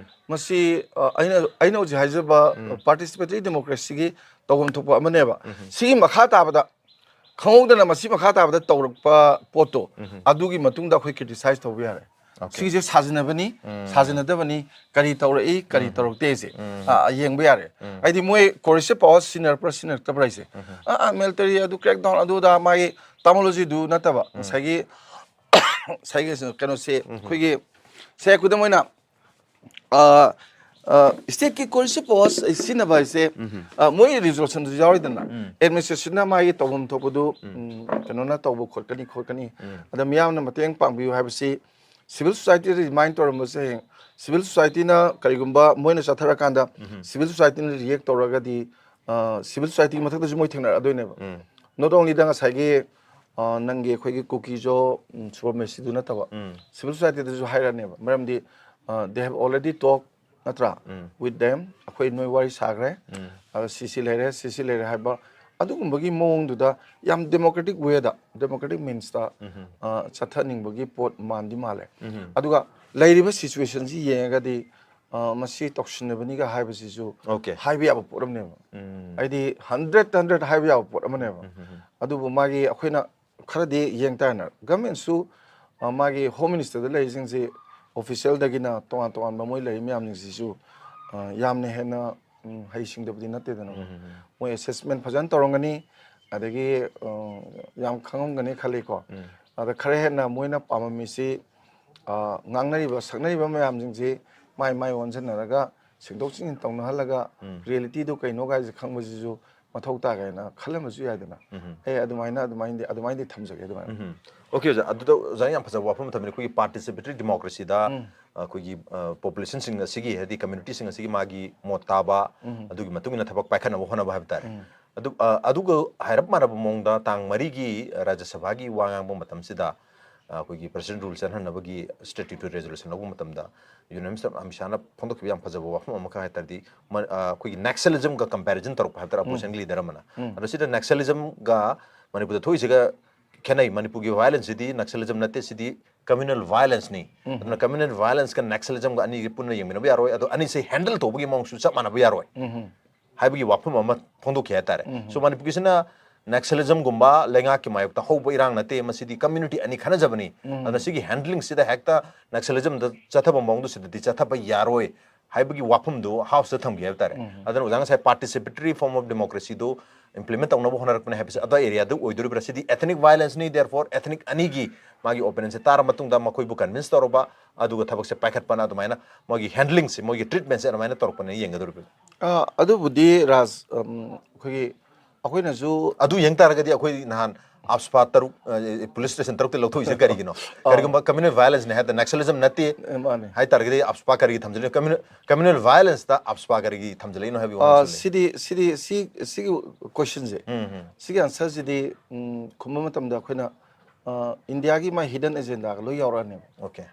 ꯃꯁꯤ, ꯑ, ꯑꯩꯅ, ꯑꯩꯅ ꯍꯧꯖꯤꯛ ꯍꯥꯏꯖꯕ participatory democracyꯒꯤ ꯇꯧꯐꯝ ꯊꯣꯛꯄ ꯑꯃꯅꯦꯕ꯫ ꯁꯤꯒꯤ ꯃꯈꯥ ꯇꯥꯕꯗ ꯈꯪꯍꯧꯗꯅ ꯃꯁꯤ ꯃꯈꯥ ꯇꯥꯕꯗ ꯇꯧꯔꯛꯄ ꯄꯣꯠꯇꯣ, ꯑꯗꯨꯒꯤ ꯃꯇꯨꯡꯗ ꯑꯩꯈꯣꯏ criticize ꯇꯧꯕ ꯌꯥꯔꯦ꯫ Okay꯫ ꯁꯤꯁꯦ ꯁꯥꯖꯤꯟꯅꯕꯅꯤ, ꯁꯥꯖꯤꯟꯅꯗꯕꯅꯤ, ꯀꯔꯤ ꯇꯧꯔꯛꯏ, ꯀꯔꯤ ꯇꯧꯔꯛꯇꯦꯁꯦ, ꯑ, ꯌꯦꯡꯕ ꯌꯥꯔꯦ꯫ ꯍꯥꯏꯗꯤ ꯃꯣꯏ coercive power ꯁꯤꯖꯤꯟꯅꯔꯛꯄ꯭ꯔꯥ ꯁꯤꯖꯤꯟꯅꯔꯛꯇꯕ꯭ꯔꯥ ꯍꯥꯏꯁꯦ꯫ ꯑ, ꯑ, military ꯑꯗꯨ crackdown ꯑꯗꯨꯗ ꯃꯥꯒꯤ terminologyꯗꯨ ꯅꯠꯇꯕ, ꯉꯁꯥꯏꯒꯤ, ꯉꯁꯥꯏꯒꯤ ꯀꯩꯅꯣꯁꯦ, ꯑꯩꯈꯣꯏꯒꯤ, ꯁꯦ ꯈꯨꯗꯝ ꯑꯣꯏꯅ, ꯑ, ꯑ, stateꯀꯤ coercive power ꯁꯤꯖꯤꯟꯅꯕ ꯍꯥꯏꯁꯦ, ꯑ, ꯃꯣꯏ resolutionꯗꯨ ꯌꯥꯎꯔꯤꯗꯅ, administrationꯅ ꯃꯥꯒꯤ ꯇꯧꯐꯝ ꯊꯣꯛꯄꯗꯨ, ꯎꯝ, ꯀꯩꯅꯣꯅ ꯇꯧꯕ ꯈꯣꯠꯀꯅꯤ, ꯈꯣꯠꯀꯅꯤ, ꯑꯗ ꯃꯤꯌꯥꯝꯅ ꯃꯇꯦꯡ ꯄꯥꯡꯕꯤꯌꯨ ꯍꯥꯏꯕꯁꯤ civil societyꯗ remind ꯇꯧꯔꯝꯕꯁꯦ, ꯍꯌꯦꯡ civil societyꯅ ꯀꯔꯤꯒꯨꯝꯕ ꯃꯣꯏꯅ ꯆꯠꯊꯔꯀꯥꯟꯗ civil societyꯅ react ꯇꯧꯔꯒꯗꯤ, ꯁꯤꯚꯤꯜ ꯁꯣꯁꯥꯏꯇꯤꯒꯤ ꯃꯊꯛꯇꯁꯨ ꯃꯣꯏ ꯊꯦꯡꯅꯔꯛꯑꯗꯣꯏꯅꯦꯕ꯫ ꯎꯝ Not only ꯗ ꯉꯁꯥꯏꯒꯤ ꯑ, ꯅꯪꯒꯤ ꯑꯩꯈꯣꯏꯒꯤ ꯀꯨꯀꯤꯖꯣ ꯁꯨꯄꯔꯃꯦꯁꯤꯗꯨ ꯅꯠꯇꯕ, ꯎꯝ ꯁꯤꯚꯤꯜ ꯁꯣꯁꯥꯏꯇꯤꯗꯁꯨ ꯍꯥꯏꯔꯛꯑꯅꯦꯕ꯫ ꯃꯔꯝꯗꯤ they have already talk, ꯅꯠꯇ꯭ꯔꯥ? ꯎꯝ With them, ꯑꯩꯈꯣꯏ ꯅꯣꯏ ꯋꯥꯔꯤ ꯁꯥꯈ꯭ꯔꯦ, ꯎꯝ ꯑꯗ ꯁꯤꯁꯤ ꯂꯩꯔꯦ, ꯁꯤꯁꯤ ꯂꯩꯔꯦ ꯍꯥꯏꯕ ꯑꯗꯨꯒꯨꯝꯕꯒꯤ ꯃꯑꯣꯡꯗꯨꯗ ꯌꯥꯝ democratic way ꯗ, democratic means ꯇ ꯎꯝ ꯑ, ꯆꯠꯊꯅꯤꯡꯕꯒꯤ ꯄꯣꯠ ꯃꯥꯟꯗꯤ ꯃꯥꯜꯂꯦ꯫ ꯎꯝ ꯑꯗꯨꯒ ꯂꯩꯔꯤꯕ situation ꯁꯤ ꯌꯦꯡꯉꯒꯗꯤ ꯑ, ꯃꯁꯤ ꯇꯧꯁꯤꯟꯅꯕꯅꯤꯒ ꯍꯥꯏꯕꯁꯤꯁꯨ Okay. ꯍꯥꯏꯕ ꯌꯥꯕ ꯄꯣꯠ ꯑꯃꯅꯦꯕ꯫ ꯎꯝ ꯍꯥꯏꯗꯤ hundred hundred ꯍꯥꯏꯕ ꯌꯥꯕ ꯄꯣꯠ ꯑꯃꯅꯦꯕ꯫ ꯎꯝ ꯑꯗꯨꯕꯨ ꯃꯥꯒꯤ ꯑꯩꯈꯣꯏꯅ ꯈꯔꯗꯤ ꯌꯦꯡ ꯇꯥꯔꯦꯅ, ꯒꯃꯦꯟꯁꯨ ꯃꯥꯒꯤ ꯍꯣꯝ ꯃꯤꯅꯤꯁꯇꯔꯗ ꯂꯩꯔꯤꯁꯤꯡꯁꯤ ꯑꯣꯐꯤꯁꯦꯜꯗꯒꯤꯅ ꯇꯣꯉꯥꯟ ꯇꯣꯉꯥꯟꯕ ꯃꯣꯏ ꯂꯩꯔꯤ ꯃꯌꯥꯝꯁꯤꯡꯁꯤꯁꯨ ꯑ, ꯌꯥꯝꯅ ꯍꯦꯟꯅ ꯎꯝ, ꯍꯩꯁꯤꯡꯗꯕꯗꯤ ꯅꯠꯇꯦꯗꯅ꯫ ꯎꯝ ꯃꯣꯏ ꯑꯦꯁꯦꯁꯃꯦꯟ ꯐꯖꯅ ꯇꯧꯔꯝꯒꯅꯤ, ꯑꯗꯒꯤ ꯑ, ꯌꯥꯝ ꯈꯪꯉꯝꯒꯅꯤ ꯈꯜꯂꯤꯀꯣ꯫ ꯎꯝ ꯑꯗ ꯈꯔ ꯍꯦꯟꯅ ꯃꯣꯏꯅ ꯄꯥꯝꯃꯝꯃꯤꯁꯤ ꯑ, ꯉꯥꯡꯅꯔꯤꯕ ꯁꯛꯅꯔꯤꯕ ꯃꯌꯥꯝꯁꯤꯡꯁꯤ ꯃꯥꯏ ꯃꯥꯏ ꯑꯣꯟꯁꯤꯟꯅꯔꯒ ꯁꯦꯡꯗꯣꯛ ꯁꯦꯡꯖꯤꯟ ꯇꯧꯅꯍꯜꯂꯒ ꯎꯝ ꯔꯤꯌꯦꯂꯤꯇꯤꯗꯨ ꯀꯩꯅꯣ ꯒꯥꯏꯁꯦ ꯈꯪꯕꯁꯤꯁꯨ ꯃꯊꯧ ꯇꯥꯏ ꯀꯥꯏꯅ ꯈꯜꯂꯝꯕꯁꯨ ꯌꯥꯏꯗꯅ꯫ ꯎꯝ ꯑꯦ ꯑꯗꯨꯃꯥꯏꯅ ꯑꯗꯨꯃꯥꯏꯅꯗꯤ ꯑꯗꯨꯃꯥꯏꯅꯗꯤ ꯊꯝꯖꯒꯦ ꯑꯗꯨꯃꯥꯏꯅ꯫ ꯎꯝ ꯑꯣꯀꯦ ꯑꯣꯖꯥ, ꯑꯗꯨꯗ ꯑꯣꯖꯥꯅ ꯌꯥꯝ ꯐꯖꯕ ꯋꯥꯐꯝ ꯑꯃ ꯊꯝꯕꯤꯔꯦ, ꯑꯩꯈꯣꯏꯒꯤ ꯄꯥꯔꯇꯤꯁꯤꯄꯦꯇꯔꯤ ꯗꯤꯃꯣꯀ꯭ꯔꯦꯁꯤꯗ ꯎꯝ ꯑꯩꯈꯣꯏꯒꯤ ꯄꯣꯄꯨꯂꯦꯁꯟꯁꯤꯡ ꯑꯁꯤꯒꯤ ꯍꯥꯏꯗꯤ ꯀꯝꯃ꯭ꯌꯨꯅꯤꯇꯤꯁꯤꯡ ꯑꯁꯤꯒꯤ ꯃꯥꯒꯤ ꯃꯣꯠ ꯇꯥꯕ, ꯎꯝ ꯑꯗꯨꯒꯤ ꯃꯇꯨꯡ ꯏꯟꯅ ꯊꯕꯛ ꯄꯥꯏꯈꯠꯅꯕ ꯍꯣꯠꯅꯕ ꯍꯥꯏꯕ ꯇꯥꯔꯦ꯫ ꯎꯝ ꯑꯗꯨ ꯑ, ꯑꯗꯨꯒ ꯍꯥꯏꯔꯞ ꯃꯥꯟꯅꯕ ꯃꯑꯣꯡꯗ ꯇꯥꯡ ꯃꯔꯤꯒꯤ ꯔꯥꯖ꯭ꯌ ꯁꯚꯥꯒꯤ ꯋꯥ ꯉꯥꯡꯕ ꯃꯇꯝꯁꯤꯗ ꯑ, ꯑꯩꯈꯣꯏꯒꯤ ꯄ꯭ꯔꯁꯤꯗꯦꯟ ꯔꯨꯜ ꯆꯠꯍꯟꯅꯕꯒꯤ ꯁ꯭ꯇꯦꯇ꯭ꯌꯨꯇꯣꯔꯤ ꯔꯦꯖꯣꯂꯨꯁꯟ ꯂꯧꯕ ꯃꯇꯝꯗ ꯌꯨꯅꯥꯅꯤꯃꯁ ꯑꯃꯤꯠ ꯁꯥꯍꯅ ꯐꯣꯡꯗꯣꯛꯈꯤꯕ ꯌꯥꯝ ꯐꯖꯕ ꯋꯥꯐꯝ ꯑꯃꯈꯛ ꯍꯥꯏ ꯇꯥꯔꯗꯤ ꯃ-, ꯑ, ꯑꯩꯈꯣꯏꯒꯤ ꯅꯦꯛꯁꯦꯂꯤꯖꯝꯒ ꯀꯝꯄꯦꯔꯤꯖꯟ ꯇꯧꯔꯛꯄ ꯍꯥꯏꯕ ꯇꯥꯔꯦ, ꯑꯄꯣꯖꯤꯁꯟꯒꯤ ꯂꯤꯗꯔ ꯑꯃꯅ꯫ ꯎꯝ ꯑꯗꯣ ꯁꯤꯗ ꯅꯦꯛꯁꯦꯂꯤꯖꯝꯒ ꯃꯅꯤꯄꯨꯔꯗ ꯊꯣꯛꯏꯁꯤꯒ ꯈꯦꯠꯅꯩ꯫ ꯃꯅꯤꯄꯨꯔꯒꯤ ꯚꯥꯏꯂꯦꯟꯁꯁꯤꯗꯤ ꯅꯦꯛꯁꯦꯂꯤꯖꯝ ꯅꯠꯇꯦ, ꯁꯤꯗꯤ ꯀꯝꯃ꯭ꯌꯨꯅꯦꯜ ꯚꯥꯏꯂꯦꯟꯁꯅꯤ꯫ ꯎꯝ ꯑꯗꯨꯅ ꯀꯝꯃ꯭ꯌꯨꯅꯦꯜ ꯚꯥꯏꯂꯦꯟꯁꯀ ꯅꯦꯛꯁꯦꯂꯤꯖꯝꯒ ꯑꯅꯤꯁꯤ ꯄꯨꯟꯅ ꯌꯦꯡꯃꯤꯟꯅꯕ ꯌꯥꯔꯣꯏ, ꯑꯗꯣ ꯑꯅꯤꯁꯦ ꯍꯦꯟꯗꯜ ꯇꯧꯕꯒꯤ ꯃꯑꯣꯡꯁꯨ ꯆꯞ ꯃꯥꯟꯅꯕ ꯌꯥꯔꯣꯏ ꯎꯝ ꯍꯥꯏꯕꯒꯤ ꯋꯥꯐꯝ ꯑꯃ ꯐꯣꯡꯗꯣꯛꯈꯤ ꯍꯥꯏꯇꯥꯔꯦ꯫ ꯎꯝ So ꯃꯅꯤꯄꯨꯔꯒꯤꯁꯤꯅ ꯅꯦꯛꯁꯦꯂꯤꯖꯝꯒꯨꯝꯕ ꯂꯩꯉꯥꯛꯀꯤ ꯃꯥꯌꯣꯛꯇ ꯍꯧꯕ ꯏꯔꯥꯡ ꯅꯠꯇꯦ, ꯃꯁꯤꯗꯤ ꯀꯝꯃ꯭ꯌꯨꯅꯤꯇꯤ ꯑꯅꯤ ꯈꯠꯅꯖꯕꯅꯤ꯫ ꯎꯝ ꯑꯗꯨꯅ ꯁꯤꯒꯤ ꯍꯦꯟꯗꯂꯤꯡꯁꯤꯗ ꯍꯦꯛꯇ ꯅꯦꯛꯁꯦꯂꯤꯖꯝꯗ ꯆꯠꯊꯕ ꯃꯑꯣꯡꯗꯣ ꯁꯤꯗꯗꯤ ꯆꯠꯊꯕ ꯌꯥꯔꯣꯏ ꯍꯥꯏꯕꯒꯤ ꯋꯥꯐꯝꯗꯨ ꯍꯥꯎꯁꯇ ꯊꯝꯈꯤ ꯍꯥꯏꯕ ꯇꯥꯔꯦ꯫ ꯎꯝ ꯑꯗꯨꯅ ꯑꯣꯖꯥ ꯉꯁꯥꯏ participatory form of democracyꯗꯨ implement ꯇꯧꯅꯕ ꯍꯣꯠꯅꯔꯛꯄꯅꯦ ꯍꯥꯏꯕꯁꯦ ꯑꯗꯨ ꯑꯦꯔꯤꯌꯥꯗꯨ ꯑꯣꯏꯗꯣꯔꯤꯕ꯭ꯔꯥ? ꯁꯤꯗꯤ ethnic violenceꯅꯤ, therefore ethnic ꯑꯅꯤꯒꯤ ꯃꯥꯒꯤ opponentꯁꯦ ꯇꯥꯔ ꯃꯇꯨꯡꯗ ꯃꯈꯣꯏꯕꯨ convince ꯇꯧꯔꯕ, ꯑꯗꯨꯒ ꯊꯕꯛꯁꯦ ꯄꯥꯏꯈꯠꯄꯅ ꯑꯗꯨꯃꯥꯏꯅ ꯃꯣꯏꯒꯤ ꯍꯦꯟꯗꯂꯤꯡꯁꯦ, ꯃꯣꯏꯒꯤ ꯇ꯭ꯔꯤꯠꯃꯦꯟꯁꯦ ꯑꯗꯨꯃꯥꯏꯅ ꯇꯧꯔꯛꯄꯅꯦ ꯌꯦꯡꯒꯗꯧꯔꯤꯕ꯭ꯔꯥ? ꯑ, ꯑꯗꯨꯕꯨꯗꯤ ꯔꯥꯖ, ꯎꯝ, ꯑꯩꯈꯣꯏꯒꯤ ꯑꯩꯈꯣꯏꯅꯁꯨ ꯑꯗꯨ ꯌꯦꯡ ꯇꯥꯔꯒꯗꯤ ꯑꯩꯈꯣꯏ ꯅꯍꯥꯟ ꯑꯞꯁꯄꯥ ꯇꯔꯨꯛ, ꯄꯨꯂꯤꯁ ꯁ꯭ꯇꯦꯁꯟ ꯇꯔꯨꯛꯇ ꯂꯧꯊꯣꯛꯏꯁꯦ ꯀꯔꯤꯒꯤꯅꯣ? ꯀꯔꯤꯒꯨꯝꯕ ꯀꯝꯃ꯭ꯌꯨꯅꯦꯜ ꯚꯥꯏꯑꯣꯂꯦꯟꯁꯅꯦ ꯍꯥꯏ ꯇꯥꯔꯗꯤ, ꯅꯛꯁꯦꯂꯤꯖꯝ ꯅꯠꯇꯦ ꯑꯦ, ꯃꯥꯅꯦ꯫ ꯍꯥꯏ ꯇꯥꯔꯒꯗꯤ ꯑꯞꯁꯄꯥ ꯀꯔꯤꯒꯤ ꯊꯝꯖꯜꯂꯤꯅꯣ? ꯀꯝꯃ꯭ꯌꯨꯅꯦꯜ ꯚꯥꯏꯑꯣꯂꯦꯟꯁꯇ ꯑꯞꯁꯄꯥ ꯀꯔꯤꯒꯤ ꯊꯝꯖꯜꯂꯛꯏꯅꯣ ꯍꯥꯏꯕꯒꯤ ꯑ, ꯋꯥꯍꯪꯁꯤꯅꯤ꯫ ꯁꯤꯗꯤ ꯁꯤꯗꯤ ꯁꯤ ꯁꯤꯒꯤ ꯀꯣꯏꯁꯟꯁꯦ ꯎꯝ, ꯎꯝ. ꯁꯤꯒꯤ ꯑꯟꯁꯔꯁꯤꯗꯤ ꯎꯝ, ꯈꯨꯝꯕ ꯃꯇꯝꯗ ꯑꯩꯈꯣꯏꯅ ꯑ, ꯏꯟꯗꯤꯌꯥꯒꯤ ꯃꯥꯏ ꯍꯤꯗꯟ ꯑꯦꯖꯦꯟꯗꯥꯒ ꯂꯣꯏ ꯌꯥꯎꯔꯛꯑꯅꯦꯕ꯫ ꯑꯣꯀꯦ.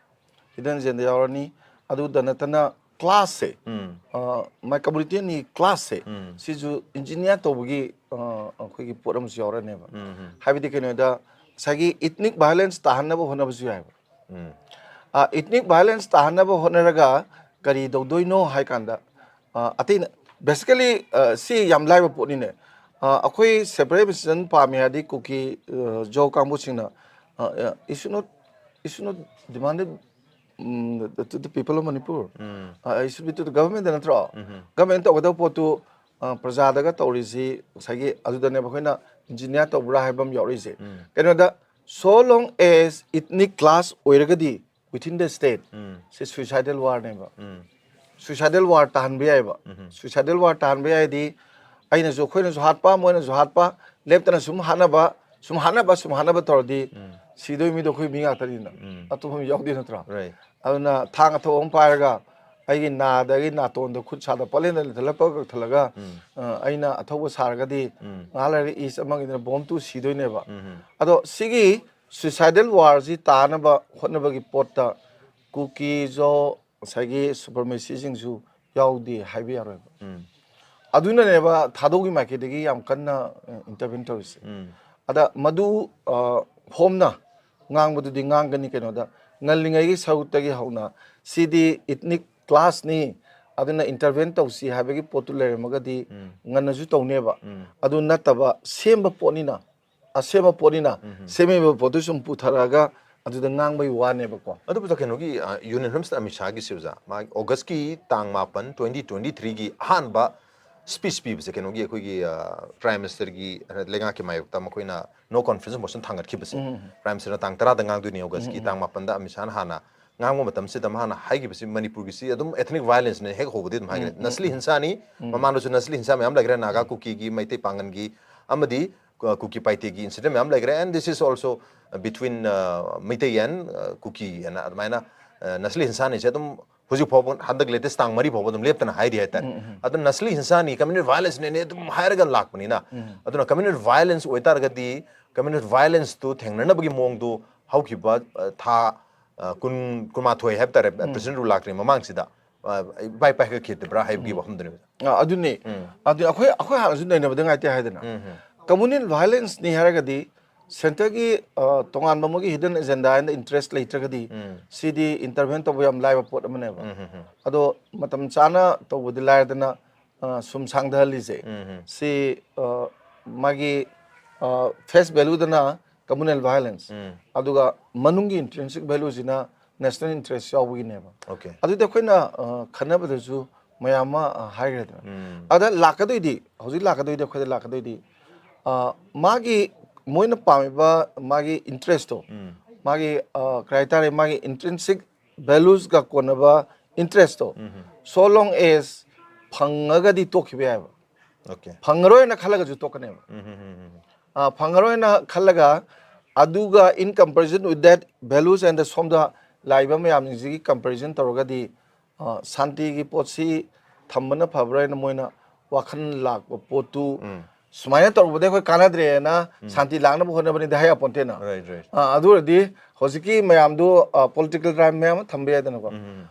ꯍꯤꯗꯟ ꯑꯦꯖꯦꯟꯗꯥ ꯌꯥꯎꯔꯅꯤ꯫ ꯑꯗꯨꯗ ꯅꯠꯇꯅ ꯀ꯭ꯂꯥꯁꯁꯦ ꯎꯝ. ꯃꯥꯏ ꯀꯝꯃꯨꯅꯤꯇꯤ ꯑꯅꯤ ꯀ꯭ꯂꯥꯁꯁꯦ ꯎꯝ. ꯁꯤꯁꯨ ꯏꯟꯖꯤꯅꯤꯌꯥꯔ ꯇꯧꯕꯒꯤ ꯑ, ꯑꯩꯈꯣꯏꯒꯤ ꯄꯣꯠ ꯑꯃꯁꯨ ꯌꯥꯎꯔꯛꯑꯅꯦꯕ꯫ ꯎꯝ, ꯎꯝ. ꯍꯥꯏꯕꯗꯤ ꯀꯩꯅꯣꯗ ꯉꯁꯥꯏꯒꯤ ꯏꯊꯅꯤꯛ ꯚꯥꯏꯑꯣꯂꯦꯟꯁ ꯇꯥꯍꯟꯅꯕ ꯍꯣꯠꯅꯕꯁꯨ ꯌꯥꯏꯕ꯫ ꯎꯝ. ꯏꯊꯅꯤꯛ ꯚꯥꯏꯑꯣꯂꯦꯟꯁ ꯇꯥꯍꯟꯅꯕ ꯍꯣꯠꯅꯔꯒ ꯀꯔꯤ ꯇꯧꯗꯣꯏꯅꯣ ꯍꯥꯏ ꯀꯥꯟꯗ ꯑ, ꯑꯇꯩꯅ ꯕꯦꯁꯤꯀꯦꯂꯤ ꯁꯤ ꯌꯥꯝ ꯂꯥꯏꯕ ꯄꯣꯠꯅꯤꯅꯦ꯫ ꯑ, ꯑꯩꯈꯣꯏ ꯁꯦꯄꯔꯦꯠ ꯄꯥꯝꯃꯤ ꯍꯥꯏꯔꯗꯤ ꯀꯨꯀꯤ ꯑ, ꯖꯣ ꯀꯥꯡꯕꯨꯁꯤꯡꯅ issue not issue not demanded to the people of Manipur um. Issue be two ꯗ ꯒꯚꯔꯟꯃꯦꯟꯗ ꯅꯠꯇ꯭ꯔꯣ? ꯎꯝ. ꯒꯚꯔꯟꯃꯦꯟ ꯇꯧꯒꯗꯕ ꯄꯣꯠꯇꯨ ꯑ, ꯄ꯭ꯔꯖꯥꯗꯒ ꯇꯧꯔꯤꯁꯤ ꯉꯁꯥꯏꯒꯤ ꯑꯗꯨꯗꯅꯦꯕ ꯑꯩꯈꯣꯏꯅ ꯏꯟꯖꯤꯅꯤꯌꯥꯔ ꯇꯧꯕ꯭ꯔꯥ ꯍꯥꯏꯕ ꯑꯃ ꯌꯥꯎꯔꯛꯏꯁꯦ꯫ ꯎꯝ. ꯀꯩꯅꯣꯗ so long as ethnic class ꯑꯣꯏꯔꯒꯗꯤ within the state ꯎꯝ. ꯁꯤ ꯁꯨꯏꯁꯥꯏꯗꯦꯜ ꯋꯥꯔꯅꯦꯕ꯫ ꯎꯝ. ꯁꯨꯏꯁꯥꯏꯗꯦꯜ ꯋꯥꯔ ꯇꯥꯍꯟꯕ ꯌꯥꯏꯕ꯫ ꯎꯝ. ꯁꯨꯏꯁꯥꯏꯗꯦꯜ ꯋꯥꯔ ꯇꯥꯍꯟꯕ ꯌꯥꯏꯗꯤ ꯑꯩꯅꯁꯨ ꯑꯩꯈꯣꯏꯅꯁꯨ ꯍꯥꯠꯄ ꯃꯣꯏꯅꯁꯨ ꯍꯥꯠꯄ ꯂꯦꯞꯇꯅ ꯁꯨꯝ ꯍꯥꯠꯅꯕ ꯁꯨꯝ ꯍꯥꯠꯅꯕ ꯁꯨꯝ ꯍꯥꯠꯅꯕ ꯇꯧꯔꯗꯤ ꯎꯝ. ꯁꯤꯗꯣꯏ ꯃꯤꯗꯣ ꯑꯩꯈꯣꯏ ꯃꯤ ꯉꯥꯛꯇꯅꯤꯅ ꯎꯝ. ꯑꯇꯣꯞꯄ ꯃꯤ ꯌꯥꯎꯗꯦ ꯅꯠꯇ꯭ꯔꯣ? Right. ꯑꯗꯨꯅ ꯊꯥꯡ ꯑꯊꯧꯕ ꯑꯃ ꯄꯥꯏꯔꯒ ꯑꯩꯒꯤ ꯅꯥꯗꯒꯤ ꯅꯥꯇꯣꯟꯗ ꯈꯨꯠ ꯁꯥꯗ ꯄꯠꯂꯦꯟꯗ ꯂꯩꯊꯠꯂꯛꯄ ꯀꯛꯊꯠꯂꯒ ꯎꯝ. ꯑ, ꯑꯩꯅ ꯑꯊꯧꯕ ꯁꯥꯔꯒꯗꯤ ꯎꯝ. ꯉꯥꯏꯍꯥꯛ ꯂꯩꯔꯒ ꯏꯁ ꯑꯃꯒꯤꯗꯨꯅ ꯕꯣꯝ ꯇꯨ ꯁꯤꯗꯣꯏꯅꯦꯕ꯫ ꯎꯝ. ꯑꯗꯣ ꯁꯤꯒꯤ ꯁꯨꯏꯁꯥꯏꯗꯦꯜ ꯋꯥꯔꯁꯤ ꯇꯥꯅꯕ ꯍꯣꯠꯅꯕꯒꯤ ꯄꯣꯠꯇ ꯀꯨꯀꯤꯖꯣ ꯉꯁꯥꯏꯒꯤ ꯁꯨꯄꯔꯃꯦꯁꯤꯁꯤꯡꯁꯨ ꯌꯥꯎꯗꯦ ꯍꯥꯏꯕ ꯌꯥꯔꯣꯏꯕ꯫ ꯎꯝ. ꯑꯗꯨꯅꯅꯦꯕ ꯊꯥꯗꯧꯒꯤ ꯃꯥꯏꯀꯩꯗꯒꯤ ꯌꯥꯝ ꯀꯟꯅ ꯏꯟꯇꯔꯚꯦꯟ ꯇꯧꯔꯤꯁꯦ꯫ ꯎꯝ. ꯑꯗ ꯃꯗꯨ ꯑ, ꯍꯣꯝꯅ ꯉꯥꯡꯕꯗꯨꯗꯤ ꯉꯥꯡꯒꯅꯤ ꯀꯩꯅꯣꯗ ꯉꯜꯂꯤꯉꯩꯒꯤ ꯁꯔꯨꯛꯇꯒꯤ ꯍꯧꯅ ꯁꯤꯗꯤ ꯏꯊꯅꯤꯛ ꯀ꯭ꯂꯥꯁꯅꯤ, ꯑꯗꯨꯅ ꯏꯟꯇꯔꯚꯦꯟ ꯇꯧꯁꯤ ꯍꯥꯏꯕꯒꯤ ꯄꯣꯠꯇꯨ ꯂꯩꯔꯝꯃꯒꯗꯤ ꯎꯝ. ꯉꯟꯅꯁꯨ ꯇꯧꯅꯦꯕ꯫ ꯎꯝ. ꯑꯗꯨ ꯅꯠꯇꯕ ꯁꯦꯝꯕ ꯄꯣꯠꯅꯤꯅ, ꯑꯁꯦꯝꯕ ꯄꯣꯠꯅꯤꯅ ꯎꯝ. ꯁꯦꯝꯃꯤꯕ ꯄꯣꯠꯇꯨ ꯁꯨꯝ ꯄꯨꯊꯔꯛꯑꯒ ꯑꯗꯨꯗ ꯉꯥꯡꯕꯒꯤ ꯋꯥꯅꯦꯕꯀꯣ꯫ ꯑꯗꯨꯕꯨ ꯀꯩꯅꯣꯒꯤ ꯌꯨꯅꯤꯌꯟ ꯍꯣꯝ ꯃꯤꯅꯤꯁꯇꯔ ꯑꯃꯤꯠ ꯁꯥꯍꯒꯤꯁꯦ ꯑꯣꯖꯥ, ꯃꯥꯒꯤ ꯑꯣꯒꯁꯀꯤ ꯇꯥꯡ ꯃꯥꯄꯟ, ꯇ꯭ꯋꯦꯟꯇꯤ ꯇ꯭ꯋꯦꯟꯇꯤ ꯊ꯭ꯔꯤꯒꯤ ꯑꯍꯥꯟꯕ ꯁ꯭ꯄꯤꯆ ꯄꯤꯕꯁꯦ, ꯀꯩꯅꯣꯒꯤ ꯑꯩꯈꯣꯏꯒꯤ ꯄ꯭ꯔꯥꯏꯝ ꯃꯤꯅꯤꯁꯇꯔꯒꯤ ꯂꯩꯉꯥꯛꯀꯤ ꯃꯥꯌꯣꯛꯇ ꯃꯈꯣꯏꯅ ꯅꯣ ꯀꯣꯟꯐꯤꯗꯦꯟꯁ ꯃꯣꯁꯟ ꯊꯥꯡꯒꯠꯈꯤꯕꯁꯦ, ꯎꯝ. ꯄ꯭ꯔꯥꯏꯝ ꯃꯤꯅꯤꯁꯇꯔꯅ ꯇꯥꯡ ꯇꯔꯥꯗ ꯉꯥꯡꯗꯣꯏꯅꯤ ꯑꯣꯒꯁꯀꯤ, ꯎꯝ. ꯇꯥꯡ ꯃꯥꯄꯟꯗ ꯑꯃꯤꯠ ꯁꯥꯍꯅ ꯍꯥꯟꯅ ꯉꯥꯡꯕ ꯃꯇꯝꯁꯤꯗ ꯃꯥꯅ ꯍꯥꯏꯈꯤꯕꯁꯤ ꯃꯅꯤꯄꯨꯔꯒꯤꯁꯤ ꯑꯗꯨꯝ ꯏꯊꯅꯤꯛ ꯚꯥꯏꯑꯣꯂꯦꯟꯁꯅꯦ, ꯍꯦꯛ ꯍꯧꯕꯗꯤ ꯑꯗꯨꯝ ꯍꯥꯏꯈ꯭ꯔꯦ꯫ ꯎꯝ, ꯎꯝ, ꯅꯁꯂꯤ ꯎꯝ. ꯍꯤꯡꯁꯥꯅꯤ, ꯎꯝ. ꯃꯃꯥꯡꯗꯁꯨ ꯅꯁꯂꯤ ꯍꯤꯡꯁꯥ ꯃꯌꯥꯝ ꯂꯩꯈ꯭ꯔꯦ, ꯅꯥꯒꯥ, ꯀꯨꯀꯤꯒꯤ, ꯃꯩꯇꯩ ꯄꯥꯡꯒꯟꯒꯤ, ꯑꯃꯗꯤ ꯀꯨꯀꯤ ꯄꯥꯏꯇꯦꯒꯤ incident ꯃꯌꯥꯝ ꯂꯩꯈ꯭ꯔꯦ꯫ And this is also between Meitei and ꯀꯨꯀꯤ ꯍꯥꯏꯅ ꯑꯗꯨꯃꯥꯏꯅ ꯅꯁꯂꯤ ꯍꯤꯡꯁꯥꯅꯤꯁꯦ ꯑꯗꯨꯝ ꯍꯧꯖꯤꯛ ꯐꯥꯎꯕ, ꯍꯟꯗꯛ latest ꯇꯥꯡ ꯃꯔꯤ ꯐꯥꯎꯕ ꯑꯗꯨꯝ ꯂꯦꯞꯇꯅ ꯍꯥꯏꯔꯤ ꯍꯥꯏꯇꯥꯔꯦ꯫ ꯑꯗꯨꯅ ꯅꯁꯂꯤ ꯍꯤꯡꯁꯥꯅꯤ, communal violence ꯅꯦꯅꯦ ꯑꯗꯨꯝ ꯍꯥꯏꯔꯒ ꯂꯥꯛꯄꯅꯤꯅ, ꯑꯗꯨꯅ communal violence ꯑꯣꯏꯇꯥꯔꯒꯗꯤ communal violence ꯇꯨ ꯊꯦꯡꯅꯅꯕꯒꯤ ꯃꯑꯣꯡꯗꯨ ꯍꯧꯈꯤꯕ ꯊꯥ ꯀꯨꯟ, ꯀꯨꯟꯃꯥꯊꯣꯏ ꯍꯥꯏꯕ ꯇꯥꯔꯦ, President Rule ꯂꯥꯛꯇ꯭ꯔꯤꯉꯩ ꯃꯃꯥꯡꯁꯤꯗ ꯏꯄꯥꯏ ꯄꯥꯏꯈꯠꯈꯤꯗꯕ꯭ꯔꯥ ꯍꯥꯏꯕꯒꯤ ꯋꯥꯐꯝꯗꯨꯅꯦꯕ꯫ ꯑꯗꯨꯅꯤ꯫ ꯑꯗꯨ ꯑꯩꯈꯣꯏ ꯑꯩꯈꯣꯏ ꯍꯥꯟꯅꯁꯨ ꯅꯩꯅꯕꯗ ꯉꯥꯏꯇꯦ ꯍꯥꯏꯗꯅ, communal violence ꯅꯤ ꯍꯥꯏꯔꯒꯗꯤ centre ꯒꯤ ꯇꯣꯉꯥꯟꯕ ꯃꯣꯏꯒꯤ hidden agenda and interest ꯂꯩꯇ꯭ꯔꯒꯗꯤ ꯁꯤꯗꯤ intervene ꯇꯧꯕ ꯌꯥꯝ ꯂꯥꯏꯕ ꯄꯣꯠ ꯑꯃꯅꯦꯕ꯫ ꯑꯗꯣ ꯃꯇꯝ ꯆꯥꯅ ꯇꯧꯕꯗꯤ ꯂꯥꯏꯔꯗꯅ ꯁꯨꯝ ꯁꯥꯡꯊꯍꯜꯂꯤꯁꯦ ꯁꯤ ꯃꯥꯒꯤ face value ꯗꯅ communal violence, ꯑꯗꯨꯒ ꯃꯅꯨꯡꯒꯤ intrinsic value ꯁꯤꯅ national interest ꯌꯥꯎꯕꯒꯤꯅꯦꯕ꯫ Okay. ꯑꯗꯨꯗꯤ ꯑꯩꯈꯣꯏꯅ ꯈꯟꯅꯕꯗꯁꯨ ꯃꯌꯥꯝ ꯑꯃ ꯍꯥꯏꯈ꯭ꯔꯦꯗꯅ꯫ ꯑꯗ ꯂꯥꯛꯀꯗꯣꯏꯗꯤ, ꯍꯧꯖꯤꯛ ꯂꯥꯛꯀꯗꯣꯏꯗꯤ, ꯑꯩꯈꯣꯏꯗ ꯂꯥꯛꯀꯗꯣꯏꯗꯤ ꯃꯥꯒꯤ, ꯃꯣꯏꯅ ꯄꯥꯝꯃꯤꯕ ꯃꯥꯒꯤ interest ꯇꯣ, ꯃꯥꯒꯤ ꯀꯔꯤ ꯍꯥꯏꯇꯥꯔꯦ, ꯃꯥꯒꯤ intrinsic values ꯀ ꯀꯣꯟꯅꯕ interest ꯇꯣ, so long as ꯐꯪꯉꯒꯗꯤ ꯇꯣꯛꯈꯤꯕ ꯌꯥꯏꯕ꯫ Okay. ꯐꯪꯉꯔꯣꯏꯅ ꯈꯜꯂꯒꯁꯨ ꯇꯣꯛꯀꯅꯦꯕ꯫ ꯐꯪꯉꯔꯣꯏꯅ ꯈꯜꯂꯒ ꯑꯗꯨꯒ in comparison with that values and ꯁꯣꯝꯗ ꯂꯥꯛꯏꯕ ꯃꯌꯥꯝꯁꯤꯡꯁꯤꯒꯤ comparison ꯇꯧꯔꯒꯗꯤ ꯁꯥꯟꯇꯤꯒꯤ ꯄꯣꯠꯁꯤ ꯊꯝꯕꯅ ꯐꯕ꯭ꯔꯥ ꯍꯥꯏꯅ ꯃꯣꯏꯅ ꯋꯥꯈꯜ ꯂꯥꯛꯄ ꯄꯣꯠꯇꯨ, ꯁꯨꯃꯥꯏꯅ ꯇꯧꯔꯨꯕꯗꯩ ꯑꯩꯈꯣꯏ ꯀꯥꯟꯅꯗ꯭ꯔꯦꯅ ꯁꯥꯟꯇꯤ ꯂꯥꯛꯅꯕ ꯍꯣꯠꯅꯕꯅꯤꯗ ꯍꯥꯏ ꯌꯥꯄꯣꯟꯇꯦꯅ꯫ Right, right. ꯑꯗꯨ ꯑꯣꯏꯔꯗꯤ ꯍꯧꯖꯤꯛꯀꯤ ꯃꯌꯥꯝꯗꯨ political crime ꯃꯌꯥꯝ ꯑꯃ ꯊꯝꯕ ꯌꯥꯏꯗꯅꯀꯣ꯫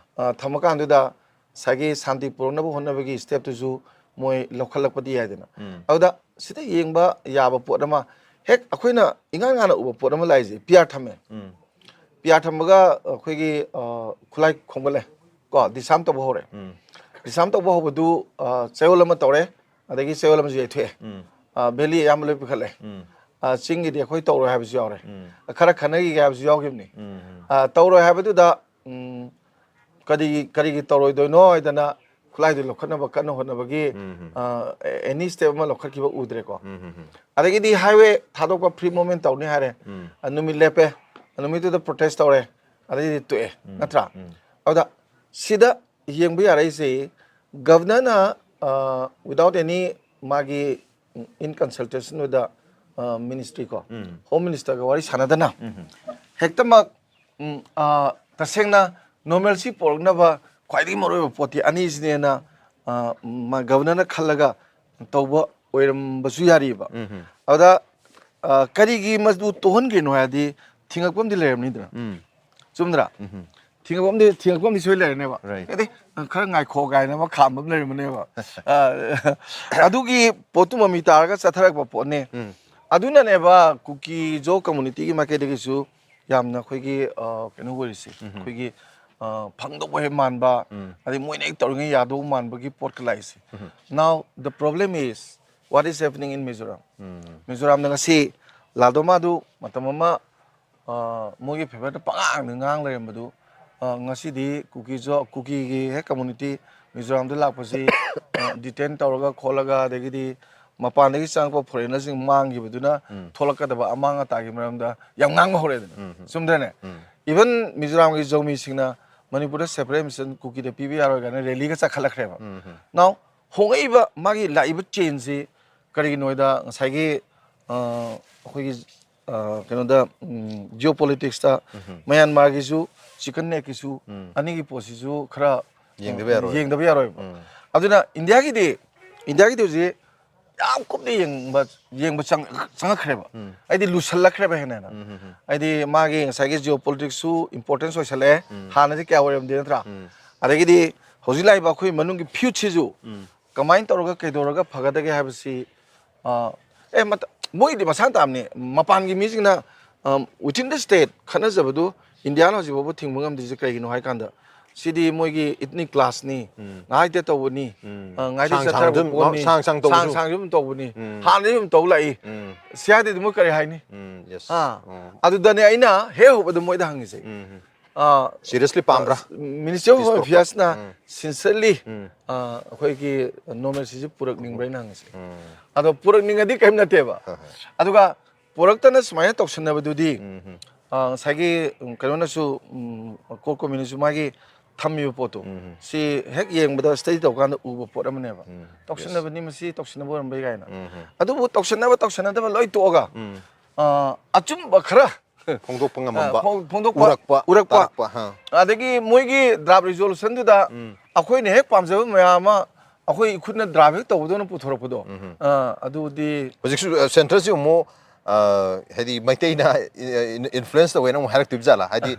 ꯊꯝꯃꯀꯥꯟꯗꯨꯗ ꯉꯁꯥꯏꯒꯤ ꯁꯥꯟꯇꯤ ꯄꯨꯔꯛꯅꯕ ꯍꯣꯠꯅꯕꯒꯤ step ꯇꯨꯁꯨ ꯃꯣꯏ ꯂꯧꯈꯠꯂꯛꯄꯗꯤ ꯌꯥꯏꯗꯅ꯫ ꯑꯗꯨꯗ ꯁꯤꯗ ꯌꯦꯡꯕ ꯌꯥꯕ ꯄꯣꯠ ꯑꯃ, ꯍꯦꯛ ꯑꯩꯈꯣꯏꯅ ꯏꯉꯥꯟ ꯉꯥꯟꯅ ꯎꯕ ꯄꯣꯠ ꯑꯃ ꯂꯥꯛꯏꯁꯦ, P R ꯊꯝꯃꯦ꯫ P R ꯊꯝꯕꯒ ꯑꯩꯈꯣꯏꯒꯤ ꯈꯨꯠꯂꯥꯏ ꯈꯣꯝꯒꯠꯂꯦ ꯀꯣ, disarm ꯇꯧꯕ ꯍꯧꯔꯦ꯫ Disarm ꯇꯧꯕ ꯍꯧꯕꯗꯨ ꯆꯌꯣꯜ ꯑꯃ ꯇꯧꯔꯦ, ꯑꯗꯒꯤ ꯆꯌꯣꯜ ꯑꯃꯁꯨ ꯌꯩꯊꯣꯛꯑꯦ꯫ Valley ꯑꯌꯥꯝꯕ ꯂꯣꯏ ꯄꯤꯈꯠꯂꯦ꯫ ꯆꯤꯡꯒꯤꯗꯤ ꯑꯩꯈꯣꯏ ꯇꯧꯔꯣꯏ ꯍꯥꯏꯕꯁꯨ ꯌꯥꯎꯔꯦ꯫ ꯈꯔ ꯈꯟꯅꯈꯤꯒꯦ ꯍꯥꯏꯕꯁꯨ ꯌꯥꯎꯈꯤꯕꯅꯤ꯫ ꯇꯧꯔꯣꯏ ꯍꯥꯏꯕꯗꯨꯗ ꯀꯔꯤꯒꯤ ꯀꯔꯤꯒꯤ ꯇꯧꯔꯣꯏꯗꯣꯏꯅꯣ ꯍꯥꯏꯗꯅ ꯈꯨꯠꯂꯥꯏꯗꯨ ꯂꯧꯈꯠꯅꯕ ꯀꯟꯅ ꯍꯣꯠꯅꯕꯒꯤ any step ꯑꯃ ꯂꯧꯈꯠꯈꯤꯕ ꯎꯗ꯭ꯔꯦꯀꯣ꯫ ꯑꯗꯒꯤꯗꯤ highway ꯊꯥꯗꯣꯛꯄ free movement ꯇꯧꯅꯤ ꯍꯥꯏꯔꯦ꯫ ꯅꯨꯃꯤꯠ ꯂꯦꯞꯄꯦ꯫ ꯅꯨꯃꯤꯠꯇꯨꯗ protest ꯇꯧꯔꯦ꯫ ꯑꯗꯩꯗꯤ ꯇꯣꯛꯑꯦ꯫ ꯅꯠꯇ꯭ꯔꯥ? ꯑꯗꯨꯗ ꯁꯤꯗ ꯌꯦꯡꯕ ꯌꯥꯔꯛꯏꯁꯦ, Governor ꯅ without any ꯃꯥꯒꯤ in consultation with the ministry ꯀꯣ, ꯍꯣꯝ ꯃꯤꯅꯤꯁꯇꯔꯒ ꯋꯥꯔꯤ ꯁꯥꯟꯅꯗꯅ ꯍꯦꯛꯇꯃꯛ, ꯎꯝ, ꯑ, ꯇꯁꯦꯡꯅ normalcy ꯄꯨꯔꯛꯅꯕ ꯈ꯭ꯋꯥꯏꯗꯒꯤ ꯃꯔꯨꯑꯣꯏꯕ ꯄꯣꯠꯇꯤ ꯑꯅꯤꯁꯤꯅꯦꯅ, ꯑ, ꯃ-, ꯒꯕꯔꯅꯔꯅ ꯈꯜꯂꯒ ꯇꯧꯕ ꯑꯣꯏꯔꯝꯕꯁꯨ ꯌꯥꯔꯤꯕ꯫ ꯑꯗꯨꯗ, ꯑ, ꯀꯔꯤꯒꯤ ꯃꯗꯨ ꯇꯣꯛꯍꯟꯈ꯭ꯔꯤꯅꯣ ꯍꯥꯏꯔꯗꯤ, ꯊꯤꯡꯉꯛꯄ ꯑꯃꯗꯤ ꯂꯩꯔꯝꯅꯤꯗꯅ꯫ ꯆꯨꯝꯗ꯭ꯔꯥ? ꯊꯤꯡꯉꯛꯄ ꯑꯃꯗꯤ, ꯊꯤꯡꯉꯛꯄ ꯑꯃꯗꯤ ꯁꯣꯏ ꯂꯩꯔꯅꯦꯕ꯫ Right. ꯍꯥꯏꯗꯤ, ꯈꯔ ꯉꯥꯏꯈꯣ ꯀꯥꯏꯅ ꯑꯃ ꯈꯥꯝꯕ ꯑꯃ ꯂꯩꯔꯝꯃꯅꯦꯕ꯫ ꯑ, ꯑꯗꯨꯒꯤ ꯄꯣꯠꯇꯨ ꯃꯃꯤ ꯇꯥꯔꯒ ꯆꯠꯊꯔꯛꯄ ꯄꯣꯠꯅꯦ꯫ ꯑꯗꯨꯅꯅꯦꯕ ꯀꯨꯀꯤ ꯖꯣ ꯀꯝꯃꯨꯅꯤꯇꯤꯒꯤ ꯃꯥꯏꯀꯩꯗꯒꯤꯁꯨ ꯌꯥꯝꯅ ꯑꯩꯈꯣꯏꯒꯤ, ꯑ, ꯀꯩꯅꯣ ꯑꯣꯏꯔꯤꯁꯦ꯫ ꯑꯩꯈꯣꯏꯒꯤ, ꯑ, ꯐꯪꯗꯧꯕ ꯍꯦꯛ ꯃꯥꯟꯕ, ꯑꯗꯩ ꯃꯣꯏꯅ ꯍꯦꯛ ꯇꯧꯔꯤꯉꯩ ꯌꯥꯗꯧ ꯃꯥꯟꯕꯒꯤ ꯄꯣꯠꯀ ꯂꯥꯛꯏꯁꯦ꯫ Now the problem is what is happening in Mizoram? ꯃꯤꯖꯣꯔꯥꯝꯗ ꯉꯁꯤ ꯂꯥꯜꯗꯣꯃꯥꯗꯨ ꯃꯇꯝ ꯑꯃ, ꯑ, ꯃꯣꯏꯒꯤ ꯐꯦꯚꯔꯗ ꯄꯉꯥꯡꯗ ꯉꯥꯡ ꯂꯩꯔꯝꯕꯗꯨ, ꯑ, ꯉꯁꯤꯗꯤ ꯀꯨꯀꯤꯁꯨ, ꯀꯨꯀꯤꯒꯤ ꯍꯦꯛ ꯀꯝꯃꯨꯅꯤꯇꯤ ꯃꯤꯖꯣꯔꯥꯝꯗ ꯂꯥꯛꯄꯁꯤ, ꯑ, ꯗꯤꯇꯦꯟ ꯇꯧꯔꯒ ꯈꯣꯠꯂꯒ, ꯑꯗꯒꯤꯗꯤ ꯃꯄꯥꯟꯗꯒꯤ ꯆꯪꯉꯛꯄ ꯐꯣꯔꯦꯅꯔꯁꯤꯡ ꯃꯥꯡꯈꯤꯕꯗꯨꯅ ꯊꯣꯛꯂꯛꯀꯗꯕ ꯑꯃꯥꯡ ꯑꯇꯥꯒꯤ ꯃꯔꯝꯗ ꯌꯥꯝ ꯉꯥꯡꯕ ꯍꯧꯔꯛꯑꯦꯗꯅ꯫ ꯆꯨꯝꯗ꯭ꯔꯅꯦ? Even ꯃꯤꯖꯣꯔꯥꯝꯒꯤ ꯖꯧꯃꯤꯁꯤꯡꯅ ꯃꯅꯤꯄꯨꯔꯗ separate mission ꯀꯨꯀꯤꯗ ꯄꯤꯕ ꯌꯥꯔꯣꯏ ꯀꯥꯏꯅ ꯔꯦꯂꯤꯒ ꯆꯠꯈꯠꯂꯛꯈ꯭ꯔꯦꯕ꯫ Now ꯍꯣꯡꯉꯛꯏꯕ ꯃꯥꯒꯤ ꯂꯥꯛꯏꯕ ꯆꯦꯟꯖꯁꯤ ꯀꯔꯤꯒꯤꯅꯣ ꯍꯥꯏꯗ ꯉꯁꯥꯏꯒꯤ, ꯑ, ꯑꯩꯈꯣꯏꯒꯤ, ꯑ, ꯀꯩꯅꯣꯗ, ꯎꯝ, ꯖꯤꯑꯣ ꯄꯣꯂꯤꯇꯤꯛꯁꯇ ꯃꯌꯥꯟꯃꯥꯔꯒꯤꯁꯨ ꯆꯤꯀꯟ ꯅꯦꯛꯀꯤꯁꯨ ꯑꯅꯤꯒꯤ ꯄꯣꯠꯁꯤꯁꯨ ꯈꯔ, ꯌꯦꯡꯗꯕ ꯌꯥꯔꯣꯏ꯫ ꯌꯦꯡꯗꯕ ꯌꯥꯔꯣꯏꯕ꯫ ꯑꯗꯨꯅ ꯏꯟꯗꯤꯌꯥꯒꯤꯗꯤ, ꯏꯟꯗꯤꯌꯥꯒꯤꯗꯤ ꯍꯧꯖꯤꯛ ꯌꯥꯝ ꯀꯨꯞꯅ ꯌꯦꯡꯕ, ꯌꯦꯡꯕ ꯆꯪ-, ꯆꯪꯉꯛꯈ꯭ꯔꯦꯕ꯫ ꯍꯥꯏꯗꯤ ꯂꯨꯁꯜꯂꯛꯈ꯭ꯔꯦꯕ ꯍꯦꯟꯅ ꯍꯦꯟꯅ꯫ ꯍꯥꯏꯗꯤ ꯃꯥꯒꯤ ꯉꯁꯥꯏꯒꯤ ꯖꯤꯑꯣ ꯄꯣꯂꯤꯇꯤꯛꯁꯁꯨ ꯏꯝꯄꯣꯔꯇꯦꯟꯁ ꯑꯣꯏꯁꯜꯂꯛꯑꯦ꯫ ꯍꯥꯟꯅꯗꯤ ꯀꯌꯥ ꯑꯣꯏꯔꯝꯗꯦ ꯅꯠꯇ꯭ꯔꯥ? ꯑꯗꯒꯤꯗꯤ ꯍꯧꯖꯤꯛ ꯂꯥꯛꯏꯕ ꯑꯩꯈꯣꯏ ꯃꯅꯨꯡꯒꯤ ꯐ꯭ꯌꯨꯠꯁꯤꯁꯨ ꯀꯃꯥꯏꯅ ꯇꯧꯔꯒ ꯀꯩꯗꯧꯔꯒ ꯐꯒꯗꯒꯦ ꯍꯥꯏꯕꯁꯤ, ꯑ, ꯑꯦ, ꯃꯇ-, ꯃꯣꯏꯗꯤ ꯃꯁꯥꯅ ꯇꯥꯕꯅꯤ꯫ ꯃꯄꯥꯟꯒꯤ ꯃꯤꯁꯤꯡꯅ, ꯑ, within the state ꯈꯠꯅꯖꯕꯗꯨ ꯏꯟꯗꯤꯌꯥꯅ ꯍꯧꯖꯤꯛ ꯐꯥꯎꯕ ꯊꯤꯡꯕ ꯉꯝꯗ꯭ꯔꯤꯁꯦ ꯀꯩꯒꯤꯅꯣ ꯍꯥꯏ ꯀꯥꯟꯗ, ꯁꯤꯗꯤ ꯃꯣꯏꯒꯤ ethnic clashꯅꯤ, ꯉꯥꯏꯗ ꯇꯧꯕꯅꯤ, ꯑ, ꯉꯥꯏꯗ ꯁꯥꯡ ꯁꯥꯡ ꯆꯠꯊꯔꯛꯄ ꯑꯗꯨꯝ, ꯄꯣꯠꯅꯤ, ꯁꯥꯡ ꯁꯥꯡ ꯇꯧꯕꯁꯨ꯫ ꯁꯥꯡ ꯁꯥꯡ ꯑꯗꯨꯝ ꯇꯧꯕꯅꯤ, ꯍꯥꯟꯅꯗꯒꯤ ꯑꯗꯨꯝ ꯇꯧ ꯂꯥꯛꯏ꯫ ꯁꯤ ꯍꯥꯏꯗꯗꯤ ꯃꯣꯏ ꯀꯔꯤ ꯍꯥꯏꯅꯤ? Yes. ꯑꯥ, ꯑꯗꯨꯗꯅꯦ ꯑꯩꯅ ꯍꯦꯛ ꯍꯧꯕꯗ ꯃꯣꯏꯗ ꯍꯪꯉꯤꯁꯦ꯫ ꯑ, Seriously ꯄꯥꯝꯕ꯭ꯔꯥ? Ministry of Home Affairsꯅ sincerely, ꯑ, ꯑꯩꯈꯣꯏꯒꯤ normalcyꯁꯤ ꯄꯨꯔꯛꯅꯤꯡꯕ꯭ꯔꯥ ꯍꯥꯏꯅ ꯍꯪꯉꯤꯁꯦ꯫ ꯑꯗꯣ ꯄꯨꯔꯛꯅꯤꯡꯉꯗꯤ ꯀꯔꯤꯝ ꯅꯠꯇꯦꯕ꯫ ꯑꯗꯨꯒ ꯄꯨꯔꯛꯇꯅ ꯁꯨꯃꯥꯏꯅ ꯇꯧꯁꯟꯅꯕꯗꯨꯗꯤ, ꯑ, ꯉꯁꯥꯏꯒꯤ, ꯎꯝ, ꯀꯩꯅꯣꯅꯁꯨ, ꯎꯝ, core committeeꯅꯁꯨ ꯃꯥꯒꯤ, ꯊꯝꯃꯤꯕ ꯄꯣꯠꯇꯣ, ꯎꯝ꯫ ꯁꯤ ꯍꯦꯛ ꯌꯦꯡꯕꯗ, ꯁ꯭ꯇꯗꯤ ꯇꯧꯀꯥꯟꯗ ꯎꯕ ꯄꯣꯠ ꯑꯃꯅꯦꯕ꯫ ꯎꯝ꯫ ꯇꯧꯁꯤꯟꯅꯕꯅꯤ, ꯃꯁꯤ ꯇꯧꯁꯤꯟꯅꯕ ꯑꯣꯏꯔꯝꯕ ꯌꯥꯏꯅ꯫ ꯎꯝ꯫ ꯑꯗꯨꯕꯨ ꯇꯧꯁꯤꯟꯅꯕ ꯇꯧꯁꯤꯟꯅꯗꯕ ꯂꯣꯏ ꯇꯣꯛꯑꯒ, ꯎꯝ꯫ ꯑ, ꯑꯆꯨꯝꯕ ꯈꯔ, ꯐꯣꯡꯗꯣꯛꯄ ꯉꯝꯃꯝꯕ, ꯑ, ꯐꯣꯡ-, ꯐꯣꯡꯗꯣꯛꯄ, ꯎꯔꯛꯄ, ꯎꯔꯛꯄ, ꯇꯥꯔꯛꯄ, ꯍꯥ꯫ ꯑꯗꯒꯤ ꯃꯣꯏꯒꯤ draft resolution-ꯗꯨꯗ, ꯎꯝ꯫ ꯑꯩꯈꯣꯏꯅ ꯍꯦꯛ ꯄꯥꯝꯖꯕ ꯃꯌꯥꯝ ꯑꯃ ꯑꯩꯈꯣꯏ ꯏꯈꯨꯠꯅ draft ꯍꯦꯛ ꯇꯧꯕꯗꯧꯅ ꯄꯨꯊꯣꯔꯛꯄꯗꯣ, ꯎꯝ꯫ ꯑ, ꯑꯗꯨꯗꯤ ꯍꯧꯖꯤꯛꯁꯨ, ꯑ, centre-ꯁꯤ ꯑꯃꯨꯛ, ꯑ, ꯍꯥꯏꯗꯤ ꯃꯩꯇꯩꯅ, ꯑ, in-, influence ꯇꯧꯋꯦꯅ ꯑꯃꯨꯛ ꯍꯥꯏꯔꯛꯇꯣꯏꯕ ꯖꯥꯠꯂꯥ? ꯍꯥꯏꯗꯤ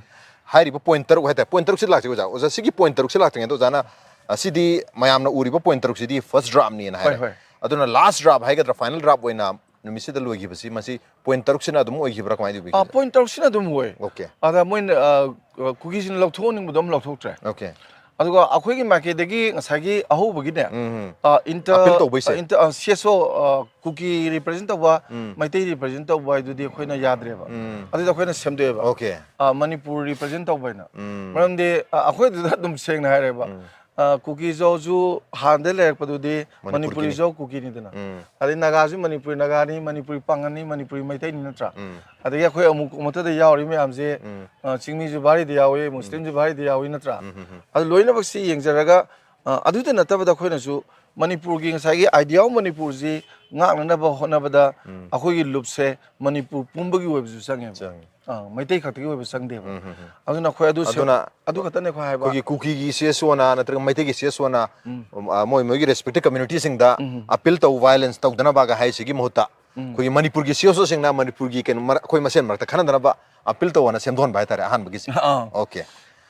ꯍꯥꯏꯔꯤꯕ point ꯇꯔꯨꯛ ꯍꯥꯏꯇꯥꯔꯦ, point ꯇꯔꯨꯛꯁꯤ ꯂꯥꯛꯁꯤ ꯑꯣꯖꯥ꯫ ꯑꯣꯖꯥ, ꯁꯤꯒꯤ point ꯇꯔꯨꯛꯁꯤ ꯂꯥꯛꯇ꯭ꯔꯤꯉꯩꯗ ꯑꯣꯖꯥꯅ, ꯑ, ꯁꯤꯗꯤ ꯃꯌꯥꯝꯅ ꯎꯔꯤꯕ point ꯇꯔꯨꯛꯁꯤꯗꯤ first draft-ꯅꯦꯅ ꯍꯣꯏ, ꯍꯥꯏꯔꯦ꯫ ꯍꯣꯏ꯫ ꯑꯗꯨꯅ last draft ꯍꯥꯏꯒꯗ꯭ꯔꯥ, final draft ꯑꯣꯏꯅ ꯅꯨꯃꯤꯠꯁꯤꯗ ꯂꯣꯏꯈꯤꯕꯁꯤ, ꯃꯁꯤ point ꯇꯔꯨꯛꯁꯤꯅ ꯑꯗꯨꯝ ꯑꯣꯏꯈꯤꯕ꯭ꯔꯥ, ꯀꯃꯥꯏꯅ ꯇꯧꯕꯤꯒꯦ? ꯑ, point ꯇꯔꯨꯛꯁꯤꯅ ꯑꯗꯨꯝ ꯑꯣꯏ꯫ Okay꯫ ꯑꯗ ꯃꯣꯏꯅ, ꯑ, ꯑ, ꯀꯨꯀꯤꯁꯤꯅ ꯂꯧꯊꯣꯛꯍꯟꯅꯤꯡꯕꯗꯣ ꯑꯃ ꯂꯧꯊꯣꯛꯇ꯭ꯔꯦ꯫ Okay꯫ ꯑꯗꯨꯒ ꯑꯩꯈꯣꯏꯒꯤ ꯃꯥꯏꯀꯩꯗꯒꯤ ꯉꯁꯥꯏꯒꯤ ꯑꯍꯧꯕꯒꯤꯅꯦ, ꯎꯝ, ꯎꯝ꯫ ꯑ, inter-, appeal ꯇꯧꯕꯩꯁꯦ? ꯑ, inter-, ꯑ, C S O, ꯑ, ꯀꯨꯀꯤ represent ꯇꯧꯕ, ꯎꯝ꯫ ꯃꯩꯇꯩ represent ꯇꯧꯕ ꯍꯥꯏꯗꯨꯗꯤ ꯑꯩꯈꯣꯏꯅ ꯌꯥꯗ꯭ꯔꯦꯕ꯫ ꯎꯝ꯫ ꯑꯗꯨꯗꯤ ꯑꯩꯈꯣꯏꯅ ꯁꯦꯝꯗꯣꯛꯑꯦꯕ꯫ Okay꯫ ꯑ, ꯃꯅꯤꯄꯨꯔ represent ꯇꯧꯕ ꯍꯥꯏꯅ꯫ ꯎꯝ꯫ ꯃꯔꯝꯗꯤ, ꯑ, ꯑꯩꯈꯣꯏꯗꯨꯗ ꯑꯗꯨꯝ ꯁꯦꯡꯅ ꯍꯥꯏꯔꯦꯕ꯫ ꯎꯝ꯫ ꯑ, ꯀꯨꯀꯤ ꯖꯣꯁꯨ ꯍꯥꯟꯅꯗꯩ ꯂꯩꯔꯛꯄꯗꯨꯗꯤ ꯃꯅꯤꯄꯨꯔꯒꯤꯅꯤ꯫ ꯃꯅꯤꯄꯨꯔꯤ ꯖꯣ ꯀꯨꯀꯤꯅꯤꯗꯅ꯫ ꯎꯝ꯫ ꯑꯗꯩ ꯅꯥꯒꯥꯁꯨ ꯃꯅꯤꯄꯨꯔꯤ ꯅꯥꯒꯥꯅꯤ, ꯃꯅꯤꯄꯨꯔꯤ ꯄꯥꯡꯒꯜꯅꯤ, ꯃꯅꯤꯄꯨꯔꯤ ꯃꯩꯇꯩꯅꯤ ꯅꯠꯇ꯭ꯔꯥ? ꯎꯝ꯫ ꯑꯗꯒꯤ ꯑꯩꯈꯣꯏ ꯑꯃꯨꯛ ꯑꯃꯠꯇꯗ ꯌꯥꯎꯔꯤ ꯃꯌꯥꯝꯁꯦ, ꯎꯝ꯫ ꯑ, ꯆꯤꯡꯃꯤꯁꯨ ꯚꯥꯔꯤꯗ ꯌꯥꯎꯏ, ꯎꯝ꯫ ꯃꯨꯁꯂꯤꯝꯁꯨ ꯚꯥꯔꯤꯗ ꯌꯥꯎꯏ ꯅꯠꯇ꯭ꯔꯥ? ꯎꯝ, ꯎꯝ, ꯎꯝ꯫ ꯑꯗꯨ ꯂꯣꯏꯅꯃꯛꯁꯤ ꯌꯦꯡꯖꯔꯒ, ꯑ, ꯑꯗꯨꯇ ꯅꯠꯇꯕꯗ ꯑꯩꯈꯣꯏꯅꯁꯨ ꯃꯅꯤꯄꯨꯔꯒꯤ ꯉꯁꯥꯏꯒꯤ idea of ꯃꯅꯤꯄꯨꯔꯁꯤ ꯉꯥꯛꯅꯅꯕ ꯍꯣꯠꯅꯕꯗ ꯎꯝ꯫ ꯑꯩꯈꯣꯏꯒꯤ ꯂꯨꯞꯁꯦ ꯃꯅꯤꯄꯨꯔ ꯄꯨꯝꯕꯒꯤ ꯑꯣꯏꯕꯁꯨ ꯆꯪꯉꯦꯕ꯫ ꯆꯪꯉꯦ꯫ ꯑ, ꯃꯩꯇꯩ ꯈꯛꯇꯒꯤ ꯑꯣꯏꯕ ꯆꯪꯗꯦꯕ꯫ ꯎꯝ, ꯎꯝ, ꯎꯝ꯫ ꯑꯗꯨꯅ ꯑꯩꯈꯣꯏ ꯑꯗꯨ ꯁꯦ-, ꯑꯗꯨꯅ ꯑꯗꯨ ꯈꯛꯇꯅꯦ ꯑꯩꯈꯣꯏ ꯍꯥꯏꯕ꯫ ꯑꯩꯈꯣꯏꯒꯤ ꯀꯨꯀꯤꯒꯤ C S O-ꯅ ꯅꯠꯇ꯭ꯔꯒ ꯃꯩꯇꯩꯒꯤ C S O-ꯅ, ꯎꯝ꯫ ꯑ, ꯃꯣꯏ ꯃꯣꯏꯒꯤ respective community-ꯁꯤꯡꯗ ꯎꯝ꯫ Appeal ꯇꯧ, violence ꯇꯧꯗꯅꯕꯒ ꯍꯥꯏꯁꯤꯒꯤ ꯃꯍꯨꯠꯇ ꯎꯝ꯫ ꯑꯩꯈꯣꯏꯒꯤ ꯃꯅꯤꯄꯨꯔꯒꯤ C S O-ꯁꯤꯡꯅ ꯃꯅꯤꯄꯨꯔꯒꯤ ꯀꯩꯅꯣ ꯃꯔꯛ-, ꯑꯩꯈꯣꯏ ꯃꯁꯦꯟ ꯃꯔꯛꯇ ꯈꯟꯅꯗꯅꯕ appeal ꯇꯧꯑꯣꯅ ꯁꯦꯝꯗꯣꯛꯍꯟꯕ ꯍꯥꯏꯇꯥꯔꯦ, ꯑꯍꯥꯟꯕꯒꯤꯁꯦ꯫ ꯑꯥ꯫ Okay꯫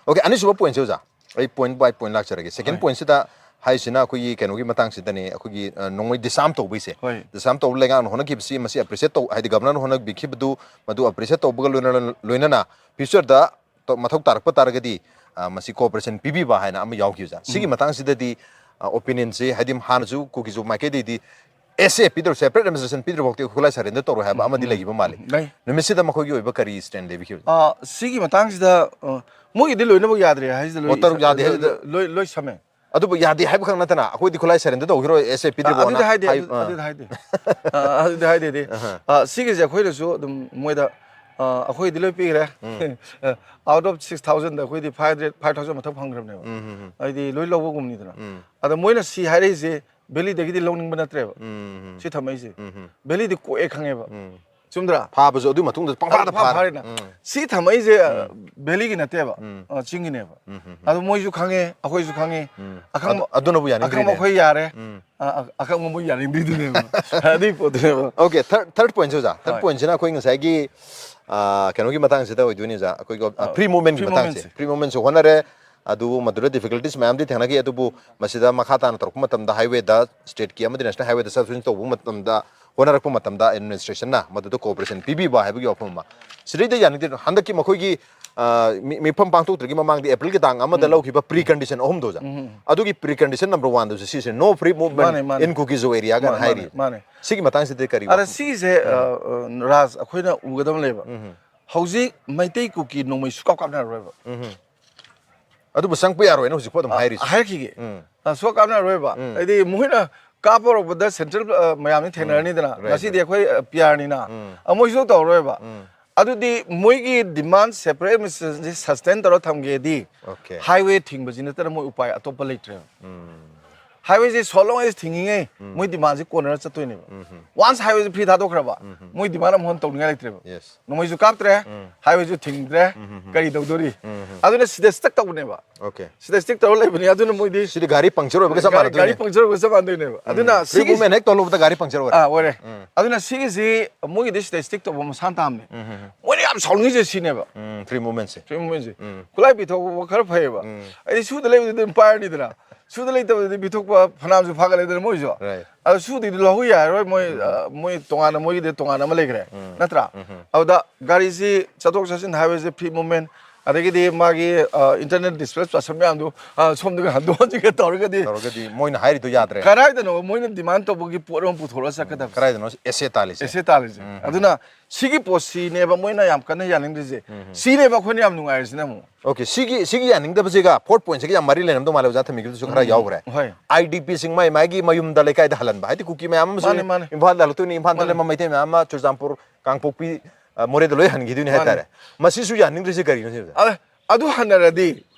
Okay, ꯑꯅꯤꯁꯨꯕ point-ꯁꯦ ꯑꯣꯖꯥ, ꯑꯩ point by point ꯂꯥꯛꯆꯔꯒꯦ꯫ Second ꯍꯣꯏ꯫ Point-ꯁꯤꯗ ꯍꯥꯏꯁꯤꯅ ꯑꯩꯈꯣꯏꯒꯤ ꯀꯩꯅꯣꯒꯤ ꯃꯇꯥꯡꯁꯤꯗꯅꯦ, ꯑꯩꯈꯣꯏꯒꯤ, ꯑ, ꯅꯣꯡꯃꯩ disarm ꯇꯧꯕꯩꯁꯦ꯫ ꯍꯣꯏ꯫ Disarm ꯇꯧꯕ ꯂꯩꯉꯥꯛꯅ ꯍꯣꯠꯅꯈꯤꯕꯁꯤ, ꯃꯁꯤ appreciate ꯇꯧ-, ꯍꯥꯏꯗꯤ Governor-ꯅ ꯍꯣꯠꯅꯕꯤꯈꯤꯕꯗꯨ, ꯃꯗꯨ appreciate ꯇꯧꯕꯒ ꯂꯣꯏꯅꯅ, ꯂꯣꯏꯅꯅ future-ꯗ ꯇ-, ꯃꯊꯧ ꯇꯥꯔꯛꯄ ꯇꯥꯔꯒꯗꯤ, ꯑ, ꯃꯁꯤ cooperation ꯄꯤꯕꯤꯕ ꯍꯥꯏꯅ ꯑꯃ ꯌꯥꯎꯈꯤꯕꯁꯦ꯫ ꯁꯤꯒꯤ ꯎꯝ꯫ ꯃꯇꯥꯡꯁꯤꯗꯗꯤ, ꯑ, opinion-ꯁꯤ, ꯍꯥꯏꯗꯤ ꯍꯥꯟꯅꯁꯨ ꯀꯨꯀꯤꯁꯨ ꯃꯥꯏꯀꯩꯗꯒꯤꯗꯤ S A ꯄꯤꯗ꯭ꯔ-, separate administration ꯄꯤꯗ꯭ꯔꯤꯐꯥꯎꯗꯤ ꯑꯩꯈꯣꯏ ꯈꯨꯠꯂꯥꯏ surrender ꯇꯧꯔꯣꯏ ꯍꯥꯏꯕ ꯎꯝ, ꯑꯃꯗꯤ ꯎꯝ, ꯂꯩꯈꯤꯕ ꯃꯥꯜꯂꯤ꯫ ꯎꯝ, ꯂꯩ꯫ ꯅꯨꯃꯤꯠꯁꯤꯗ ꯃꯈꯣꯏꯒꯤ ꯑꯣꯏꯕ ꯀꯔꯤ stand ꯂꯩꯕꯤꯈꯤꯕ? ꯑ, ꯁꯤꯒꯤ ꯃꯇꯥꯡꯁꯤꯗ, ꯑ, ꯃꯣꯏꯒꯤꯗꯤ ꯂꯣꯏꯅꯃꯛ ꯌꯥꯗ꯭ꯔꯦ ꯍꯥꯏꯁꯤꯗ ꯂꯣꯏ ꯑꯣ, ꯇꯔꯨꯛ ꯁ-, ꯌꯥꯗꯦ ꯂꯣꯏ, ꯍꯥꯏꯁꯤꯗ ꯂꯣꯏ, ꯂꯣꯏ ꯁꯝꯃꯦ꯫ ꯑꯗꯨꯕꯨ ꯌꯥꯗꯦ ꯍꯥꯏꯕ ꯈꯛ ꯅꯠꯇꯅ ꯑꯩꯈꯣꯏꯗꯤ ꯈꯨꯠꯂꯥꯏ surrender ꯇꯧꯈꯤꯔꯣꯏ, S A ꯑ, ꯄꯤꯗ꯭ꯔꯤꯐꯥꯎꯅ ꯑꯗꯨꯗꯤ ꯍꯥꯏꯗꯦ, ꯍꯥꯏ-, ꯑꯗꯨ-, ꯑ꯫ ꯑꯗꯨꯗꯤ ꯍꯥꯏꯗꯦ꯫ ꯑꯗꯨꯗꯤ ꯍꯥꯏꯗꯦꯗꯤ꯫ ꯑꯍ꯫ ꯑ, ꯁꯤꯒꯤꯁꯦ ꯑꯩꯈꯣꯏꯅꯁꯨ ꯑꯗꯨꯝ ꯃꯣꯏꯗ, ꯑ, ꯑꯩꯈꯣꯏꯗꯤ ꯂꯣꯏ ꯄꯤꯈ꯭ꯔꯦ꯫ Out of six thousand ꯑꯩꯈꯣꯏꯗꯤ five hundred, five thousand ꯃꯊꯛ ꯐꯪꯈ꯭ꯔꯕꯅꯦꯕ꯫ ꯎꯝ, ꯎꯝ, ꯎꯝ꯫ ꯍꯥꯏꯗꯤ ꯂꯣꯏ ꯂꯧꯕꯒꯨꯝꯅꯤꯗꯅ꯫ ꯎꯝ꯫ ꯑꯗ ꯃꯣꯏꯅ ꯁꯤ ꯍꯥꯏꯔꯛꯏꯁꯦ ꯚꯦꯂꯤꯗꯒꯤꯗꯤ ꯂꯧꯅꯤꯡꯕ ꯅꯠꯇ꯭ꯔꯦꯕ꯫ ꯎꯝ, ꯎꯝ, ꯎꯝ꯫ ꯁꯤ ꯊꯝꯃꯛꯏꯁꯦ꯫ ꯎꯝ, ꯎꯝ꯫ ꯚꯦꯂꯤꯗꯤ ꯀꯣꯛꯑꯦ ꯈꯪꯉꯦꯕ꯫ ꯎꯝ꯫ ꯆꯨꯝꯗ꯭ꯔꯥ? ꯐꯥꯕꯁꯨ ꯑꯗꯨꯒꯤ ꯃꯇꯨꯡꯗ ꯄꯪꯐꯥꯗ ꯐꯥ ꯐꯥꯔꯦ꯫ ꯐꯥꯔꯦꯅ꯫ ꯎꯝ꯫ ꯁꯤ ꯊꯝꯃꯛꯏꯁꯦ, ꯎꯝ꯫ ꯚꯦꯂꯤꯒꯤ ꯅꯠꯇꯦꯕ꯫ ꯎꯝ꯫ ꯑ, ꯆꯤꯡꯒꯤꯅꯦꯕ꯫ ꯎꯝ, ꯎꯝ, ꯎꯝ꯫ ꯑꯗꯨ ꯃꯣꯏꯁꯨ ꯈꯪꯉꯦ, ꯑꯩꯈꯣꯏꯁꯨ ꯈꯪꯉꯦ꯫ ꯎꯝ꯫ ꯑꯈꯪꯕ, ꯑꯗꯨ-, ꯑꯗꯨꯅꯕꯨ ꯌꯥꯅꯤꯡꯗ꯭ꯔꯤꯅꯦ꯫ ꯑꯈꯪꯕ ꯑꯩꯈꯣꯏ ꯌꯥꯔꯦ꯫ ꯎꯝ꯫ ꯑ, ꯑ, ꯑꯈꯪꯕ ꯃꯣꯏ ꯌꯥꯅꯤꯡꯗ꯭ꯔꯤꯗꯨꯅꯦꯕ꯫ ꯑꯗꯨꯒꯤ ꯄꯣꯠꯇꯨꯅꯦꯕ꯫ Okay, third, third pointꯁꯦ ꯑꯣꯖꯥ꯫ Third ꯍꯣꯏ꯫ Pointꯁꯤꯅ ꯑꯩꯈꯣꯏ ꯉꯁꯥꯏꯒꯤ, ꯑ, ꯀꯩꯅꯣꯒꯤ ꯃꯇꯥꯡꯁꯤꯗ ꯑꯣꯏꯗꯣꯏꯅꯤ ꯑꯣꯖꯥ꯫ ꯑꯩꯈꯣꯏꯒꯤ, ꯑ, ꯑ, pre movementꯀꯤ pre ꯃꯇꯥꯡꯁꯦ꯫ Movementꯁꯦ꯫ Pre movementꯁꯦ ꯍꯣꯠꯅꯔꯦ꯫ ꯑꯗꯨ ꯃꯗꯨꯗ difficulties ꯃꯌꯥꯝꯗꯤ ꯊꯦꯡꯅꯈꯤ꯫ ꯑꯗꯨꯕꯨ ꯃꯁꯤꯗ ꯃꯈꯥ ꯇꯥꯅ ꯇꯧꯔꯛꯄ ꯃꯇꯝꯗ highwayꯗ, stateꯀꯤ ꯑꯃꯗꯤ national highwayꯗ ꯆꯠꯊꯣꯛ ꯆꯠꯁꯤꯟ ꯇꯧꯕ ꯃꯇꯝꯗ, ꯍꯣꯠꯅꯔꯛꯄ ꯃꯇꯝꯗ administrationꯅ ꯃꯗꯨꯗ cooperation ꯄꯤꯕꯤꯕ ꯍꯥꯏꯕꯒꯤ ꯋꯥꯐꯝ ꯑꯃ꯫ ꯁꯤꯗꯩꯗ ꯌꯥꯅꯤꯡꯗꯦ꯫ ꯍꯟꯗꯛꯀꯤ ꯃꯈꯣꯏꯒꯤ, ꯑ, ꯃꯤ-, ꯃꯤꯐꯝ ꯄꯥꯡꯊꯣꯛꯇ꯭ꯔꯤꯉꯩ ꯃꯃꯥꯡꯗ Aprilꯒꯤ ꯇꯥꯡ ꯑꯃꯗ ꯎꯝ꯫ ꯂꯧꯈꯤꯕ precondition ꯑꯍꯨꯝꯗꯣ ꯑꯣꯖꯥ꯫ ꯎꯝ, ꯎꯝ, ꯎꯝ꯫ ꯑꯗꯨꯒꯤ precondition number oneꯗꯨꯁꯦ ꯁꯤꯁꯦ, "No free movement ꯃꯥꯅꯦ, ꯃꯥꯅꯦ꯫ In Kuki-Zo area" ꯀꯥꯏꯅ ꯃꯥꯅꯦ, ꯍꯥꯏꯔꯤ꯫ ꯃꯥꯅꯦ, ꯃꯥꯅꯦ꯫ ꯁꯤꯒꯤ ꯃꯇꯥꯡꯁꯤꯗꯤ ꯀꯔꯤ ꯑꯗ ꯋꯥꯐꯝ? ꯁꯤꯒꯤꯁꯦ, ꯎꯝ꯫ ꯑ, ꯑ, ꯔꯥꯖ, ꯑꯩꯈꯣꯏꯅ ꯎꯒꯗꯕ ꯂꯩꯕ꯫ ꯎꯝ꯫ ꯍꯧꯖꯤꯛ ꯃꯩꯇꯩ ꯀꯨꯀꯤ ꯅꯣꯡꯃꯩ ꯁꯨꯀꯥꯞ ꯀꯥꯞꯅꯔꯔꯣꯏꯕ꯫ ꯎꯝ꯫ ꯑꯗꯨꯕꯨ ꯆꯪꯕ ꯌꯥꯔꯣꯏꯅ ꯍꯧꯖꯤꯛꯐꯥꯎ ꯑꯗꯨꯝ ꯑ, ꯍꯥꯏꯔꯤꯁꯦ꯫ ꯍꯥꯏꯔꯛꯈꯤꯒꯦ꯫ ꯎꯝ꯫ ꯑ, ꯁꯨꯀꯥꯞ ꯀꯥꯞꯅꯔꯔꯣꯏꯕ꯫ ꯎꯝ꯫ ꯍꯥꯏꯗꯤ ꯃꯈꯣꯏꯅ ꯀꯥꯞꯄ ꯍꯧꯔꯛꯄꯗ central, ꯑ, ꯃꯌꯥꯝꯅ ꯎꯝ꯫ ꯊꯦꯡꯅꯔꯅꯤꯗꯅ, right, ꯉꯁꯤꯗꯤ right꯫ ꯑꯩꯈꯣꯏ, ꯑ, PRꯅꯤꯅ꯫ ꯎꯝ꯫ ꯑ, ꯃꯣꯏꯁꯨ ꯇꯧꯔꯔꯣꯏꯕ꯫ ꯎꯝ꯫ ꯑꯗꯨꯗꯤ ꯃꯣꯏꯒꯤ demand separate administrationꯁꯦ sustain ꯇꯧꯔ ꯊꯝꯒꯦꯗꯤ, okay꯫ Highway ꯊꯤꯡꯕꯁꯤ ꯅꯠꯇꯅ ꯃꯣꯏ ꯎꯄꯥꯏ ꯑꯇꯣꯞꯄ ꯂꯩꯇ꯭ꯔꯦꯕ꯫ ꯎꯝ꯫ Highwayꯁꯦ so long as ꯊꯤꯡꯉꯤꯉꯩ, ꯎꯝ꯫ ꯃꯣꯏ demandꯁꯦ ꯀꯣꯟꯅꯔ ꯆꯠꯇꯣꯏꯅꯦꯕ꯫ ꯎꯝ꯫ Once highwayꯁꯦ free ꯊꯥꯗꯣꯛꯈ꯭ꯔꯕ, ꯎꯝ꯫ ꯃꯣꯏ demand ꯑꯃꯨꯛ ꯍꯟꯅ ꯇꯧꯅꯤꯡꯉꯥꯏ ꯂꯩꯇ꯭ꯔꯦꯕ꯫ Yes꯫ ꯅꯣꯡꯃꯩꯁꯨ ꯀꯥꯞꯇ꯭ꯔꯦ, ꯎꯝ꯫ Highwayꯁꯨ ꯊꯤꯡꯗ꯭ꯔꯦ, ꯎꯝ, ꯎꯝ, ꯎꯝ꯫ ꯀꯔꯤ ꯇꯧꯗꯣꯔꯤ? ꯎꯝ, ꯎꯝ꯫ ꯑꯗꯨꯅ ꯁꯤꯗ stuck ꯇꯧꯕꯅꯦꯕ꯫ Okay꯫ ꯁꯤꯗ stick ꯇꯧꯔ ꯂꯩꯕꯅꯤ꯫ ꯑꯗꯨꯅ ꯃꯣꯏꯗꯤ ꯁꯤꯗꯤ ꯒꯥꯔꯤ puncture ꯑꯣꯏꯕꯒ ꯆꯞ ꯒꯥꯔꯤ, ꯃꯥꯟꯅꯗꯣꯏꯅꯦ꯫ ꯒꯥꯔꯤ puncture ꯑꯣꯏꯕꯒ ꯆꯞ ꯃꯥꯟꯅꯗꯣꯏꯅꯦꯕ꯫ ꯎꯝ꯫ ꯑꯗꯨꯅ free ꯁꯤꯒꯤ movement ꯍꯦꯛ ꯇꯧꯍꯜꯂꯨꯕꯗ ꯒꯥꯔꯤ puncture ꯑꯣꯏꯔꯦ꯫ ꯑꯥ, ꯑꯣꯏꯔꯦ꯫ ꯎꯝ꯫ ꯑꯗꯨꯅ ꯁꯤꯒꯤꯁꯤ ꯃꯣꯏꯒꯤꯗꯤ ꯁꯤꯗ stick ꯇꯧꯕ ꯃꯁꯥꯟ ꯇꯥꯕꯅꯦ꯫ ꯎꯝ, ꯎꯝ, ꯎꯝ꯫ ꯃꯣꯏꯅ ꯌꯥꯝ ꯁꯥꯎꯅꯤꯡꯉꯤꯁꯦ ꯁꯤꯅꯦꯕ꯫ ꯎꯝ, free movementꯁꯦ꯫ Free movementꯁꯦ꯫ ꯎꯝ꯫ ꯈꯨꯠꯂꯥꯏ ꯄꯤꯊꯣꯛꯄ ꯈꯔ ꯐꯩꯌꯦꯕ꯫ ꯎꯝ꯫ ꯑꯩꯗꯤ ꯁꯨꯗ ꯂꯩꯕꯗꯨꯗꯤ ꯑꯗꯨꯝ ꯄꯥꯏꯔꯅꯤꯗꯅ꯫ ꯁꯨꯗ ꯂꯩꯇꯕꯗꯨꯗꯤ ꯄꯤꯊꯣꯛꯄ ꯐꯅꯌꯥꯝꯁꯨ ꯐꯥꯒꯠꯂꯦꯗꯅ ꯃꯣꯏꯁꯨ꯫ Right꯫ ꯑꯗꯨ ꯁꯨꯗꯨꯗꯤ ꯂꯧꯍꯧ ꯌꯥꯔꯔꯣꯏ ꯃꯣꯏ, ꯎꯝ꯫ ꯑ, ꯃꯣꯏ ꯇꯣꯉꯥꯟꯅ, ꯃꯣꯏꯒꯤꯗꯤ ꯇꯣꯉꯥꯟꯅ ꯑꯃ ꯂꯩꯈ꯭ꯔꯦ꯫ ꯎꯝ꯫ ꯅꯠꯇ꯭ꯔꯥ? ꯎꯝ꯫ ꯑꯗꯨꯗ ꯒꯥꯔꯤꯁꯤ ꯆꯠꯊꯣꯛ ꯆꯠꯁꯤꯟ highwayꯁꯦ free movement, ꯑꯗꯒꯤꯗꯤ ꯃꯥꯒꯤ, ꯑ, internal displaced person ꯃꯌꯥꯝꯗꯨ, ꯑ, ꯁꯣꯝꯗꯒꯤ ꯍꯟꯗꯣꯛ ꯍꯟꯖꯤꯟꯒ ꯇꯧꯔꯒꯗꯤ ꯇꯧꯔꯒꯗꯤ ꯃꯣꯏꯅ ꯍꯥꯏꯔꯤꯗꯣ ꯌꯥꯗ꯭ꯔꯦ꯫ ꯀꯗꯥꯏꯗꯅꯣ ꯃꯣꯏꯅ demand ꯇꯧꯕꯒꯤ ꯄꯣꯠ ꯑꯃ ꯄꯨꯊꯣꯔꯒ ꯆꯠꯀꯗꯕꯁꯦ? ꯀꯗꯥꯏꯗꯅꯣ essay ꯇꯥꯜꯂꯤꯁꯦ? Essay ꯇꯥꯜꯂꯤꯁꯦ꯫ ꯎꯝ꯫ ꯑꯗꯨꯅ ꯁꯤꯒꯤ ꯄꯣꯠꯁꯤꯅꯦꯕ ꯃꯣꯏꯅ ꯌꯥꯝ ꯀꯟꯅ ꯌꯥꯅꯤꯡꯗ꯭ꯔꯤꯁꯦ꯫ ꯎꯝ꯫ ꯁꯤꯅꯦꯕ ꯑꯩꯈꯣꯏꯅ ꯌꯥꯝ ꯅꯨꯡꯉꯥꯏꯔꯤꯁꯤꯅ ꯑꯃꯨꯛ꯫ Okay, ꯁꯤꯒꯤ, ꯁꯤꯒꯤ ꯌꯥꯅꯤꯡꯗꯕꯁꯤꯒ fourth pointꯁꯤꯒ ꯌꯥꯝ ꯃꯔꯤ ꯂꯩꯅꯔꯝꯗꯧ ꯃꯥꯜꯂꯦ, ꯑꯣꯖꯥ ꯊꯝꯕꯤꯈꯤꯕꯗꯨꯁꯨ ꯈꯔ ꯎꯝ, ꯌꯥꯎꯈ꯭ꯔꯦ꯫ ꯍꯣꯏ꯫ IDPꯁꯤꯡ ꯃꯥꯏ ꯃꯥꯏꯒꯤ ꯃꯌꯨꯝꯗ ꯂꯩꯀꯥꯏꯗ ꯍꯜꯍꯟꯕ꯫ ꯍꯥꯏꯗꯤ ꯀꯨꯀꯤ ꯃꯌꯥꯝ ꯑꯃꯁꯨ ꯃꯥꯅꯦ, ꯃꯥꯅꯦ꯫ ꯏꯝꯐꯥꯜꯗ ꯍꯜꯂꯛꯇꯣꯏꯅꯤ, ꯏꯝꯐꯥꯜꯗ ꯃꯥꯅꯦ꯫ ꯂꯩꯔꯝꯕ ꯃꯩꯇꯩ ꯃꯌꯥꯝ ꯑꯃ ꯆꯨꯔꯆꯥꯟꯄꯨꯔ, ꯀꯥꯡꯄꯣꯛꯄꯤ, ꯑ, ꯃꯣꯔꯦꯗ ꯂꯣꯏ ꯍꯟꯈꯤꯗꯣꯏꯅꯤ꯫ ꯃꯥꯅꯦ꯫ ꯍꯥꯏꯇꯥꯔꯦ꯫ ꯃꯁꯤꯁꯨ ꯌꯥꯅꯤꯡꯗ꯭ꯔꯤꯁꯦ ꯀꯔꯤꯅꯣ ꯁꯤꯕꯨ? ꯑ, ꯑꯗꯨ ꯍꯟꯅꯔꯗꯤ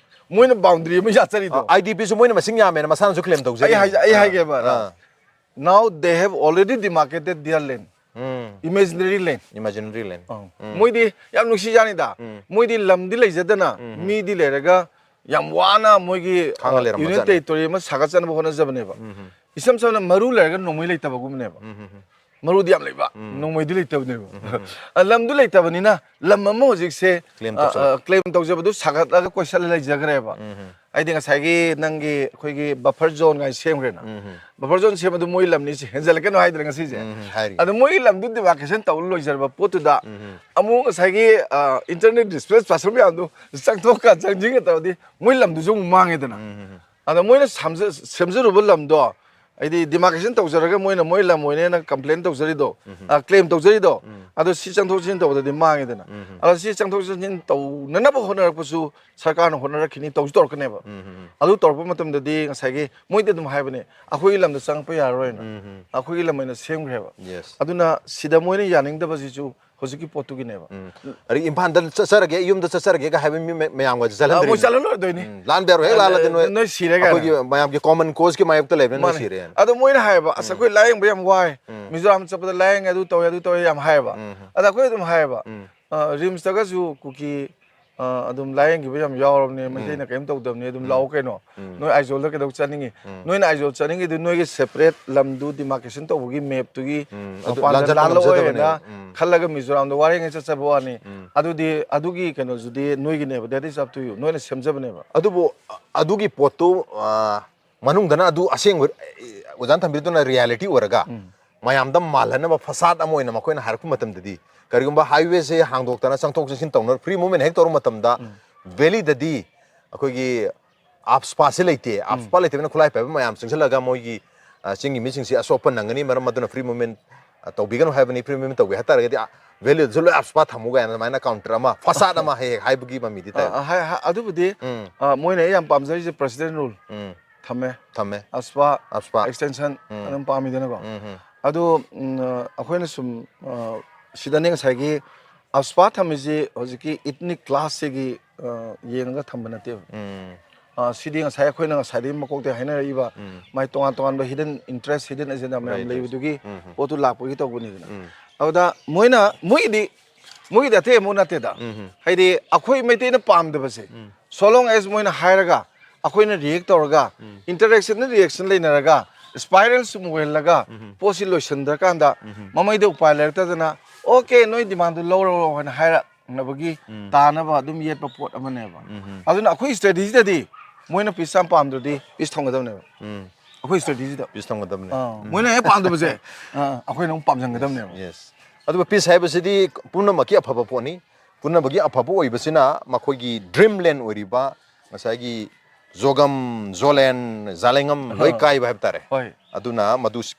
ꯃꯣꯏꯅ ꯕꯥꯎꯟꯗꯔꯤ ꯑꯃ ꯌꯥꯠꯆꯔꯤꯗꯣ꯫ ꯑꯥꯏ ꯗꯤ ꯄꯤꯁꯨ ꯃꯣꯏꯅ ꯃꯁꯤꯡ ꯌꯥꯝꯃꯦꯅ ꯃꯁꯥꯅꯁꯨ ꯀ꯭ꯂꯦꯝ ꯇꯧꯖꯔꯤ꯫ ꯑꯩ ꯍꯥꯏꯖ-, ꯑꯩ ꯑꯥ, ꯍꯥꯏꯒꯦꯕ, ꯔꯥꯝ꯫ ꯑꯥ꯫ Now they have already demarcated their land. Um. Imaginary land. Imaginary land꯫ ꯑꯥ꯫ ꯎꯝ꯫ ꯃꯣꯏꯗꯤ ꯌꯥꯝ ꯅꯨꯡꯁꯤꯖꯥꯅꯤꯗ꯫ ꯎꯝ꯫ ꯃꯣꯏꯗꯤ ꯂꯝꯗꯤ ꯂꯩꯖꯗꯅ, ꯎꯝ꯫ ꯃꯤꯗꯤ ꯂꯩꯔꯒ ꯌꯥꯝ ꯋꯥꯅ ꯃꯣꯏꯒꯤ, ꯈꯥꯡꯉ ꯑ, ꯂꯩꯔꯝꯕꯖꯥꯠꯅꯤ꯫ Union Territory ꯑꯃ ꯁꯥꯒꯠꯆꯅꯕ ꯍꯣꯠꯅꯖꯕꯅꯦꯕ꯫ ꯎꯝ, ꯎꯝ꯫ ꯏꯁꯝ ꯁꯝꯅ ꯃꯔꯨ ꯂꯩꯔꯒ ꯅꯣꯡꯃꯩ ꯂꯩꯇꯕꯒꯨꯝꯕꯅꯦꯕ꯫ ꯎꯝ, ꯎꯝ, ꯎꯝ꯫ ꯃꯔꯨꯗꯤ ꯌꯥꯝ ꯂꯩꯕ, ꯎꯝ꯫ ꯅꯣꯡꯃꯩꯗꯤ ꯂꯩꯇꯕꯅꯦꯕ꯫ ꯎꯝ, ꯎꯝ, ꯎꯝ꯫ ꯑ, ꯂꯝꯗꯨ ꯂꯩꯇꯕꯅꯤꯅ ꯂꯝ ꯑꯃ ꯍꯧꯖꯤꯛꯁꯦ, claim ꯑ, ꯇꯧꯁꯜꯂꯛ-, ꯑ, claim ꯇꯧꯖꯕꯗꯨ ꯁꯥꯒꯠꯂꯒ ꯀꯣꯏꯁꯜꯂ ꯂꯩꯖꯈ꯭ꯔꯦꯕ꯫ ꯎꯝ, ꯎꯝ꯫ ꯍꯥꯏꯗꯤ ꯉꯁꯥꯏꯒꯤ ꯅꯪꯒꯤ ꯑꯩꯈꯣꯏꯒꯤ buffer zone ꯉꯥꯏ ꯁꯦꯝꯈ꯭ꯔꯦꯅ꯫ ꯎꯝ, ꯎꯝ꯫ Buffer zone ꯁꯦꯝꯕꯗꯨ ꯃꯣꯏ ꯂꯝꯅꯤ, ꯁꯤ ꯍꯦꯟꯖꯜꯂꯛꯀꯅꯨ ꯍꯥꯏꯗ꯭ꯔꯦ ꯉꯁꯤꯁꯦ꯫ ꯎꯝ, ꯎꯝ, ꯍꯥꯏꯔꯤ꯫ ꯑꯗꯣ ꯃꯣꯏꯒꯤ ꯂꯝꯗꯨ demarcation ꯇꯧꯔ ꯂꯣꯏꯖꯔꯕ ꯄꯣꯠꯇꯨꯗ ꯎꯝ, ꯎꯝ꯫ ꯑꯃꯨꯛ ꯉꯁꯥꯏꯒꯤ, ꯑ, internally displaced person ꯃꯌꯥꯝꯗꯨ ꯆꯪꯊꯣꯛꯀ ꯆꯪꯁꯤꯟꯒ ꯇꯧꯔꯗꯤ ꯃꯣꯏ ꯂꯝꯗꯨꯁꯨ ꯑꯃꯨꯛ ꯃꯥꯡꯉꯦꯗꯅ꯫ ꯎꯝ, ꯎꯝ, ꯎꯝ꯫ ꯑꯗꯣ ꯃꯣꯏꯅ ꯁꯦꯝꯖ-, ꯁꯦꯝꯖꯔꯨꯕ ꯂꯝꯗꯣ, ꯍꯥꯏꯗꯤ demarcation ꯇꯧꯖꯔꯒ ꯃꯣꯏꯅ ꯃꯣꯏ ꯂꯝ ꯑꯣꯏꯅꯦꯅ complain ꯇꯧꯖꯔꯤꯗꯣ, ꯎꯝ꯫ ꯑ, claim ꯇꯧꯖꯔꯤꯗꯣ, ꯎꯝ꯫ ꯑꯗꯣ ꯁꯤ ꯆꯪꯊꯣꯛ ꯆꯪꯁꯤꯟ ꯇꯧꯕꯗꯗꯤ ꯃꯥꯡꯉꯦꯗꯅ꯫ ꯎꯝ, ꯎꯝ꯫ ꯑꯗꯣ ꯁꯤ ꯆꯪꯊꯣꯛ ꯆꯪꯁꯤꯟ ꯇꯧꯅꯅꯕ ꯍꯣꯠꯅꯔꯛꯄꯁꯨ ꯁꯔꯀꯥꯔꯅ ꯍꯣꯠꯅꯔꯛꯈꯤꯅꯤ, ꯇꯧꯁꯨ ꯇꯧꯔꯛꯀꯅꯦꯕ꯫ ꯎꯝ, ꯎꯝ, ꯎꯝ꯫ ꯑꯗꯨ ꯇꯧꯔꯛꯄ ꯃꯇꯝꯗꯗꯤ ꯉꯁꯥꯏꯒꯤ ꯃꯣꯏꯗꯤ ꯑꯗꯨꯝ ꯍꯥꯏꯕꯅꯦ, "ꯑꯩꯈꯣꯏꯒꯤ ꯂꯝꯗ ꯆꯪꯉꯛꯄ ꯌꯥꯔꯔꯣꯏꯅ ꯎꯝ, ꯎꯝ꯫ ꯑꯩꯈꯣꯏꯒꯤ ꯂꯝ ꯑꯣꯏꯅ ꯁꯦꯝꯈ꯭ꯔꯦꯕ"꯫ Yes꯫ ꯑꯗꯨꯅ ꯁꯤꯗ ꯃꯣꯏꯅ ꯌꯥꯅꯤꯡꯗꯕꯁꯤꯁꯨ ꯍꯧꯖꯤꯛꯀꯤ ꯄꯣꯠꯇꯨꯒꯤꯅꯦꯕ꯫ ꯎꯝ꯫ ꯑꯗꯒꯤ ꯏꯝꯐꯥꯜꯗ ꯆꯠꯆꯔꯒꯦ, ꯌꯨꯝꯗ ꯆꯠꯆꯔꯒꯦꯒ ꯍꯥꯏꯕ ꯃꯤ ꯃꯌꯥꯝꯒꯁꯨ ꯑ, ꯃꯣꯏ ꯆꯠꯍꯟꯗ꯭ꯔꯤꯕꯅꯤ꯫ ꯆꯠꯍꯜꯂꯣꯏꯗꯣꯏꯅꯤ꯫ ꯎꯝ, ꯂꯥꯟꯕ ꯌꯥꯔꯣꯏ, ꯍꯦꯛ ꯑ, ꯂꯥꯜꯂꯗꯤ ꯅꯣꯏ ꯅꯣꯏ ꯁꯤꯔꯦ ꯀꯥꯏꯅ꯫ ꯑꯩꯈꯣꯏꯒꯤ ꯃꯌꯥꯝꯒꯤ common cause ꯀꯤ ꯃꯥꯌꯣꯛꯇ ꯂꯩꯕꯅꯤ, ꯅꯣꯏ ꯃꯥꯅꯦ꯫ ꯁꯤꯔꯦꯅ꯫ ꯑꯗꯣ ꯃꯣꯏꯅ ꯍꯥꯏꯌꯦꯕ, "ꯑꯁ, ꯎꯝ꯫ ꯑꯩꯈꯣꯏ ꯂꯥꯌꯦꯡꯕ ꯌꯥꯝ ꯋꯥꯏ, ꯎꯝ꯫ ꯃꯤꯖꯣꯔꯥꯝ ꯆꯠꯄꯗ ꯂꯥꯌꯦꯡꯉꯦ, ꯑꯗꯨ ꯇꯧꯋꯦ, ꯑꯗꯨ ꯇꯧꯋꯦ" ꯌꯥꯝ ꯍꯥꯏꯌꯦꯕ꯫ ꯎꯝ꯫ ꯑꯗ ꯑꯩꯈꯣꯏ ꯑꯗꯨꯝ ꯍꯥꯏꯌꯦꯕ, ꯎꯝ꯫ ꯑ, ꯔꯤꯝꯁꯇꯒꯁꯨ ꯀꯨꯀꯤ, ꯑ, ꯑꯗꯨꯝ ꯂꯥꯌꯦꯡꯈꯤꯕ ꯌꯥꯝ ꯌꯥꯎꯔꯕꯅꯦ, ꯎꯝ꯫ ꯃꯩꯇꯩꯅ ꯀꯔꯤꯝ ꯇꯧꯗꯕꯅꯦ, ꯑꯗꯨꯝ ꯎꯝ꯫ ꯂꯥꯛꯑꯣ ꯀꯩꯅꯣ꯫ ꯎꯝ꯫ ꯅꯣꯏ ꯑꯥꯏꯖꯣꯜꯗ ꯀꯩꯗꯧ ꯆꯠꯅꯤꯡꯉꯤ? ꯎꯝ꯫ ꯅꯣꯏꯅ ꯑꯥꯏꯖꯣꯜ ꯆꯠꯅꯤꯡꯉꯤꯗꯨ ꯅꯣꯏꯒꯤ separate ꯂꯝꯗꯨ demarcation ꯇꯧꯕꯒꯤ map ꯇꯨꯒꯤ ꯎꯝ, ꯑꯗꯨ ꯃꯄꯥꯟꯗ ꯂꯥꯟꯖꯠꯄ ꯂꯥꯜꯂꯛꯑꯣꯏꯅ ꯉꯝꯖꯗꯕꯅꯦꯕ꯫ ꯎꯝ꯫ ꯈꯜꯂꯒ ꯃꯤꯖꯣꯔꯥꯝꯗ ꯋꯥꯔꯦꯡꯉꯩ ꯆꯠꯆꯕ ꯋꯥꯅꯤ꯫ ꯎꯝ꯫ ꯑꯗꯨꯗꯤ ꯑꯗꯨꯒꯤ ꯀꯩꯅꯣꯗꯨꯗꯤ ꯅꯣꯏꯒꯤꯅꯦꯕ, that is up to you, ꯅꯣꯏꯅ ꯁꯦꯝꯖꯕꯅꯦꯕ꯫ ꯑꯗꯨꯕꯨ ꯑ-, ꯑꯗꯨꯒꯤ ꯄꯣꯠꯇꯨ, ꯑ, ꯃꯅꯨꯡꯗꯅ ꯑꯗꯨ ꯑꯁꯦꯡꯕ, ꯑ, ꯑꯣꯖꯥꯅ ꯊꯝꯕꯤꯔꯤꯗꯨꯅ reality ꯑꯣꯏꯔꯒ ꯎꯝ꯫ ꯃꯌꯥꯝꯗ ꯃꯥꯜꯍꯟꯅꯕ facade ꯑꯃ ꯑꯣꯏꯅ ꯃꯈꯣꯏꯅ ꯍꯥꯏꯔꯛꯄ ꯃꯇꯝꯗꯗꯤ, ꯀꯔꯤꯒꯨꯝꯕ highway ꯁꯦ ꯍꯥꯡꯗꯣꯛꯇꯅ ꯆꯪꯊꯣꯛ ꯆꯪꯁꯤꯟ ꯇꯧꯅ free movement ꯍꯦꯛ ꯇꯧꯔꯕ ꯃꯇꯝꯗ ꯎꯝ꯫ Valley ꯗꯗꯤ ꯑꯩꯈꯣꯏꯒꯤ AFSPA ꯁꯦ ꯂꯩꯇꯦ꯫ ꯎꯝ꯫ AFSPA ꯂꯩꯇꯕꯅꯤꯅ ꯈꯨꯠꯂꯥꯏ ꯄꯥꯏꯕ ꯃꯌꯥꯝ ꯆꯪꯁꯤꯜꯂꯒ ꯃꯣꯏꯒꯤ, ꯑ, ꯆꯤꯡꯒꯤ ꯃꯤꯁꯤꯡꯁꯤ ꯑꯁꯣꯛ ꯑꯄꯟ ꯅꯪꯒꯅꯤ, ꯃꯔꯝ ꯑꯗꯨꯅ free movement, ꯑ, ꯇꯧꯕꯤꯒꯅꯨ ꯍꯥꯏꯕꯅꯤ, free movement ꯇꯧꯒꯦ ꯍꯥꯏꯇꯥꯔꯒꯗꯤ, ꯑ, Valley ꯗꯁꯨ ꯂꯣꯏ AFSPA ꯊꯝꯃꯨ ꯀꯥꯏꯅ ꯑꯗꯨꯃꯥꯏꯅ counter ꯑꯃ, facade ꯑꯃ ꯍꯦꯛ ꯍꯦꯛ ꯍꯥꯏꯕꯒꯤ ꯃꯃꯤꯗꯤ ꯇꯥꯏ꯫ ꯑ, ꯑ, ꯍꯥꯏ-, ꯍꯥꯏ-, ꯑꯗꯨꯕꯨꯗꯤ, ꯎꯝ꯫ ꯑ, ꯃꯣꯏꯅ ꯑꯩ ꯌꯥꯝ ꯄꯥꯝꯖꯔꯤꯁꯦ President Rule ꯎꯝ꯫ ꯊꯝꯃꯦ꯫ ꯊꯝꯃꯦ꯫ AFSPA AFSPA꯫ Extension ꯎꯝ꯫ ꯑꯗꯨꯝ ꯄꯥꯝꯃꯤꯗꯅꯀꯣ꯫ ꯎꯝ, ꯎꯝ꯫ ꯑꯗꯨ, ꯎꯝ, ꯑ, ꯑꯩꯈꯣꯏꯅ ꯁꯨꯝ, ꯑ, ꯁꯤꯗꯅꯦ ꯉꯁꯥꯏꯒꯤ ꯑꯞꯁꯄꯥ ꯊꯝꯃꯤꯁꯤ ꯍꯧꯖꯤꯛꯀꯤ ꯏꯊꯅꯤꯛ ꯀ꯭ꯂꯥꯁꯁꯤꯒꯤ ꯌꯦꯡꯉꯒ ꯊꯝꯕ ꯅꯠꯇꯦꯕ꯫ ꯎꯝ ꯑ, ꯁꯤꯗꯤ ꯉꯁꯥꯏ ꯑꯩꯈꯣꯏꯅ ꯉꯁꯥꯏꯗꯒꯤ ꯃꯀꯣꯛꯇ ꯍꯥꯏꯅꯔꯛꯏꯕ ꯎꯝ ꯃꯥꯏ ꯇꯣꯉꯥꯟ ꯇꯣꯉꯥꯟꯕ ꯍꯤꯗꯟ ꯏꯟꯇꯔꯦꯁ, ꯍꯤꯗꯟ ꯑꯦꯖꯦꯟꯗꯥ ꯃꯌꯥꯝ Right, ꯂꯩꯕꯗꯨꯒꯤ ꯎꯝ ꯄꯣꯠꯇꯨ ꯂꯥꯛꯄꯒꯤ ꯇꯧꯕꯅꯤꯗꯅ꯫ ꯎꯝ ꯑꯗꯨꯗ ꯃꯣꯏꯅ ꯃꯣꯏꯒꯤꯗꯤ ꯃꯣꯏꯒꯤꯗꯤ ꯑꯇꯩ ꯑꯃꯨꯛ ꯅꯠꯇꯦꯗ꯫ ꯎꯝ ꯍꯥꯏꯗꯤ ꯑꯩꯈꯣꯏ ꯃꯩꯇꯩꯅ ꯄꯥꯝꯗꯕꯁꯦ, ꯎꯝ so long as ꯃꯣꯏꯅ ꯍꯥꯏꯔꯒ ꯑꯩꯈꯣꯏꯅ ꯔꯤꯌꯦꯛ ꯇꯧꯔꯒ ꯎꯝ ꯏꯟꯇꯔꯦꯛꯁꯟꯅ ꯔꯤꯌꯦꯛꯁꯟ ꯂꯩꯅꯔꯒ ꯁ꯭ꯄꯥꯏꯔꯦꯜ ꯁꯨꯝ ꯑꯣꯏꯍꯜꯂꯒ ꯎꯝ ꯄꯣꯠꯁꯤ ꯂꯣꯏꯁꯤꯟꯗ꯭ꯔꯀꯥꯟꯗ ꯎꯝ ꯃꯃꯩꯗ ꯎꯄꯥꯏ ꯂꯩꯔꯛꯇꯗꯅ "ꯑꯣꯀꯦ, ꯅꯣꯏ ꯗꯤꯃꯥꯟꯗꯨ ꯂꯧꯔꯣ" ꯍꯥꯏꯅ ꯍꯥꯏꯔꯛꯅꯕꯒꯤ ꯎꯝ ꯇꯥꯅꯕ ꯑꯗꯨꯝ ꯌꯦꯠꯄ ꯄꯣꯠ ꯑꯃꯅꯦꯕ꯫ ꯎꯝ ꯑꯗꯨꯅ ꯑꯩꯈꯣꯏ ꯁ꯭ꯇꯗꯤꯁꯤꯗꯗꯤ ꯃꯣꯏꯅ ꯄꯤꯁ ꯌꯥꯝ ꯄꯥꯝꯗ꯭ꯔꯗꯤ ꯄꯤꯁ ꯊꯝꯒꯗꯕꯅꯦꯕ꯫ ꯎꯝ ꯑꯩꯈꯣꯏ ꯁ꯭ꯇꯗꯤꯁꯤꯗ ꯄꯤꯁ ꯊꯝꯒꯗꯕꯅꯦ꯫ ꯑꯥ, ꯃꯣꯏꯅ ꯍꯦꯛ ꯄꯥꯝꯗꯕꯁꯦ, ꯑꯥ, ꯑꯩꯈꯣꯏꯅ ꯑꯃꯨꯛ ꯄꯥꯝꯁꯤꯟꯒꯗꯕꯅꯦꯕ꯫ Yes. ꯑꯗꯨꯒ ꯄꯤꯁ ꯍꯥꯏꯕꯁꯤꯗꯤ ꯄꯨꯝꯅꯃꯛꯀꯤ ꯑꯐꯕ ꯄꯣꯠꯅꯤ꯫ ꯄꯨꯝꯅꯃꯛꯀꯤ ꯑꯐꯕ ꯑꯣꯏꯕꯁꯤꯅ ꯃꯈꯣꯏꯒꯤ ꯗ꯭ꯔꯤꯝ ꯂꯦꯟ ꯑꯣꯏꯔꯤꯕ ꯉꯁꯥꯏꯒꯤ ꯖꯣꯒꯝ, ꯖꯣꯂꯦꯟ, ꯖꯥꯂꯦꯡꯉꯝ ꯂꯣꯏ ꯑꯍꯥ꯫ ꯀꯥꯏꯕ ꯍꯥꯏꯕ ꯇꯥꯔꯦ꯫ ꯍꯣꯏ꯫ ꯑꯗꯨꯅ ꯃꯗꯨ ꯁꯤ-,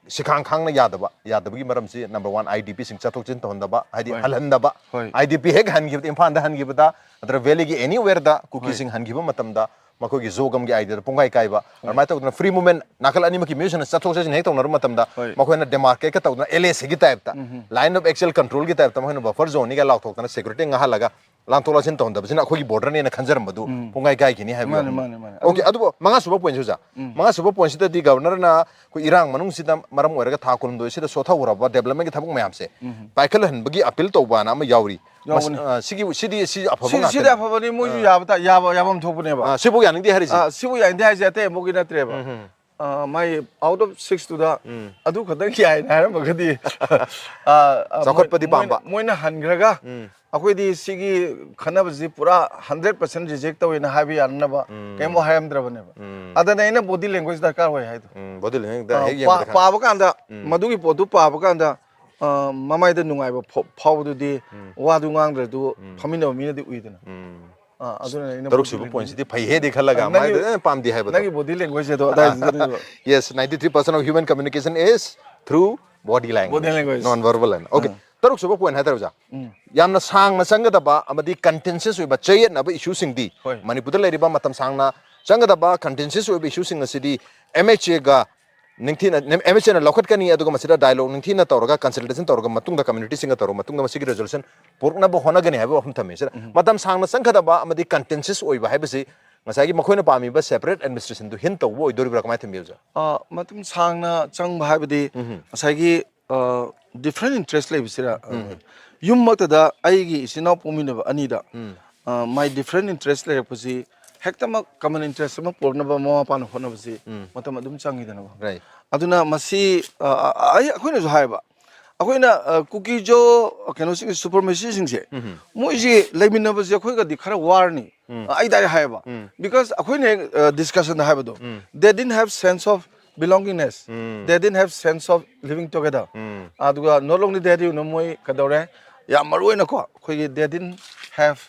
ꯁꯤꯈꯥꯡ ꯈꯥꯡꯅ ꯌꯥꯗꯕ, ꯌꯥꯗꯕꯒꯤ ꯃꯔꯝꯁꯤ number one, IDPꯁꯤꯡ ꯆꯠꯊꯣꯛ ꯆꯠꯁꯤꯟ ꯇꯧꯍꯟꯗꯕ, ꯍꯥꯏꯗꯤ ꯍꯣꯏ꯫ ꯍꯜꯍꯟꯗꯕ꯫ ꯍꯣꯏ꯫ IDP ꯍꯦꯛ ꯍꯟꯈꯤꯕꯗ, ꯏꯝꯐꯥꯜꯗ ꯍꯟꯈꯤꯕꯗ, ꯅꯠꯇ꯭ꯔꯒ valleyꯒꯤ anywhereꯗ ꯀꯨꯀꯤꯁꯤꯡ ꯍꯟꯈꯤꯕ ꯃꯇꯝꯗ ꯃꯈꯣꯏꯒꯤ ꯖꯣꯒꯝꯒꯤ ideaꯗ ꯄꯨꯡꯀꯥꯏ ꯀꯥꯏꯕ, ꯑꯗꯨꯃꯥꯏꯅ ꯇꯧꯗꯅ free movement ꯅꯥꯀꯜ ꯑꯅꯤꯃꯛꯀꯤ ꯃꯤꯑꯣꯏꯁꯤꯡꯅ ꯆꯠꯊꯣꯛ ꯆꯠꯁꯤꯟ ꯍꯦꯛ ꯇꯧꯅꯔꯨꯕ ꯃꯇꯝꯗ ꯍꯣꯏ꯫ ꯃꯈꯣꯏꯅ demarcate ꯀ ꯇꯧꯗꯅ LACꯒꯤ typeꯇ, ꯎꯝ꯫ line of actual controlꯒꯤ typeꯇ ꯃꯈꯣꯏꯅ buffer zoneꯅꯤꯒ ꯂꯥꯎꯊꯣꯛꯇꯅ security ꯉꯥꯍꯜꯂꯒ ꯂꯥꯟꯊꯣꯛ ꯂꯥꯟꯁꯤꯟ ꯇꯧꯍꯟꯗꯕꯁꯤꯅ ꯑꯩꯈꯣꯏꯒꯤ borderꯅꯦꯅ ꯈꯟꯖꯔꯝꯕꯗꯨ ꯎꯝ꯫ ꯄꯨꯡꯀꯥꯏ ꯀꯥꯏꯈꯤꯅꯤ ꯍꯥꯏꯕ ꯃꯥꯅꯦ, ꯌꯥꯝꯅ ꯃꯥꯅꯦ, ꯃꯥꯅꯦ꯫ OK, ꯑꯗꯨꯕꯨ ꯃꯉꯥ ꯁꯨꯕ pointꯁꯦ ꯑꯣꯖꯥ, ꯎꯝ꯫ ꯃꯉꯥ ꯁꯨꯕ pointꯁꯤꯗꯗꯤ governorꯅ ꯑꯩꯈꯣꯏ ꯏꯔꯥꯡ ꯃꯅꯨꯡꯁꯤꯗ ꯃꯔꯝ ꯑꯣꯏꯔꯒ ꯊꯥ ꯀꯨꯟꯍꯨꯝꯗꯣꯏꯁꯤꯗ ꯁꯣꯊꯍꯧꯔꯕ developmentꯀꯤ ꯊꯕꯛ ꯃꯌꯥꯝꯁꯦ ꯎꯝ꯫ ꯄꯥꯏꯈꯠꯍꯟꯕꯒꯤ appeal ꯇꯧꯕꯅ ꯑꯃ ꯌꯥꯎꯔꯤ꯫ ꯃꯁꯤ-, ꯌꯥꯎꯕꯅꯤ꯫ ꯑ, ꯁꯤꯒꯤ, ꯁꯤꯗꯤ, ꯁꯤ ꯑꯐꯕ ꯁꯤ-, ꯁꯤꯗꯤ ꯉꯥꯛꯇꯅꯤ꯫ ꯑꯐꯕꯅꯤ, ꯃꯣꯏꯁꯨ ꯑ꯫ ꯌꯥꯕ ꯇꯥ-, ꯌꯥꯕ, ꯌꯥꯐꯝ ꯊꯣꯛꯄꯅꯦꯕ꯫ ꯑ, ꯁꯤꯐꯧ ꯌꯥꯅꯤꯡꯗꯦ ꯍꯥꯏꯔꯤꯁꯦ꯫ ꯑ, ꯁꯤꯕꯨ ꯌꯥꯅꯤꯡꯗꯦ ꯍꯥꯏꯁꯦ ꯑꯇꯩ ꯑꯃꯐꯥꯎꯒꯤ ꯅꯠꯇ꯭ꯔꯦꯕ꯫ ꯎꯝ, ꯎꯝ꯫ ꯑ, ꯃꯥꯏ out of sixꯇꯨꯗ ꯎꯝ꯫ ꯑꯗꯨ ꯈꯛꯇꯪ ꯌꯥꯏꯅ ꯍꯥꯏꯔꯝꯃꯒꯗꯤ, ꯑ, ꯑ, ꯆꯥꯎꯈꯠꯄꯗꯤ ꯃꯣꯏ-, ꯄꯥꯝꯕ꯫ ꯃꯣꯏꯅ ꯍꯟꯈ꯭ꯔꯒ ꯎꯝ꯫ ꯑꯩꯈꯣꯏꯗꯤ ꯁꯤꯒꯤ ꯈꯟꯅꯕꯁꯤ ꯄꯨꯔꯥ hundred percent reject ꯇꯧꯋꯦꯅ ꯍꯥꯏꯕ ꯌꯥꯅꯅꯕ ꯎꯝ꯫ ꯀꯩꯝꯇ ꯍꯥꯏꯔꯝꯗ꯭ꯔꯕꯅꯦꯕ꯫ ꯎꯝ꯫ ꯑꯗꯅ ꯑꯩꯅ body language ꯗꯔꯀꯥꯔ ꯑꯣꯏ ꯍꯥꯏꯗꯣ꯫ ꯎꯝ, body language ꯗ ꯑ, ꯍꯦꯛ ꯄꯥ-, ꯌꯦꯡꯕꯗ ꯈꯪꯉꯦ꯫ ꯄꯥꯕ ꯀꯥꯟꯗ, ꯎꯝ꯫ ꯃꯗꯨꯒꯤ ꯄꯣꯠꯇꯨ ꯄꯥꯕ ꯀꯥꯟꯗ, ꯑ, ꯃꯃꯥꯏꯗ ꯅꯨꯡꯉꯥꯏꯕ ꯐꯥꯎ-, ꯐꯥꯎꯕꯗꯨꯗꯤ ꯎꯝ꯫ ꯋꯥꯗꯨ ꯉꯥꯡꯗ꯭ꯔꯗꯨ ꯎꯝ꯫ ꯐꯝꯃꯤꯟꯅꯕ ꯃꯤꯅꯗꯤ ꯎꯏꯗꯅ꯫ ꯎꯝ꯫ ꯑ, ꯑꯗꯨꯅ ꯑꯩꯅ ꯇꯔꯨꯛ body ꯁꯨꯕ language pointꯁꯤꯗꯤ ꯐꯩꯍꯦꯗꯤ ꯈꯜꯂꯒ ꯑ, ꯅꯪꯒꯤ, ꯃꯥꯏꯗ ꯑꯗꯨꯝ ꯄꯥꯝꯗꯦ ꯍꯥꯏꯕꯗꯣ꯫ ꯅꯪꯒꯤ body language ꯑꯗꯣ ꯑꯗꯥꯏꯗꯨꯗꯅꯦꯕ꯫ Yes, ninety three percent of human communication is through body language, Body language. Non verbal ꯍꯥꯏꯅ꯫ OK, ꯑꯥ꯫ ꯇꯔꯨꯛ ꯁꯨꯕ point ꯍꯥꯏꯇꯥꯔꯦ ꯑꯣꯖꯥ꯫ ꯎꯝ꯫ ꯌꯥꯝꯅ ꯁꯥꯡꯅ ꯆꯪꯒꯗꯕ ꯑꯃꯗꯤ contentious ꯑꯣꯏꯕ ꯆꯌꯦꯠꯅꯕ issueꯁꯤꯡꯗꯤ ꯍꯣꯏ꯫ ꯃꯅꯤꯄꯨꯔꯗ ꯂꯩꯔꯤꯕ ꯃꯇꯝ ꯁꯥꯡꯅ ꯆꯪꯒꯗꯕ contentious ꯑꯣꯏꯕ issueꯁꯤꯡ ꯑꯁꯤꯗꯤ MHAꯒ ꯅꯤꯡꯊꯤꯅ ꯑꯦꯝ ꯑꯦꯁ ꯑꯦꯅ ꯂꯧꯈꯠꯀꯅꯤ, ꯑꯗꯨꯒ ꯃꯁꯤꯗ ꯗꯥꯏꯂꯣꯒ ꯅꯤꯡꯊꯤꯅ ꯇꯧꯔꯒ, ꯀꯟꯁꯜꯇꯦꯁꯟ ꯇꯧꯔꯒ, ꯃꯇꯨꯡꯗ ꯀꯝꯃ꯭ꯌꯨꯅꯤꯇꯤꯁꯤꯡꯒ ꯇꯧꯔꯒ, ꯃꯇꯨꯡꯗ ꯃꯁꯤꯒꯤ ꯔꯤꯖꯣꯂꯨꯁꯟ ꯄꯨꯔꯛꯅꯕ ꯍꯣꯠꯅꯒꯅꯤ ꯍꯥꯏꯕ ꯋꯥꯐꯝ ꯊꯝꯃꯤ꯫ ꯁꯤꯗ ꯃꯇꯝ ꯁꯥꯡꯅ ꯆꯪꯒꯗꯕ ꯑꯃꯗꯤ ꯀꯟꯇꯦꯟꯁꯤꯌꯁ ꯑꯣꯏꯕ ꯍꯥꯏꯕꯁꯤ ꯉꯁꯥꯏꯒꯤ ꯃꯈꯣꯏꯅ ꯄꯥꯝꯃꯤꯕ ꯁꯦꯄꯔꯦꯠ ꯑꯦꯗꯃꯤꯅꯤꯁꯇ꯭ꯔꯦꯁꯟꯗꯨ ꯍꯤꯟ ꯇꯧꯕ ꯑꯣꯏꯗꯣꯔꯤꯕ꯭ꯔꯥ, ꯀꯃꯥꯏꯅ ꯊꯝꯕꯤꯕ, ꯁꯥꯔ? ꯑ, ꯃꯇꯝ ꯁꯥꯡꯅ ꯆꯪꯕ ꯍꯥꯏꯕꯗꯤ ꯎꯝ꯫ ꯉꯁꯥꯏꯒꯤ, ꯑ, ꯗꯤꯐ꯭ꯔꯦꯟ ꯏꯟꯇꯔꯦꯁ ꯂꯩꯕꯁꯤꯗ, ꯑ, ꯎꯝ꯫ ꯌꯨꯝꯃꯛꯇꯗ ꯑꯩꯒꯤ ꯏꯆꯤꯟ ꯏꯅꯥꯎ ꯄꯣꯛꯃꯤꯟꯅꯕ ꯑꯅꯤꯗ, ꯎꯝ꯫ ꯑ, ꯃꯥꯏ ꯗꯤꯐ꯭ꯔꯦꯟ ꯏꯟꯇꯔꯦꯁ ꯂꯩꯔꯛꯄꯁꯤ, ꯍꯦꯛꯇꯃꯛ ꯀꯃꯟ ꯏꯟꯇꯔꯦꯁ ꯑꯃ ꯄꯨꯔꯛꯅꯕ ꯃꯃꯥ ꯃꯄꯥꯅ ꯍꯣꯠꯅꯕꯁꯤ ꯎꯝ꯫ ꯃꯇꯝ ꯑꯗꯨꯝ ꯆꯪꯉꯤꯗꯅꯀꯣ꯫ ꯔꯥꯏꯠ꯫ ꯑꯗꯨꯅ ꯃꯁꯤ, ꯑ, ꯑ, ꯑꯩ, ꯑꯩꯈꯣꯏꯅꯁꯨ ꯍꯥꯏꯌꯦꯕ, ꯑꯩꯈꯣꯏꯅ, ꯑ, ꯀꯨꯀꯤꯖꯣ, ꯀꯩꯅꯣꯁꯤꯡ, ꯁꯨꯄ꯭ꯔꯃꯦꯁꯤꯁꯤꯡꯁꯦ, ꯎꯝ꯫ ꯃꯣꯏꯁꯤ ꯂꯩꯃꯤꯟꯅꯕꯁꯦ ꯑꯩꯈꯣꯏꯒꯗꯤ ꯈꯔ ꯋꯥꯔꯅꯤ꯫ ꯎꯝ꯫ ꯑ, ꯑꯩ ꯗꯥꯏꯔꯦꯛ ꯍꯥꯏꯌꯦꯕ꯫ ꯎꯝ꯫ Because ꯑꯩꯈꯣꯏꯅ ꯍꯦꯛ, ꯑ, ꯗꯤꯁꯀꯁꯟꯗ ꯍꯥꯏꯕꯗꯣ, ꯎꯝ꯫ They didn't have sense of belongingness. Um. They didn't have sense of living together. ꯎꯝ꯫ ꯑꯗꯨꯒ not only that, you know, ꯃꯣꯏ ꯀꯩꯗꯧꯔꯦ? ꯌꯥꯝ ꯃꯔꯨ ꯑꯣꯏꯅꯀꯣ, ꯑꯩꯈꯣꯏꯒꯤ they didn't have,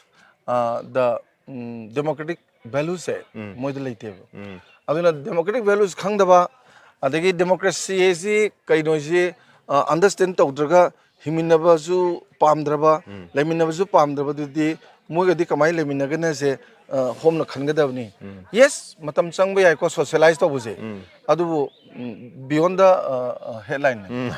uh, the, um, democratic values ꯁꯦ ꯎꯝ꯫ ꯃꯣꯏꯗ ꯂꯩꯇꯦꯕ꯫ ꯎꯝ꯫ ꯑꯗꯨꯅ democratic values ꯈꯪꯗꯕ, ꯑꯗꯒꯤ democracy ꯁꯤ ꯀꯩꯅꯣꯁꯤ, ꯑ, understand ꯇꯧꯗ꯭ꯔꯒ ꯍꯤꯡꯃꯤꯟꯅꯕꯁꯨ ꯄꯥꯝꯗ꯭ꯔꯕ, ꯎꯝ꯫ ꯂꯩꯃꯤꯟꯅꯕꯁꯨ ꯄꯥꯝꯗ꯭ꯔꯕꯗꯨꯗꯤ ꯃꯣꯏꯒꯗꯤ ꯀꯃꯥꯏꯅ ꯂꯩꯃꯤꯟꯅꯒꯅꯤ ꯍꯥꯏꯁꯦ, ꯑ, ꯍꯣꯝꯅ ꯈꯟꯒꯗꯕꯅꯤ꯫ ꯎꯝ꯫ Yes, ꯃꯇꯝ ꯆꯪꯕ ꯌꯥꯏꯀꯣ socialize ꯇꯧꯕꯁꯦ꯫ ꯎꯝ꯫ ꯑꯗꯨꯕꯨ, ꯎꯝ, beyond the, ꯑ, ꯑ, headline ꯅꯦ꯫ ꯎꯝ꯫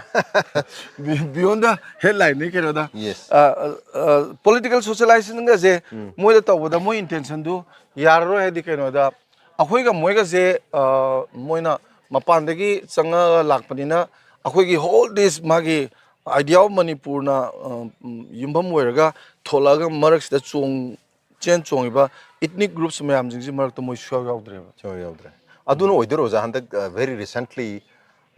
Be-, beyond the headline ꯅꯤ ꯀꯩꯅꯣꯗ꯫ Yes꯫ ꯑ, ꯑ, ꯑ, political socialization ꯒꯁꯦ ꯎꯝ꯫ ꯃꯣꯏꯗ ꯇꯧꯕꯗ ꯃꯣꯏ intention ꯗꯨ ꯌꯥꯔꯔꯣꯏ ꯍꯥꯏꯗꯤ ꯀꯩꯅꯣꯗ ꯑꯩꯈꯣꯏꯒ ꯃꯣꯏꯒꯁꯦ, ꯑ, ꯃꯣꯏꯅ ꯃꯄꯥꯟꯗꯒꯤ ꯆꯪꯉꯛꯑꯒ ꯂꯥꯛꯄꯅꯤꯅ ꯑꯩꯈꯣꯏꯒꯤ whole this ꯃꯥꯒꯤ idea of ꯃꯅꯤꯄꯨꯔꯅ, ꯑ, ꯎꯝ, ꯌꯨꯝꯐꯝ ꯑꯣꯏꯔꯒ ꯊꯣꯛꯂꯛꯑꯒ ꯃꯔꯛꯁꯤꯗ ꯆꯣꯡ-, ꯆꯦꯟ ꯆꯣꯡꯉꯤꯕ ethnic groups ꯃꯌꯥꯝꯁꯤꯡꯁꯤ ꯃꯔꯛꯇ ꯃꯣꯏ ꯁꯨꯌꯥꯎ ꯌꯥꯎꯗ꯭ꯔꯦꯕ꯫ ꯁꯨꯌꯥꯎ ꯌꯥꯎꯗ꯭ꯔꯦ꯫ ꯑꯗꯨꯅ ꯑꯣꯏꯗꯣꯏꯔꯣ ꯑꯣꯖꯥ, ꯍꯟꯗꯛ, ꯑ, very recently,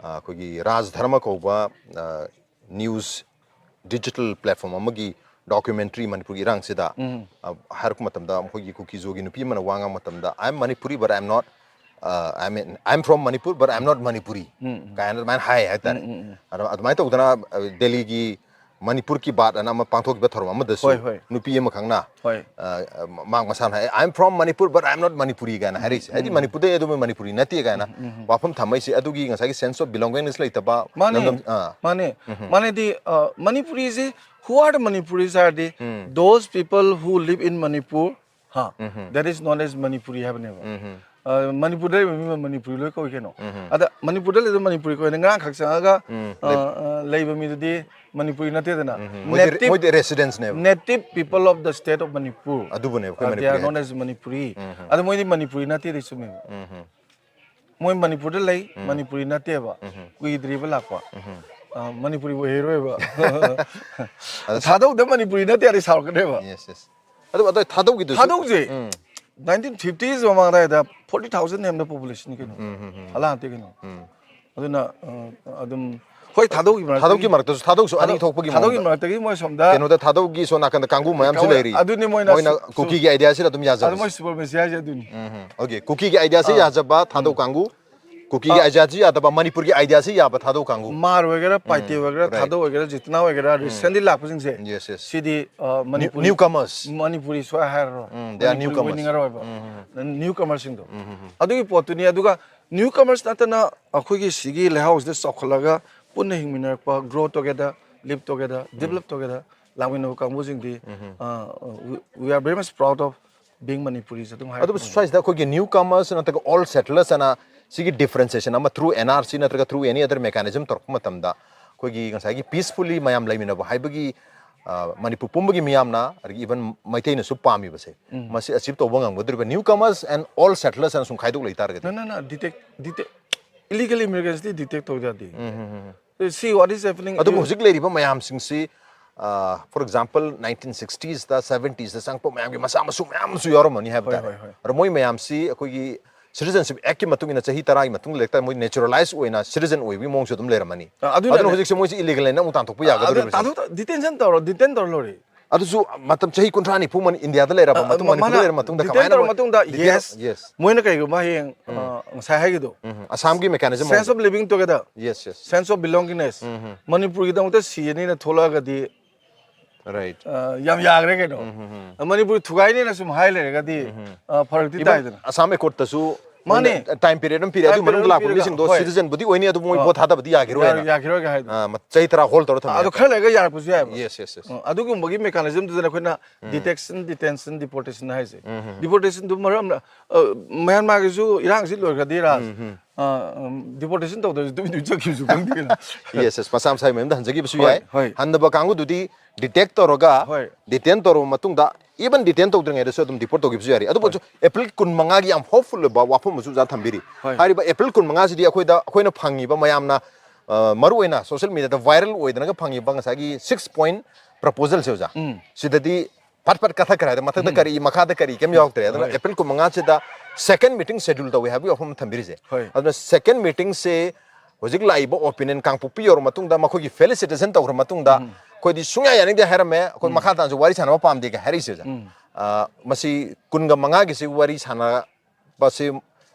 ꯑ, ꯑꯩꯈꯣꯏꯒꯤ ꯔꯥꯖ ꯙꯔꯃ ꯀꯧꯕ, ꯑ, news digital platform ꯑꯃꯒꯤ documentary ꯃꯅꯤꯄꯨꯔꯒꯤ ꯏꯔꯥꯡꯁꯤꯗ, ꯎꯝ꯫ ꯑ, ꯍꯥꯏꯔꯛꯄ ꯃꯇꯝꯗ ꯃꯈꯣꯏꯒꯤ ꯀꯨꯀꯤꯖꯣꯒꯤ ꯅꯨꯄꯤ ꯑꯃꯅ ꯋꯥ ꯉꯥꯡꯕ ꯃꯇꯝꯗ, "I am Manipuri, but I am not, uh, I mean, I am from Manipur, but I am not Manipuri" ꯎꯝ, ꯎꯝ꯫ ꯀꯥꯏꯅ ꯑꯗꯨꯃꯥꯏꯅ ꯍꯥꯏ ꯍꯥꯏꯇꯥꯔꯦ꯫ ꯎꯝ, ꯎꯝ, ꯎꯝ꯫ ꯑꯗꯣ ꯑꯗꯨꯃꯥꯏꯅ ꯇꯧꯗꯅ, ꯑ, ꯗꯦꯜꯂꯤꯒꯤ ꯃꯅꯤꯄꯨꯔ ꯀꯤ ꯕꯥꯠ ꯑꯅ ꯑꯃ ꯄꯥꯡꯊꯣꯛꯈꯤꯕ ꯊꯧꯔꯝ ꯑꯃꯗꯁꯨ ꯍꯣꯏ, ꯍꯣꯏ꯫ ꯅꯨꯄꯤ ꯑꯃꯈꯛꯅ, ꯍꯣꯏ꯫ ꯑ, ꯃꯍꯥꯛ ꯃꯁꯥꯅ ꯍꯥꯏ, "I am from Manipur, but I am not Manipuri" ꯀꯥꯏꯅ ꯍꯥꯏꯔꯛꯏꯁꯦ꯫ ꯍꯥꯏꯗꯤ ꯎꯝ꯫ ꯃꯅꯤꯄꯨꯔꯗꯩ ꯑꯗꯨꯝ ꯃꯅꯤꯄꯨꯔꯤ ꯅꯠꯇꯦ ꯀꯥꯏꯅ ꯎꯝ, ꯎꯝ, ꯎꯝ꯫ ꯋꯥꯐꯝ ꯊꯝꯃꯛꯏꯁꯦ꯫ ꯑꯗꯨꯒꯤ ꯉꯁꯥꯏꯒꯤ sense of belongingness ꯂꯩꯇꯕ, ꯃꯥꯅꯦ, ꯂꯝꯗꯝ-, ꯑꯥ꯫ ꯃꯥꯅꯦ꯫ ꯎꯝ꯫ ꯃꯥꯅꯦꯗꯤ, ꯑ, ꯃꯅꯤꯄꯨꯔꯤꯁꯦ, who are the Manipuris ꯍꯥꯏꯔꯗꯤ, ꯎꯝ꯫ Those people who live in Manipur, ꯍꯥ, ꯎꯝ꯫ That is known as Manipuri ꯍꯥꯏꯕꯅꯦꯕ꯫ ꯎꯝ꯫ ꯑ, ꯃꯅꯤꯄꯨꯔꯗ ꯂꯩꯕ ꯃꯤ ꯃꯅꯤꯄꯨꯔꯤ ꯂꯣꯏ ꯀꯧꯏ ꯀꯩꯅꯣ꯫ ꯑꯗ ꯃꯅꯤꯄꯨꯔꯗ ꯂꯩꯕ ꯃꯅꯤꯄꯨꯔꯤ ꯀꯧꯏꯅ ꯉꯔꯥꯡ ꯈꯛ ꯆꯪꯉꯒ, ꯎꯝ, ꯑ, ꯂꯩ- ꯑ, ꯂꯩꯕ ꯃꯤꯗꯨꯗꯤ ꯃꯅꯤꯄꯨꯔꯤ ꯅꯠꯇꯦꯗꯅ꯫ ꯎꯝ, ꯃꯣꯏꯗꯤ ꯔꯦ- Native- ꯃꯣꯏꯗꯤ residents ꯅꯦꯕ꯫ Native people of the state of Manipur. ꯑꯗꯨꯕꯨꯅꯦꯕ ꯑꯩꯈꯣꯏ Uh, they are Manipuri known ꯍꯥꯏꯁꯦ꯫ As Manipuri. ꯎꯝ, ꯎꯝ꯫ ꯑꯗ ꯃꯣꯏꯗꯤ ꯃꯅꯤꯄꯨꯔꯤ ꯅꯠꯇꯦꯗꯤ ꯆꯨꯝꯃꯦꯕ꯫ ꯎꯝ, ꯎꯝ꯫ ꯃꯣꯏ ꯃꯅꯤꯄꯨꯔꯗ ꯂꯩ, ꯃꯅꯤꯄꯨꯔꯤ ꯅꯠꯇꯦꯕ, ꯀꯨꯏꯗ꯭ꯔꯤꯕ ꯂꯥꯛꯄ꯫ ꯑ, ꯃꯅꯤꯄꯨꯔꯤ ꯑꯣꯏꯔꯣꯏꯕ꯫ ꯊꯥꯗꯧꯗ ꯃꯅꯤꯄꯨꯔꯤ ꯅꯠꯇꯦ ꯍꯥꯏꯔꯗꯤ ꯁꯥꯎꯔꯛꯀꯅꯦꯕ꯫ Yes, yes. ꯑꯗꯨ ꯑꯗꯣ ꯊꯥꯗꯧꯒꯤꯗꯨꯁꯨ ꯊꯥꯗꯧꯁꯦ ꯎꯝ, nineteen fifties ꯃꯃꯥꯡ ꯑꯗꯥꯏꯗ forty thousand ꯍꯦꯟꯕ population ꯀꯩꯅꯣ꯫ ꯎꯝ, ꯎꯝ, ꯎꯝ꯫ ꯍꯂꯥꯟꯇꯦ ꯀꯩꯅꯣ꯫ ꯎꯝ꯫ ꯑꯗꯨꯅ, ꯑ, ꯑꯗꯨꯝ ꯍꯣꯏ, ꯊꯥꯗꯧꯒꯤ ꯃꯔꯛꯇꯒꯤ ꯊꯥꯗꯧꯒꯤ ꯃꯔꯛꯇꯁꯨ ꯊꯥꯗꯧꯁꯨ ꯑꯅꯤ ꯊꯥꯗꯧ- ꯊꯣꯛꯄꯒꯤ ꯊꯥꯗꯧꯒꯤ ꯃꯑꯣꯡꯗ꯫ ꯃꯔꯛꯇꯒꯤ ꯃꯣꯏ ꯁꯣꯝꯗ ꯀꯩꯅꯣꯗ ꯊꯥꯗꯧꯒꯤ ꯁꯣꯝ ꯅꯥꯀꯟꯗ ꯀꯥꯡꯕꯨ ꯃꯌꯥꯝꯁꯨ ꯀꯥꯡꯕꯨ- ꯂꯩꯔꯤ꯫ ꯑꯗꯨꯅꯤ ꯃꯣꯏꯅ ꯃꯣꯏꯅ ꯁꯨ- ꯁꯨ- ꯀꯨꯀꯤꯒꯤ idea ꯁꯤꯗ ꯑꯗꯨꯝ ꯌꯥꯖꯕ꯫ ꯑꯗꯨ ꯃꯣꯏ supremacy ꯍꯥꯏꯁꯦ ꯑꯗꯨꯅꯤ꯫ ꯎꯝ, ꯎꯝ꯫ Okay, ꯀꯨꯀꯤꯒꯤ idea ꯁꯤ ꯌꯥꯖꯕ ꯊꯥꯗꯧ ꯀꯥꯡꯕꯨ, ꯀꯨꯀꯤꯒꯤ idea ꯁꯤ ꯌꯥꯗꯕ, ꯃꯅꯤꯄꯨꯔꯒꯤ idea ꯁꯤ ꯌꯥꯕ ꯊꯥꯗꯧ ꯀꯥꯡꯕꯨ꯫ ꯃꯥꯔ ꯑꯣꯏꯒꯦꯔꯥ, ꯄꯥꯏꯇꯦ ꯑꯣꯏꯒꯦꯔꯥ, right. ꯊꯥꯗꯧ ꯑꯣꯏꯒꯦꯔꯥ, ꯖꯤꯇꯅꯥ ꯑꯣꯏꯒꯦꯔꯥ, recently ꯂꯥꯛꯄꯁꯤꯡꯁꯦ Yes, yes. ꯁꯤꯗꯤ, ꯑ, Manipuri Newcomers. Manipuri ꯁꯨꯡꯍꯥꯏ ꯍꯥꯏꯔꯔꯣꯏ꯫ Um, they are Manipuri newcomers. ꯑꯣꯏꯅꯤꯡꯉꯔꯣꯏꯕ꯫ ꯎꯝ, ꯎꯝ, ꯎꯝ꯫ Newcomerꯁꯤꯡꯗꯣ꯫ ꯑꯗꯨꯒꯤ ꯄꯣꯠꯇꯨꯅꯤ꯫ ꯑꯗꯨꯒ newcomers ꯅꯠꯇꯅ ꯑꯩꯈꯣꯏꯒꯤ ꯁꯤꯒꯤ ꯂꯩꯍꯥꯎꯁꯤꯗ ꯆꯥꯎꯈꯠꯂꯒ ꯄꯨꯟꯅ ꯍꯤꯡꯃꯤꯟꯅꯔꯛꯄ, grow together, live together, develop together ꯂꯥꯛꯃꯤꯟꯅꯕ ꯀꯥꯡꯕꯨꯁꯤꯡꯗꯤ, ꯑ, we, we are very much proud of being Manipuris ꯑꯗꯨꯝ ꯍꯥꯏꯔꯛꯄ ꯑꯗꯨꯕꯨ ꯁ꯭ꯋꯥꯏꯁꯤꯗ ꯑꯩꯈꯣꯏꯒꯤ newcomers ꯅꯠꯇ꯭ꯔꯒ all settlers ꯑꯅ ꯁꯤꯒꯤ differentiation ꯑꯃ through N R C ꯅꯠꯇ꯭ꯔꯒ through any other mechanism ꯇꯧꯔꯛꯄ ꯃꯇꯝꯗ ꯑꯩꯈꯣꯏꯒꯤ ꯉꯁꯥꯏꯒꯤ peacefully ꯃꯌꯥꯝ ꯂꯩꯃꯤꯟꯅꯕ ꯍꯥꯏꯕꯒꯤ, ꯑ, ꯃꯅꯤꯄꯨꯔ ꯄꯨꯝꯕꯒꯤ ꯃꯤꯌꯥꯝꯅ, ꯑꯗꯒꯤ even ꯃꯩꯇꯩꯅꯁꯨ ꯄꯥꯝꯃꯤꯕꯁꯦ, ꯃꯁꯤ achieve ꯇꯧꯕ ꯉꯝꯒꯗꯧꯔꯤꯕ newcomers and all settlers ꯑꯅ ꯁꯨꯝ ꯈꯥꯏꯗꯣꯛ ꯂꯩ ꯇꯥꯔꯒꯗꯤ? No, no, no, detect, detect, illegal immigrants ꯗꯤ detect ꯇꯧꯗ ꯌꯥꯗꯦ꯫ See what is happening. ꯑꯗꯨꯕꯨ ꯍꯧꯖꯤꯛ ꯂꯩꯔꯤꯕ ꯃꯌꯥꯝꯁꯤꯡꯁꯤ, ꯑ, for example, nineteen sixties ꯇ, seventies ꯇ ꯆꯪꯉꯛꯄ ꯃꯌꯥꯝꯒꯤ ꯃꯆꯥ ꯃꯁꯨ ꯃꯌꯥꯝ ꯑꯃꯁꯨ ꯌꯥꯎꯔꯝꯃꯅꯤ ꯍꯥꯏꯕ ꯍꯣꯏ, ꯇꯥꯔꯦ꯫ ꯍꯣꯏ, ꯍꯣꯏ꯫ ꯑꯗꯣ ꯃꯣꯏ ꯃꯌꯥꯝꯁꯤ ꯑꯩꯈꯣꯏꯒꯤ citizenship act ꯀꯤ ꯃꯇꯨꯡ ꯏꯟꯅ ꯆꯍꯤ ꯇꯔꯥꯒꯤ ꯃꯇꯨꯡꯗ ꯂꯩꯔꯛꯇ ꯃꯣꯏ naturalize ꯑꯣꯏꯅ citizen ꯑꯣꯏꯕꯒꯤ ꯃꯑꯣꯡꯁꯨ ꯑꯗꯨꯝ ꯂꯩꯔꯝꯃꯅꯤ꯫ ꯑ, ꯑꯗꯨꯅꯅꯦ꯫ ꯑꯗꯨꯅ ꯍꯧꯖꯤꯛꯁꯦ ꯃꯣꯏꯁꯤ illegal ꯅ ꯑꯃꯨꯛ ꯇꯥꯟꯊꯣꯛꯄ ꯌꯥꯒꯗꯧꯔꯤꯕ꯫ ꯑꯗꯨ ꯇꯥꯟꯊꯣꯛ-, detain ꯇꯧꯔꯣ, detain ꯇꯧꯔ ꯂꯣꯏꯔꯦ꯫ ꯑꯗꯨꯁꯨ ꯃꯇꯝ ꯆꯍꯤ ꯀꯨꯟꯊ꯭ꯔꯥ ꯅꯤꯐꯨ ꯃꯅꯤ-, ꯏꯟꯗꯤꯌꯥꯗ ꯂꯩꯔꯕ ꯃꯇꯨꯡ, ꯃ-, ꯃꯅꯤꯄꯨꯔꯗ ꯃꯥꯅ ꯂꯩꯔꯕ ꯃꯇꯨꯡꯗ detain ꯀꯃꯥꯏꯅ ꯇꯧꯔ ꯑꯃꯨꯛ ꯃꯇꯨꯡꯗ, detain-, yes, yes. ꯃꯣꯏꯅ ꯀꯩꯒꯨꯝꯕ ꯍꯌꯦꯡ, ꯑ, ꯉꯁꯥꯏ ꯍꯥꯏꯒꯤꯗꯣ, ꯎꯝ, ꯑꯁꯥꯝꯒꯤ mechanism sense of living together, Yes, yes. sense of belongingness, ꯃꯅꯤꯄꯨꯔꯒꯤꯗꯃꯛꯇ ꯁꯤꯔꯅꯤꯅ ꯊꯣꯛꯂꯛꯑꯒꯗꯤ, Right. ꯑ, ꯌꯥꯝ ꯌꯥꯈ꯭ꯔꯦ ꯀꯩꯅꯣ꯫ ꯃꯅꯤꯄꯨꯔ ꯊꯨꯒꯥꯏꯅꯤꯅ ꯁꯨꯝ ꯍꯥꯏ ꯂꯩꯔꯒꯗꯤ, ꯑ, ꯐꯔꯛꯇꯤ Even ꯇꯥꯏꯗꯅ꯫ ꯑꯁꯥꯝ accord ꯇꯁꯨ ꯃꯥꯅꯦ꯫ ꯇꯥꯏꯝ ꯄꯤꯔꯤꯌꯗ ꯑꯃ ꯄꯤꯔꯦ, ꯑꯗꯨ Time ꯃꯅꯨꯡꯗ period ꯂꯥꯛꯄ ꯄꯤꯔꯒ, ꯃꯤꯁꯤꯡꯗꯣ ꯍꯣꯏ꯫ ꯁꯤꯇꯤꯖꯟꯕꯨꯗꯤ ꯑꯣꯏꯅꯤ, ꯑꯗꯨꯕꯨ ꯃꯣꯏ ꯚꯣꯠ ꯊꯥꯗꯕꯗꯤ ꯌꯥꯈꯤꯔꯣꯏꯅ꯫ ꯌꯥꯈꯤꯔꯣꯏꯒ ꯍꯥꯏꯗꯣ꯫ ꯑꯥ, ꯃ- ꯆꯍꯤ ꯇꯔꯥ ꯍꯣꯜ ꯇꯧꯔ ꯊꯝꯃꯦ ꯑꯗꯣ ꯍꯥꯏꯇꯥꯔꯦ꯫ ꯈꯔ ꯂꯩꯔꯒ ꯌꯥꯔꯛꯄꯁꯨ ꯌꯥꯏꯕ꯫ Yes, yes, yes. ꯑ, ꯑꯗꯨꯒꯨꯝꯕꯒꯤ ꯃꯦꯀꯥꯅꯤꯖꯝꯗꯨꯗꯅ ꯑꯩꯈꯣꯏꯅ ꯗꯤꯇꯦꯛꯁꯟ, ꯗꯤꯇꯦꯟꯁꯟ, ꯗꯤꯄꯣꯔꯇꯦꯁꯟ ꯍꯥꯏꯁꯦ꯫ ꯗꯤꯄꯣꯔꯇꯦꯁꯟꯗꯨ ꯃꯔꯝ ꯑ, ꯃ꯭ꯌꯥꯟꯃꯥꯔꯒꯤꯁꯨ ꯏꯔꯥꯡꯁꯤ ꯂꯣꯏꯈ꯭ꯔꯗꯤ ꯔꯥꯖ, ꯑ, ꯎꯝ, ꯗꯤꯄꯣꯔꯇꯦꯁꯟ ꯇꯧꯗ꯭ꯔꯁꯨ ꯇꯨꯃꯤꯟ ꯇꯨꯃꯤꯟ ꯆꯠꯈꯤꯕꯁꯨ ꯈꯪꯗꯦ ꯀꯩꯅꯣ꯫ Yes, yes, ꯃꯁꯥ ꯃꯁꯥꯒꯤ ꯃꯌꯨꯝꯗ ꯍꯟꯖꯈꯤꯕꯁꯨ ꯍꯣꯏ, ꯌꯥꯏ꯫ ꯍꯣꯏ꯫ ꯍꯟꯗꯕ ꯀꯥꯡꯕꯨꯗꯨꯗꯤ ꯗꯤꯇꯦꯛ ꯇꯧꯔꯒ, ꯍꯣꯏ꯫ ꯗꯤꯇꯦꯟ ꯇꯧꯔꯕ ꯃꯇꯨꯡꯗ, ꯏꯚꯟ ꯗꯤꯇꯦꯟ ꯇꯧꯗ꯭ꯔꯤꯉꯩꯗꯁꯨ ꯑꯗꯨꯝ ꯗꯤꯄꯣꯔꯠ ꯇꯧꯈꯤꯕꯁꯨ ꯌꯥꯔꯤ꯫ ꯑꯗꯨꯕꯨ ꯑꯦꯄ꯭ꯔꯤꯜ ꯀꯨꯟ ꯃꯉꯥꯒꯤ ꯌꯥꯝ ꯍꯣꯞꯐꯨꯜ ꯑꯣꯏꯕ ꯋꯥꯐꯝ ꯑꯃꯁꯨ ꯑꯣꯖꯥ ꯊꯝꯕꯤꯔꯤ꯫ ꯍꯣꯏ꯫ ꯍꯥꯏꯔꯤꯕ ꯑꯦꯄ꯭ꯔꯤꯜ ꯀꯨꯟ ꯃꯉꯥꯁꯤꯗꯤ ꯑꯩꯈꯣꯏꯗ, ꯑꯩꯈꯣꯏꯅ ꯐꯪꯉꯤꯕ ꯃꯌꯥꯝꯅ, ꯑ, ꯃꯔꯨꯑꯣꯏꯅ ꯁꯣꯁꯤꯌꯦꯜ ꯃꯤꯗꯤꯌꯥꯗ ꯚꯥꯏꯔꯦꯜ ꯑꯣꯏꯗꯅꯒ ꯐꯪꯉꯤꯕ ꯉꯁꯥꯏꯒꯤ ꯁꯤꯛꯁ ꯄꯣꯏꯟ ꯄ꯭ꯔꯄꯣꯖꯜꯁꯦ ꯑꯣꯖꯥ, ꯎꯝ꯫ ꯁꯤꯗꯗꯤ ꯐꯠ ꯐꯠ ꯀꯠꯊꯈ꯭ꯔꯦ ꯍꯥꯏꯗ, ꯃꯊꯛꯇ ꯀꯔꯤ, ꯃꯈꯥꯗ ꯀꯔꯤ, ꯀꯩꯝ ꯌꯥꯎꯗ꯭ꯔꯦ꯫ ꯑꯗꯨꯅ ꯍꯣꯏ꯫ ꯑꯦꯄ꯭ꯔꯤꯜ ꯀꯨꯟ ꯃꯉꯥꯁꯤꯗ ꯁꯦꯀꯦꯟ ꯃꯤꯇꯤꯡ ꯁꯦꯗ꯭ꯌꯨꯜ ꯇꯧꯋꯦ ꯍꯥꯏꯕꯒꯤ ꯋꯥꯐꯝ ꯑꯃ ꯊꯝꯕꯤꯔꯤꯁꯦ꯫ ꯍꯣꯏ꯫ ꯑꯗꯨꯅ ꯁꯦꯀꯦꯟ ꯃꯤꯇꯤꯡꯁꯦ ꯍꯧꯖꯤꯛ ꯂꯥꯛꯏꯕ ꯑꯣꯄꯤꯅꯤꯌꯟ ꯀꯥꯡꯄꯣꯛꯄꯤ ꯌꯧꯔ ꯃꯇꯨꯡꯗ, ꯃꯈꯣꯏꯒꯤ ꯐꯦꯂꯤꯁꯤꯇꯦꯁꯟ ꯇꯧꯈ꯭ꯔ ꯃꯇꯨꯡꯗ, ꯑꯩꯈꯣꯏꯗꯤ ꯁꯨꯡꯌꯥ ꯌꯥꯅꯤꯡꯗꯦ ꯍꯥꯏꯔꯝꯃꯦ, ꯑꯩꯈꯣꯏ ꯃꯈꯥ ꯇꯥꯅꯁꯨ ꯋꯥꯔꯤ ꯁꯥꯟꯅꯕ ꯄꯥꯝꯗꯦꯒ ꯍꯥꯏꯔꯛꯏꯁꯦ ꯑꯣꯖꯥ꯫ ꯑ, ꯃꯁꯤ ꯀꯨꯟꯒ ꯃꯉꯥꯒꯤꯁꯤ ꯋꯥꯔꯤ ꯁꯥꯟꯅꯕꯁꯤ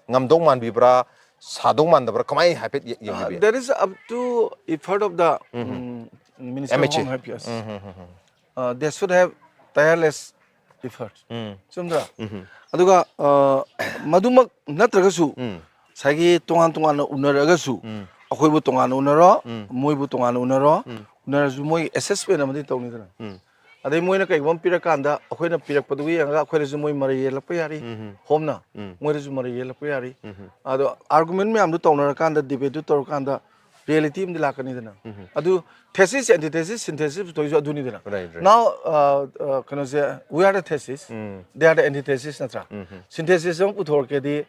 ꯉꯝꯗꯧ ꯃꯥꯟꯕꯤꯕ꯭ꯔꯥ, ꯁꯥꯗꯧ ꯃꯥꯟꯗꯕ꯭ꯔꯥ, ꯀꯃꯥꯏꯅ ꯍꯥꯏꯐꯦꯠ ꯌꯦ- Uh, ꯌꯦꯡꯕꯤꯕ? that is up to effort of the, um, Minister of M H A. Home Affairs. Uh, they should have tireless effort. ꯆꯨꯝꯗ꯭ꯔꯥ? ꯑꯗꯨꯒ, ꯑ, ꯃꯗꯨꯃꯛ ꯅꯠꯇ꯭ꯔꯒꯁꯨ ꯉꯁꯥꯏꯒꯤ ꯇꯣꯉꯥꯟ ꯇꯣꯉꯥꯟꯅ ꯎꯅꯔꯒꯁꯨ, ꯑꯩꯈꯣꯏꯕꯨ ꯇꯣꯉꯥꯟꯅ ꯎꯅꯔꯣ, ꯃꯣꯏꯕꯨ ꯇꯣꯉꯥꯟꯅ ꯎꯅꯔꯣ, ꯎꯅꯔꯁꯨ ꯃꯣꯏ ꯑꯦꯁꯦꯁꯃꯦꯟ ꯑꯃꯗꯤ ꯇꯧꯅꯤꯗꯅ꯫ ꯑꯗꯩ ꯃꯣꯏꯅ ꯀꯩꯒꯨꯝꯕ ꯑꯃ ꯄꯤꯔꯀꯥꯟꯗ ꯑꯩꯈꯣꯏꯅ ꯄꯤꯔꯛꯄꯗꯨꯒ ꯌꯦꯡꯉꯒ ꯑꯩꯈꯣꯏꯗꯁꯨ ꯃꯣꯏ ꯃꯔꯩ ꯌꯦꯜꯂꯛꯄ ꯌꯥꯔꯤ, ꯍꯣꯝꯅ ꯃꯣꯏꯗꯁꯨ ꯃꯔꯩ ꯌꯦꯜꯂꯛꯄ ꯌꯥꯔꯤ꯫ ꯑꯗꯣ ꯑꯥꯔꯒꯨꯃꯦꯟ ꯃꯌꯥꯝꯗꯣ ꯇꯧꯅꯔꯀꯥꯟꯗ, ꯗꯤꯕꯦꯠꯇꯨ ꯇꯧꯔꯀꯥꯟꯗ ꯔꯤꯌꯦꯂꯤꯇꯤ ꯑꯃꯗꯤ ꯂꯥꯛꯀꯅꯤꯗꯅ꯫ ꯑꯗꯨ ꯊꯦꯁꯤꯁ, ꯑꯦꯟꯇꯤꯊꯦꯁꯤꯁ, ꯁꯤꯟꯊꯦꯁꯤꯁ ꯊꯣꯛꯏꯁꯨ ꯑꯗꯨꯅꯤꯗꯅ꯫ Right, right. Now, uh, uh, ꯀꯩꯅꯣꯁꯦ, we are the thesis, they are the antithesis ꯅꯠꯇ꯭ꯔꯥ? ꯁꯤꯟꯊꯦꯁꯤꯁ ꯑꯃ ꯄꯨꯊꯣꯔꯛꯀꯦꯗꯤ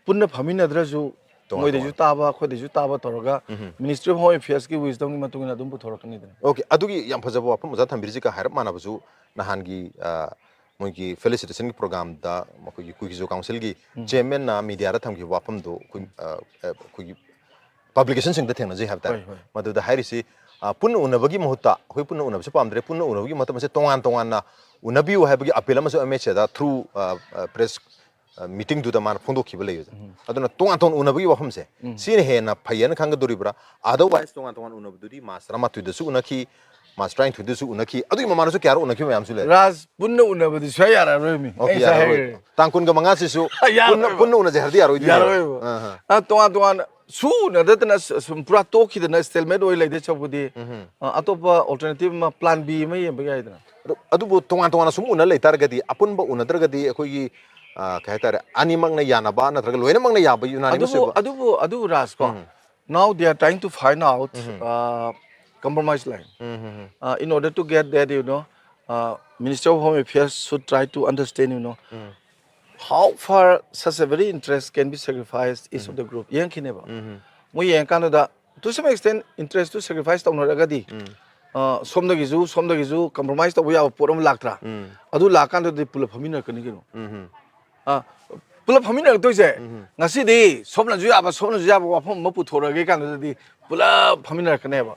ꯄꯨꯟꯅ ꯐꯝꯃꯤꯟꯅꯗ꯭ꯔꯁꯨ ꯇꯣꯉꯥꯟ ꯃꯣꯏꯗꯩꯁꯨ ꯇꯥꯕ, ꯑꯩꯈꯣꯏꯗꯩꯁꯨ ꯇꯥꯕ ꯇꯧꯔꯒ Ministry of Home Affairs ꯀꯤ wisdom ꯒꯤ ꯃꯇꯨꯡ ꯏꯟꯅ ꯑꯗꯨꯝ ꯄꯨꯊꯣꯔꯛꯀꯅꯤꯗꯅ꯫ ꯑꯣꯀꯦ, ꯑꯗꯨꯒꯤ ꯌꯥꯝ ꯐꯖꯕ ꯋꯥꯐꯝ ꯑꯣꯖꯥ ꯊꯝꯕꯤꯔꯤꯁꯤꯒ ꯍꯥꯏꯔꯞ ꯃꯥꯟꯅꯕꯁꯨ ꯅꯍꯥꯟꯒꯤ, ꯑ, ꯃꯣꯏꯒꯤ ꯐꯦꯂꯤꯁꯤꯇꯦꯁꯟꯒꯤ ꯄ꯭ꯔꯣꯒ꯭ꯔꯥꯝꯗ ꯃꯈꯣꯏꯒꯤ ꯀꯨꯀꯤ-ꯖꯣ ꯀꯥꯎꯟꯁꯤꯜꯒꯤ ꯆꯤꯌꯔꯃꯦꯟꯅ ꯃꯤꯗꯤꯌꯥꯗ ꯊꯝꯈꯤꯕ ꯋꯥꯐꯝꯗꯣ ꯑꯩꯈꯣꯏ, ꯑ, ꯑ, ꯑꯩꯈꯣꯏꯒꯤ ꯄꯕ꯭ꯂꯤꯀꯦꯁꯟꯁꯤꯡꯗ ꯊꯦꯡꯅꯖꯩ ꯍꯥꯏꯕ ꯇꯥꯔꯦ꯫ ꯍꯣꯏ, ꯍꯣꯏ꯫ ꯃꯗꯨꯗ ꯍꯥꯏꯔꯤꯁꯤ, ꯑ, ꯄꯨꯟꯅ ꯎꯅꯕꯒꯤ ꯃꯍꯨꯠꯇ, ꯑꯩꯈꯣꯏ ꯄꯨꯟꯅ ꯎꯅꯕꯁꯨ ꯄꯥꯝꯗ꯭ꯔꯦ, ꯄꯨꯟꯅ ꯎꯅꯕꯒꯤ ꯃꯍꯨꯠꯇ ꯃꯁꯤ ꯇꯣꯉꯥꯟ ꯇꯣꯉꯥꯟꯅ ꯎꯅꯕꯤꯌꯨ ꯍꯥꯏꯕꯒꯤ ꯑꯄꯤꯜ ꯑꯃꯁꯨ M H A the through, ꯑ, ꯑ, press, ꯑ, meeting ꯗꯨꯗ ꯃꯥꯅ ꯐꯣꯡꯗꯣꯛꯈꯤꯕ ꯂꯩꯌꯦ꯫ ꯑꯗꯨꯅ ꯇꯣꯉꯥꯟ ꯇꯣꯉꯥꯟ ꯎꯅꯕꯒꯤ ꯋꯥꯐꯝꯁꯦ, ꯁꯤꯅ ꯍꯦꯟꯅ ꯐꯩꯌꯦꯅ ꯈꯟꯒꯗꯣꯔꯤꯕ꯭ꯔꯥ? Otherwise ꯇꯣꯉꯥꯟ ꯇꯣꯉꯥꯟ ꯎꯅꯕꯗꯨꯗꯤ ꯃꯥꯔꯆ ꯇꯔꯥꯃꯥꯊꯣꯏꯗꯁꯨ ꯎꯅꯈꯤ, ꯃꯥꯔꯁ ꯇꯔꯥꯅꯤꯊꯣꯏꯗꯁꯨ ꯎꯅꯈꯤ, ꯑꯗꯨꯒꯤ ꯃꯃꯥꯡꯗꯁꯨ ꯀꯌꯥꯔꯛ ꯎꯅꯈꯤꯕ ꯃꯌꯥꯝꯁꯨ ꯂꯩꯔꯦ꯫ ꯔꯥꯖ, ꯄꯨꯟꯅ ꯎꯅꯕꯗꯤ ꯁꯨꯡꯌꯥ ꯌꯥꯔꯛꯑꯔꯣꯏ ꯃꯤ꯫ ꯑꯣꯀꯦ, ꯑꯩ ꯉꯁꯥꯏ ꯌꯥꯔꯛꯑꯔꯣꯏ꯫ ꯍꯥꯏꯈ꯭ꯔꯦ꯫ ꯇꯥꯡ ꯀꯨꯟꯒ ꯃꯉꯥꯁꯤꯁꯨ ꯄꯨꯟꯅ, ꯌꯥꯔꯣꯏꯕ꯫ ꯄꯨꯟꯅ ꯎꯅꯁꯦ ꯍꯥꯏꯔꯗꯤ ꯌꯥꯔꯣꯏꯗꯣꯏꯅꯦ꯫ ꯌꯥꯔꯣꯏꯕ꯫ ꯑꯥ, ꯑꯥ꯫ ꯑ, ꯇꯣꯉꯥꯟ ꯇꯣꯉꯥꯟꯅ ꯁꯨ ꯎꯅꯗꯗꯅ ꯁ-, ꯁꯨꯝ ꯄꯨꯔꯥ ꯇꯣꯛꯈꯤꯗꯅ stalemate ꯑꯣꯏ ꯂꯩꯗꯣꯏ ꯁꯔꯨꯛꯄꯨꯗꯤ, ꯑ, ꯑꯇꯣꯞꯄ alternative ꯑꯃ, plan B ꯑꯃ ꯌꯦꯡꯕ ꯌꯥꯏꯗꯅ꯫ ꯑꯗꯨ-, ꯑꯗꯨꯕꯨ ꯇꯣꯉꯥꯟ ꯇꯣꯉꯥꯟꯅ ꯁꯨꯝ ꯎꯅ ꯂꯩꯇꯥꯔꯒꯗꯤ, ꯑꯄꯨꯟꯕ ꯎꯅꯗ꯭ꯔꯒꯗꯤ ꯑꯩꯈꯣꯏꯒꯤ, ꯑ, ꯀꯩ ꯍꯥꯏꯇꯥꯔꯦ, ꯑꯅꯤꯃꯛꯅ ꯌꯥꯅꯕ ꯅꯠꯇ꯭ꯔꯒ ꯂꯣꯏꯅꯃꯛꯅ ꯌꯥꯕ unanimous ꯑꯗꯨꯕꯨ ꯑꯣꯏꯕ? ꯑꯗꯨꯕꯨ ꯑꯗꯨꯕꯨ ꯔꯥꯖ ꯀꯣ, now they are trying to find out, uh, compromise line. Uh, in order to get that, you know, uh, Minister of Home Affairs should try to understand, you know, how far such a very interest can be sacrificed each of the group. ꯌꯦꯡꯈꯤꯅꯦꯕ꯫ ꯃꯣꯏ ꯌꯦꯡꯉꯀꯥꯟꯗꯨꯗ, to some extent, interest two sacrifice ꯇꯧꯅꯔꯒꯗꯤ, ꯑ, ꯁꯣꯝꯗꯒꯤꯁꯨ ꯁꯣꯝꯗꯒꯤꯁꯨ compromise ꯇꯧꯕ ꯌꯥꯕ ꯄꯣꯠ ꯑꯃ ꯂꯥꯛꯇ꯭ꯔꯥ? ꯑꯗꯨ ꯂꯥꯛꯀꯥꯟꯗꯗꯤ ꯄꯨꯂꯞ ꯐꯝꯃꯤꯟꯅꯔꯛꯀꯅꯤ ꯀꯩꯅꯣ꯫ ꯑ, ꯄꯨꯂꯞ ꯐꯝꯃꯤꯟꯅꯔꯛꯇꯣꯏꯁꯦ, ꯉꯁꯤꯗꯤ ꯁꯣꯝꯅꯁꯨ ꯌꯥꯕ ꯁꯣꯝꯅꯁꯨ ꯌꯥꯕ ꯋꯥꯐꯝ ꯑꯃ ꯄꯨꯊꯣꯔꯛꯑꯒꯦ ꯀꯥꯟꯗꯨꯗꯗꯤ ꯄꯨꯂꯞ ꯐꯝꯃꯤꯟꯅꯔꯛꯀꯅꯦꯕ꯫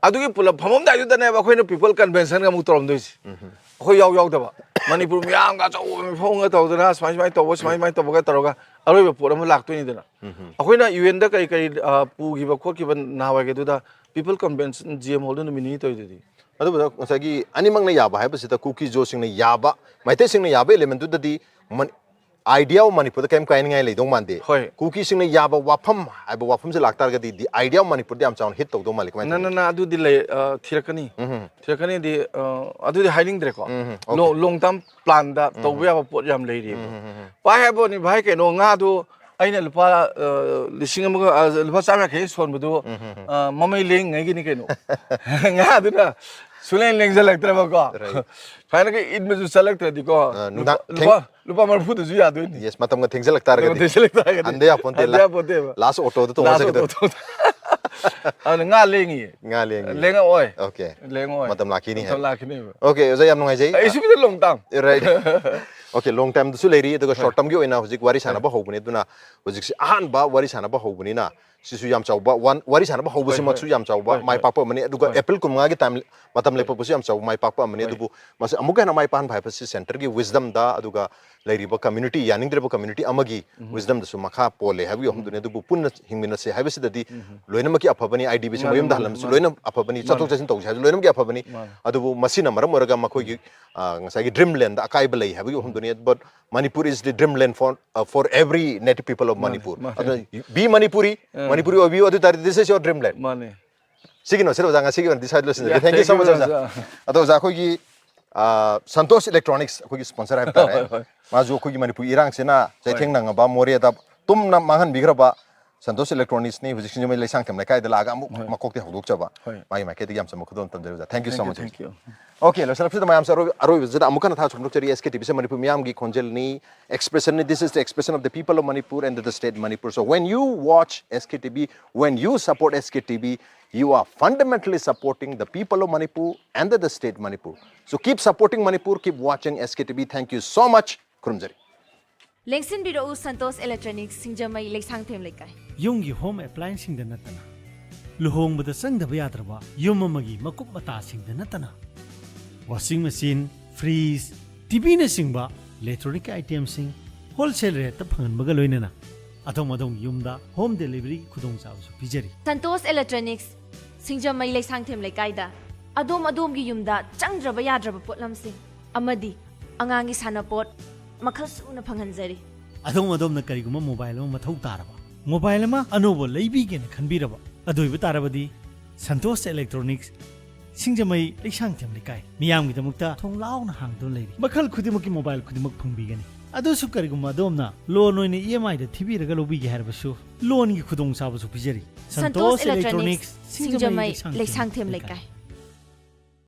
ꯑꯗꯨꯒꯤ ꯄꯨꯂꯞ ꯐꯝꯃꯝꯗꯥꯏꯗꯨꯗꯅꯦꯕ ꯑꯩꯈꯣꯏꯅ people convention ꯒ ꯑꯃꯨꯛ ꯇꯧꯔꯝꯗꯣꯏꯁꯦ꯫ ꯑꯩꯈꯣꯏ ꯌꯥꯎ ꯌꯥꯎꯗꯕ, ꯃꯅꯤꯄꯨꯔ ꯃꯤꯌꯥꯝꯒ ꯑꯆꯧꯕ ꯃꯤꯐꯝꯒ ꯇꯧꯗꯅ ꯁꯨꯃꯥꯏ ꯁꯨꯃꯥꯏꯅ ꯇꯧꯕ, ꯁꯨꯃꯥꯏ ꯁꯨꯃꯥꯏꯅ ꯇꯧꯕꯒ ꯇꯧꯔꯒ ꯑꯔꯣꯏꯕ ꯄꯣꯠ ꯑꯃ ꯂꯥꯛꯇꯣꯏꯅꯤꯗꯅ꯫ ꯑꯩꯈꯣꯏꯅ UN ꯗ ꯀꯔꯤ ꯀꯔꯤ, ꯑ, ꯄꯨꯈꯤꯕ ꯈꯣꯠꯈꯤꯕ ꯅꯍꯥꯟꯋꯥꯏꯒꯤꯗꯨꯗ people convention GM hall ꯗ ꯅꯨꯃꯤꯠ ꯅꯤꯅꯤ ꯇꯧꯔꯤꯗꯨꯗꯤ꯫ ꯑꯗꯨꯕꯨ ꯉꯁꯥꯏꯒꯤ ꯑꯅꯤꯃꯛꯅ ꯌꯥꯕ ꯍꯥꯏꯕꯁꯤꯗ, ꯀꯨꯀꯤ ꯖꯣꯁꯤꯡꯅ ꯌꯥꯕ, ꯃꯩꯇꯩꯁꯤꯡꯅ ꯌꯥꯕ element ꯗꯨꯗꯗꯤ ꯃꯅꯤ-, idea of ꯃꯅꯤꯄꯨꯔꯗ ꯀꯔꯤꯝ ꯀꯥꯏꯅꯤꯡꯉꯥꯏ ꯂꯩꯗꯧ ꯃꯥꯟꯗꯦ꯫ ꯍꯣꯏ꯫ ꯀꯨꯀꯤꯁꯤꯡꯅ ꯌꯥꯕ ꯋꯥꯐꯝ ꯍꯥꯏꯕ ꯋꯥꯐꯝꯁꯦ ꯂꯥꯛꯇꯥꯔꯒꯗꯤ, the idea of ꯃꯅꯤꯄꯨꯔꯗ ꯌꯥꯝ ꯆꯥꯎꯅ hit ꯇꯧꯗꯧ ꯃꯥꯜꯂꯤ꯫ ꯀꯃꯥꯏꯅ ꯅ ꯅ ꯇꯧꯅꯤ? ꯅ ꯑꯗꯨꯗꯤ ꯂꯩ, ꯑ, ꯊꯤꯔꯛꯀꯅꯤ꯫ ꯎꯝ꯫ ꯊꯤꯔꯛꯀꯅꯤꯗꯤ, ꯑ, ꯑꯗꯨꯗꯤ ꯍꯥꯏꯅꯤꯡꯗ꯭ꯔꯦꯀꯣ꯫ ꯎꯝ, okay꯫ Long, long term plan ꯗ ꯇꯧꯕ ꯌꯥꯕ ꯄꯣꯠ ꯌꯥꯝ ꯂꯩꯔꯤꯕ꯫ ꯚꯥꯏ ꯍꯥꯏꯕꯅꯤ, ꯚꯥꯏ, ꯀꯩꯅꯣ, ꯉꯥꯗꯣ ꯑꯩꯅ ꯂꯨꯄꯥ, ꯑ, ꯂꯤꯁꯤꯡ ꯑꯃꯒ, ꯑ, ꯂꯨꯄꯥ ꯆꯥꯝ ꯌꯥꯡꯈꯩ ꯁꯣꯟꯕꯗꯨ, ꯑ, ꯃꯃꯩ ꯂꯦꯡꯉꯩꯒꯤꯅꯤ ꯀꯩꯅꯣ꯫ ꯉꯥꯗꯨꯅ ꯁꯨꯡꯂꯦꯡ ꯂꯦꯡꯖꯜꯂꯛꯇ꯭ꯔꯕꯀꯣ꯫ Right꯫ ꯐꯥꯏꯅꯒ ꯏꯟꯕꯁꯨ ꯆꯠꯂꯛꯇ꯭ꯔꯗꯤꯀꯣ꯫ ꯑ, ꯅꯨꯡꯗꯥꯡ ꯂꯨꯄꯥ, ꯂꯨꯄꯥ, ꯂꯨꯄꯥ ꯃꯔꯤꯐꯨꯗꯨꯁꯨ ꯌꯥꯗꯣꯏꯅꯤ꯫ Yes, ꯃꯇꯝꯒ ꯊꯦꯡꯖꯜꯂꯛ ꯇꯥꯔꯒꯗꯤ꯫ ꯃꯇꯝ ꯊꯦꯡꯖꯜꯂꯛ ꯇꯥꯔꯒꯗꯤ꯫ ꯍꯟꯗ ꯌꯥꯄꯣꯟꯇꯦ, ꯍꯟꯗ ꯂꯥ-, ꯌꯥꯄꯣꯟꯇꯦꯕ꯫ last auto ꯗ Last ꯇꯣꯡꯉ auto ꯇꯣꯡ-, ꯑꯗꯨꯅ ꯉꯥ ꯂꯦꯡꯉꯤꯌꯦ꯫ ꯉꯥ ꯂꯦꯡꯉꯤ꯫ ꯂꯦꯡꯉꯛꯑꯣꯏ꯫ Okay꯫ ꯂꯦꯡꯉꯛꯑꯣꯏ꯫ ꯃꯇꯝ ꯂꯥꯛꯈꯤꯅꯤ ꯍꯥꯏ꯫ ꯃꯇꯝ ꯂꯥꯛꯈꯤꯅꯦꯕ꯫ Okay, ꯑꯣꯖꯥ, ꯌꯥꯝ ꯅꯨꯡꯉꯥꯏꯖꯩ꯫ ꯑꯩ ꯁꯤꯕꯨꯗꯤ long term꯫ Right꯫ Okay, long term ꯗꯁꯨ ꯂꯩꯔꯤ, ꯑꯗꯨꯒ short term ꯒꯤ ꯑꯣꯏꯅ ꯍꯧꯖꯤꯛ ꯋꯥꯔꯤ ꯁꯥꯟꯅꯕ ꯍꯧꯕꯅꯤ, ꯑꯗꯨꯅ ꯍꯧꯖꯤꯛꯁꯦ ꯑꯍꯥꯟꯕ ꯋꯥꯔꯤ ꯁꯥꯟꯅꯕ ꯍꯧꯕꯅꯤꯅ ꯁꯤꯁꯨ ꯌꯥꯝ ꯆꯥꯎꯕ ꯋꯥꯟ ꯋꯥꯔꯤ ꯁꯥꯟꯅꯕ ꯍꯧꯕꯁꯤꯃꯛꯁꯨ ꯌꯥꯝ ꯆꯥꯎꯕ ꯃꯥꯏ ꯄꯥꯛꯄ ꯑꯃꯅꯤ꯫ ꯑꯗꯨꯒ ꯑꯦꯄ꯭ꯔꯤꯜ ꯀꯨꯟꯃꯉꯥꯒꯤ ꯇꯥꯏꯝ ꯃꯇꯝ ꯂꯦꯞꯄꯛꯄꯁꯨ ꯌꯥꯝ ꯆꯥꯎꯕ ꯃꯥꯏ ꯄꯥꯛꯄ ꯑꯃꯅꯤ꯫ ꯑꯗꯨꯕꯨ ꯃꯁꯤ ꯑꯃꯨꯛꯀ ꯍꯦꯟꯅ ꯃꯥꯏ ꯄꯥꯛꯍꯟꯕ ꯍꯥꯏꯕꯁꯤ ꯁꯦꯟꯇꯔꯒꯤ ꯋꯤꯁꯗꯝꯗ, ꯑꯗꯨꯒ ꯂꯩꯔꯤꯕ ꯀꯝꯃ꯭ꯌꯨꯅꯤꯇꯤ, ꯌꯥꯅꯤꯡꯗ꯭ꯔꯤꯕ ꯀꯝꯃ꯭ꯌꯨꯅꯤꯇꯤ ꯑꯃꯒꯤ ꯋꯤꯁꯗꯝꯗꯁꯨ ꯃꯈꯥ ꯄꯣꯜꯂꯦ ꯍꯥꯏꯕꯒꯤ ꯋꯥꯐꯝꯗꯨꯅꯤ꯫ ꯑꯗꯨꯕꯨ ꯄꯨꯟꯅ ꯍꯤꯡꯃꯤꯟꯅꯁꯦ ꯍꯥꯏꯕꯁꯤꯗꯗꯤ ꯂꯣꯏꯅꯃꯛꯀꯤ ꯑꯐꯕꯅꯤ꯫ ꯑꯥꯏ ꯗꯤ ꯕꯤꯁꯤ ꯃꯌꯨꯝꯗ ꯍꯜꯂꯝꯕꯁꯨ ꯂꯣꯏꯅ ꯑꯐꯕꯅꯤ꯫ ꯆꯠꯊꯣꯛ ꯆꯠꯁꯤꯟ ꯇꯧꯁꯦ ꯍꯥꯏꯕꯁꯨ ꯂꯣꯏꯅꯃꯛꯀꯤ ꯑꯐꯕꯅꯤ꯫ ꯑꯗꯨꯕꯨ ꯃꯁꯤꯅ ꯃꯔꯝ ꯑꯣꯏꯔꯒ ꯃꯈꯣꯏꯒꯤ, ꯑ, ꯉꯁꯥꯏꯒꯤ ꯗ꯭ꯔꯤꯝ ꯂꯦꯟꯗ ꯑꯀꯥꯏꯕ ꯂꯩ ꯍꯥꯏꯕꯒꯤ ꯋꯥꯐꯝꯗꯨꯅꯤ꯫ But Manipur is the dreamland for, uh, for every native people of Manipur. ꯑꯗꯨꯅ be Manipuri, ꯃꯅꯤꯄꯨꯔꯤ ꯑꯣꯏꯕꯤꯌꯨ, ꯑꯗꯨ ꯇꯥꯔꯗꯤ this is your dreamland. ꯃꯥꯅꯦ꯫ ꯁꯤꯒꯤ ꯅꯣꯠꯁꯤꯗ ꯑꯣꯖꯥ ꯉꯁꯤꯒꯤ ꯑꯣꯏꯅꯗꯤ ꯁ꯭ꯋꯥꯏꯗ ꯂꯣꯏꯁꯤꯟꯖꯔꯒꯦ꯫ Thank you so much, ꯑꯣꯖꯥ꯫ ꯑꯗꯣ ꯑꯣꯖꯥ, ꯑꯩꯈꯣꯏꯒꯤ, ꯑ, ꯁꯟꯇꯣꯁ ꯏꯂꯦꯛꯇ꯭ꯔꯣꯅꯤꯛꯁ, ꯑꯩꯈꯣꯏꯒꯤ ꯁ꯭ꯄꯣꯟꯁꯔ ꯍꯥꯏꯕ ꯇꯥꯔꯦ꯫ ꯃꯥꯁꯨ ꯑꯩꯈꯣꯏꯒꯤ ꯃꯅꯤꯄꯨꯔ ꯏꯔꯥꯡꯁꯤꯅ ꯆꯩꯊꯦꯡ ꯅꯪꯉꯕ, ꯃꯣꯔꯦꯗ ꯇꯨꯝꯅ ꯃꯥꯡꯍꯟꯕꯤꯈ꯭ꯔꯕ ꯁꯟꯇꯣꯁ ꯏꯂꯦꯛꯇ꯭ꯔꯣꯅꯤꯛꯁꯅꯤ꯫ ꯍꯧꯖꯤꯛ ꯁꯤꯡꯖꯃꯩ ꯂꯩꯁꯥꯡꯊꯦꯝ ꯂꯩꯀꯥꯏꯗ ꯂꯥꯛꯑꯒ ꯑꯃꯨꯛ ꯃꯀꯣꯛꯇꯩ ꯍꯧꯗꯣꯛꯆꯕ꯫ ꯃꯥꯒꯤ ꯃꯥꯏꯀꯩꯗꯒꯤ ꯌꯥꯝ ꯆꯝꯕ ꯈꯨꯗꯣꯜ ꯇꯝꯖꯔꯤ ꯑꯣꯖꯥ꯫ Thank you so much, ꯑꯣꯖꯥ꯫ Okay, ꯂꯣꯏꯁꯤꯜꯂꯛꯄꯁꯤꯗ ꯃꯌꯥꯝꯁꯦ ꯑꯔꯣꯏ-, ꯑꯔꯣꯏꯕꯁꯤꯗ ꯑꯃꯨꯛ ꯍꯟꯅ ꯊꯥꯖ ꯐꯣꯡꯗꯣꯛꯆꯔꯤ꯫ S K T V ꯁꯦ ꯃꯅꯤꯄꯨꯔ ꯃꯤꯌꯥꯝꯒꯤ ꯈꯣꯟꯖꯦꯜꯅꯤ, expression ꯅꯤ꯫ This is the expression of the people of Manipur and the state Manipur. So when you watch S K T V, when you support S K T V, you are fundamentally supporting the people of Manipur and the state Manipur. So keep supporting Manipur, keep watching S K T V. Thank you so much. ꯈꯨꯔꯨꯝꯖꯔꯤ꯫ ꯂꯦꯡꯁꯤꯟꯕꯤꯔꯛꯎ Santosh electronics, Singjamei Leishangthem Leikai. ꯌꯨꯝꯒꯤ home ꯑꯦꯄ꯭ꯂꯥꯏꯟꯁꯁꯤꯡꯗ ꯅꯠꯇꯅ, ꯂꯨꯍꯣꯡꯕꯗ ꯆꯪꯗꯕ ꯌꯥꯗ꯭ꯔꯕ ꯌꯨꯝ ꯑꯃꯒꯤ ꯃꯀꯨꯞ ꯃꯇꯥꯁꯤꯡꯗ ꯅꯠꯇꯅ, ꯋꯥꯁꯤꯡ ꯃꯦꯆꯤꯟ, ꯐ꯭ꯔꯤꯖ, ꯇꯤ ꯚꯤꯅꯆꯤꯡꯕ ꯏꯂꯦꯛꯇ꯭ꯔꯣꯅꯤꯛ ꯑꯥꯏꯇꯦꯝꯁꯤꯡ ꯍꯣꯜꯁꯦꯜ ꯔꯦꯠꯇ ꯐꯪꯍꯟꯕꯒ ꯂꯣꯏꯅꯅ ꯑꯗꯣꯝ ꯑꯗꯣꯝꯒꯤ ꯌꯨꯝꯗ ꯍꯣꯝ ꯗꯦꯂꯤꯚꯔꯤꯒꯤ ꯈꯨꯗꯣꯡꯆꯥꯕꯁꯨ ꯄꯤꯖꯔꯤ꯫ ꯁꯟꯇꯣꯁ ꯏꯂꯦꯛꯇ꯭ꯔꯣꯅꯤꯛꯁ, ꯁꯤꯡꯖꯃꯩ ꯂꯩꯁꯥꯡꯊꯦꯝ ꯂꯩꯀꯥꯏꯗ ꯑꯗꯣꯝ ꯑꯗꯣꯝꯒꯤ ꯌꯨꯝꯗ ꯆꯪꯗ꯭ꯔꯕ ꯌꯥꯗ꯭ꯔꯕ ꯄꯣꯠꯂꯝꯁꯤꯡ ꯑꯃꯗꯤ ꯑꯉꯥꯡꯒꯤ ꯁꯥꯟꯅꯄꯣꯠ ꯃꯈꯜ ꯁꯨꯅ ꯐꯪꯍꯟꯖꯔꯤ꯫ ꯑꯗꯣꯝ ꯑꯗꯣꯝꯅ ꯀꯔꯤꯒꯨꯝꯕ ꯃꯣꯕꯥꯏꯜ ꯑꯃ ꯃꯊꯧ ꯇꯥꯔꯕ, ꯃꯣꯕꯥꯏꯜ ꯑꯃ ꯑꯅꯧꯕ ꯂꯩꯕꯤꯒꯦꯅ ꯈꯟꯕꯤꯔꯕ, ꯑꯗꯨ ꯑꯣꯏꯕ ꯇꯥꯔꯕꯗꯤ ꯁꯟꯇꯣꯁ ꯏꯂꯦꯛꯇ꯭ꯔꯣꯅꯤꯛꯁ, ꯁꯤꯡꯖꯃꯩ ꯂꯩꯁꯥꯡꯊꯦꯝ ꯂꯩꯀꯥꯏ ꯃꯤꯌꯥꯝꯒꯤꯗꯃꯛꯇ ꯊꯣꯡ ꯂꯥꯎꯅ ꯍꯥꯡꯗꯨꯅ ꯂꯩꯔꯤ꯫ ꯃꯈꯜ ꯈꯨꯗꯤꯡꯃꯛꯀꯤ ꯃꯣꯕꯥꯏꯜ ꯈꯨꯗꯤꯡꯃꯛ ꯐꯪꯕꯤꯒꯅꯤ꯫ ꯑꯗꯨꯁꯨ ꯀꯔꯤꯒꯨꯝꯕ ꯑꯗꯣꯝꯅ ꯂꯣꯟ ꯑꯣꯏꯅ ꯏ ꯑꯦꯝ ꯑꯥꯏꯗ ꯊꯤꯕꯤꯔꯒ ꯂꯧꯕꯤꯒꯦ ꯍꯥꯏꯔꯕꯁꯨ ꯂꯣꯟꯒꯤ ꯈꯨꯗꯣꯡꯆꯥꯕꯁꯨ ꯄꯤꯖꯔꯤ꯫ ꯁꯟꯇꯣꯁ ꯏꯂꯦꯛꯇ꯭ꯔꯣꯅꯤꯛꯁ, ꯁꯤꯡꯖꯃꯩ ꯂꯩꯁꯥꯡꯊꯦꯝ ꯂꯩꯀꯥꯏ꯫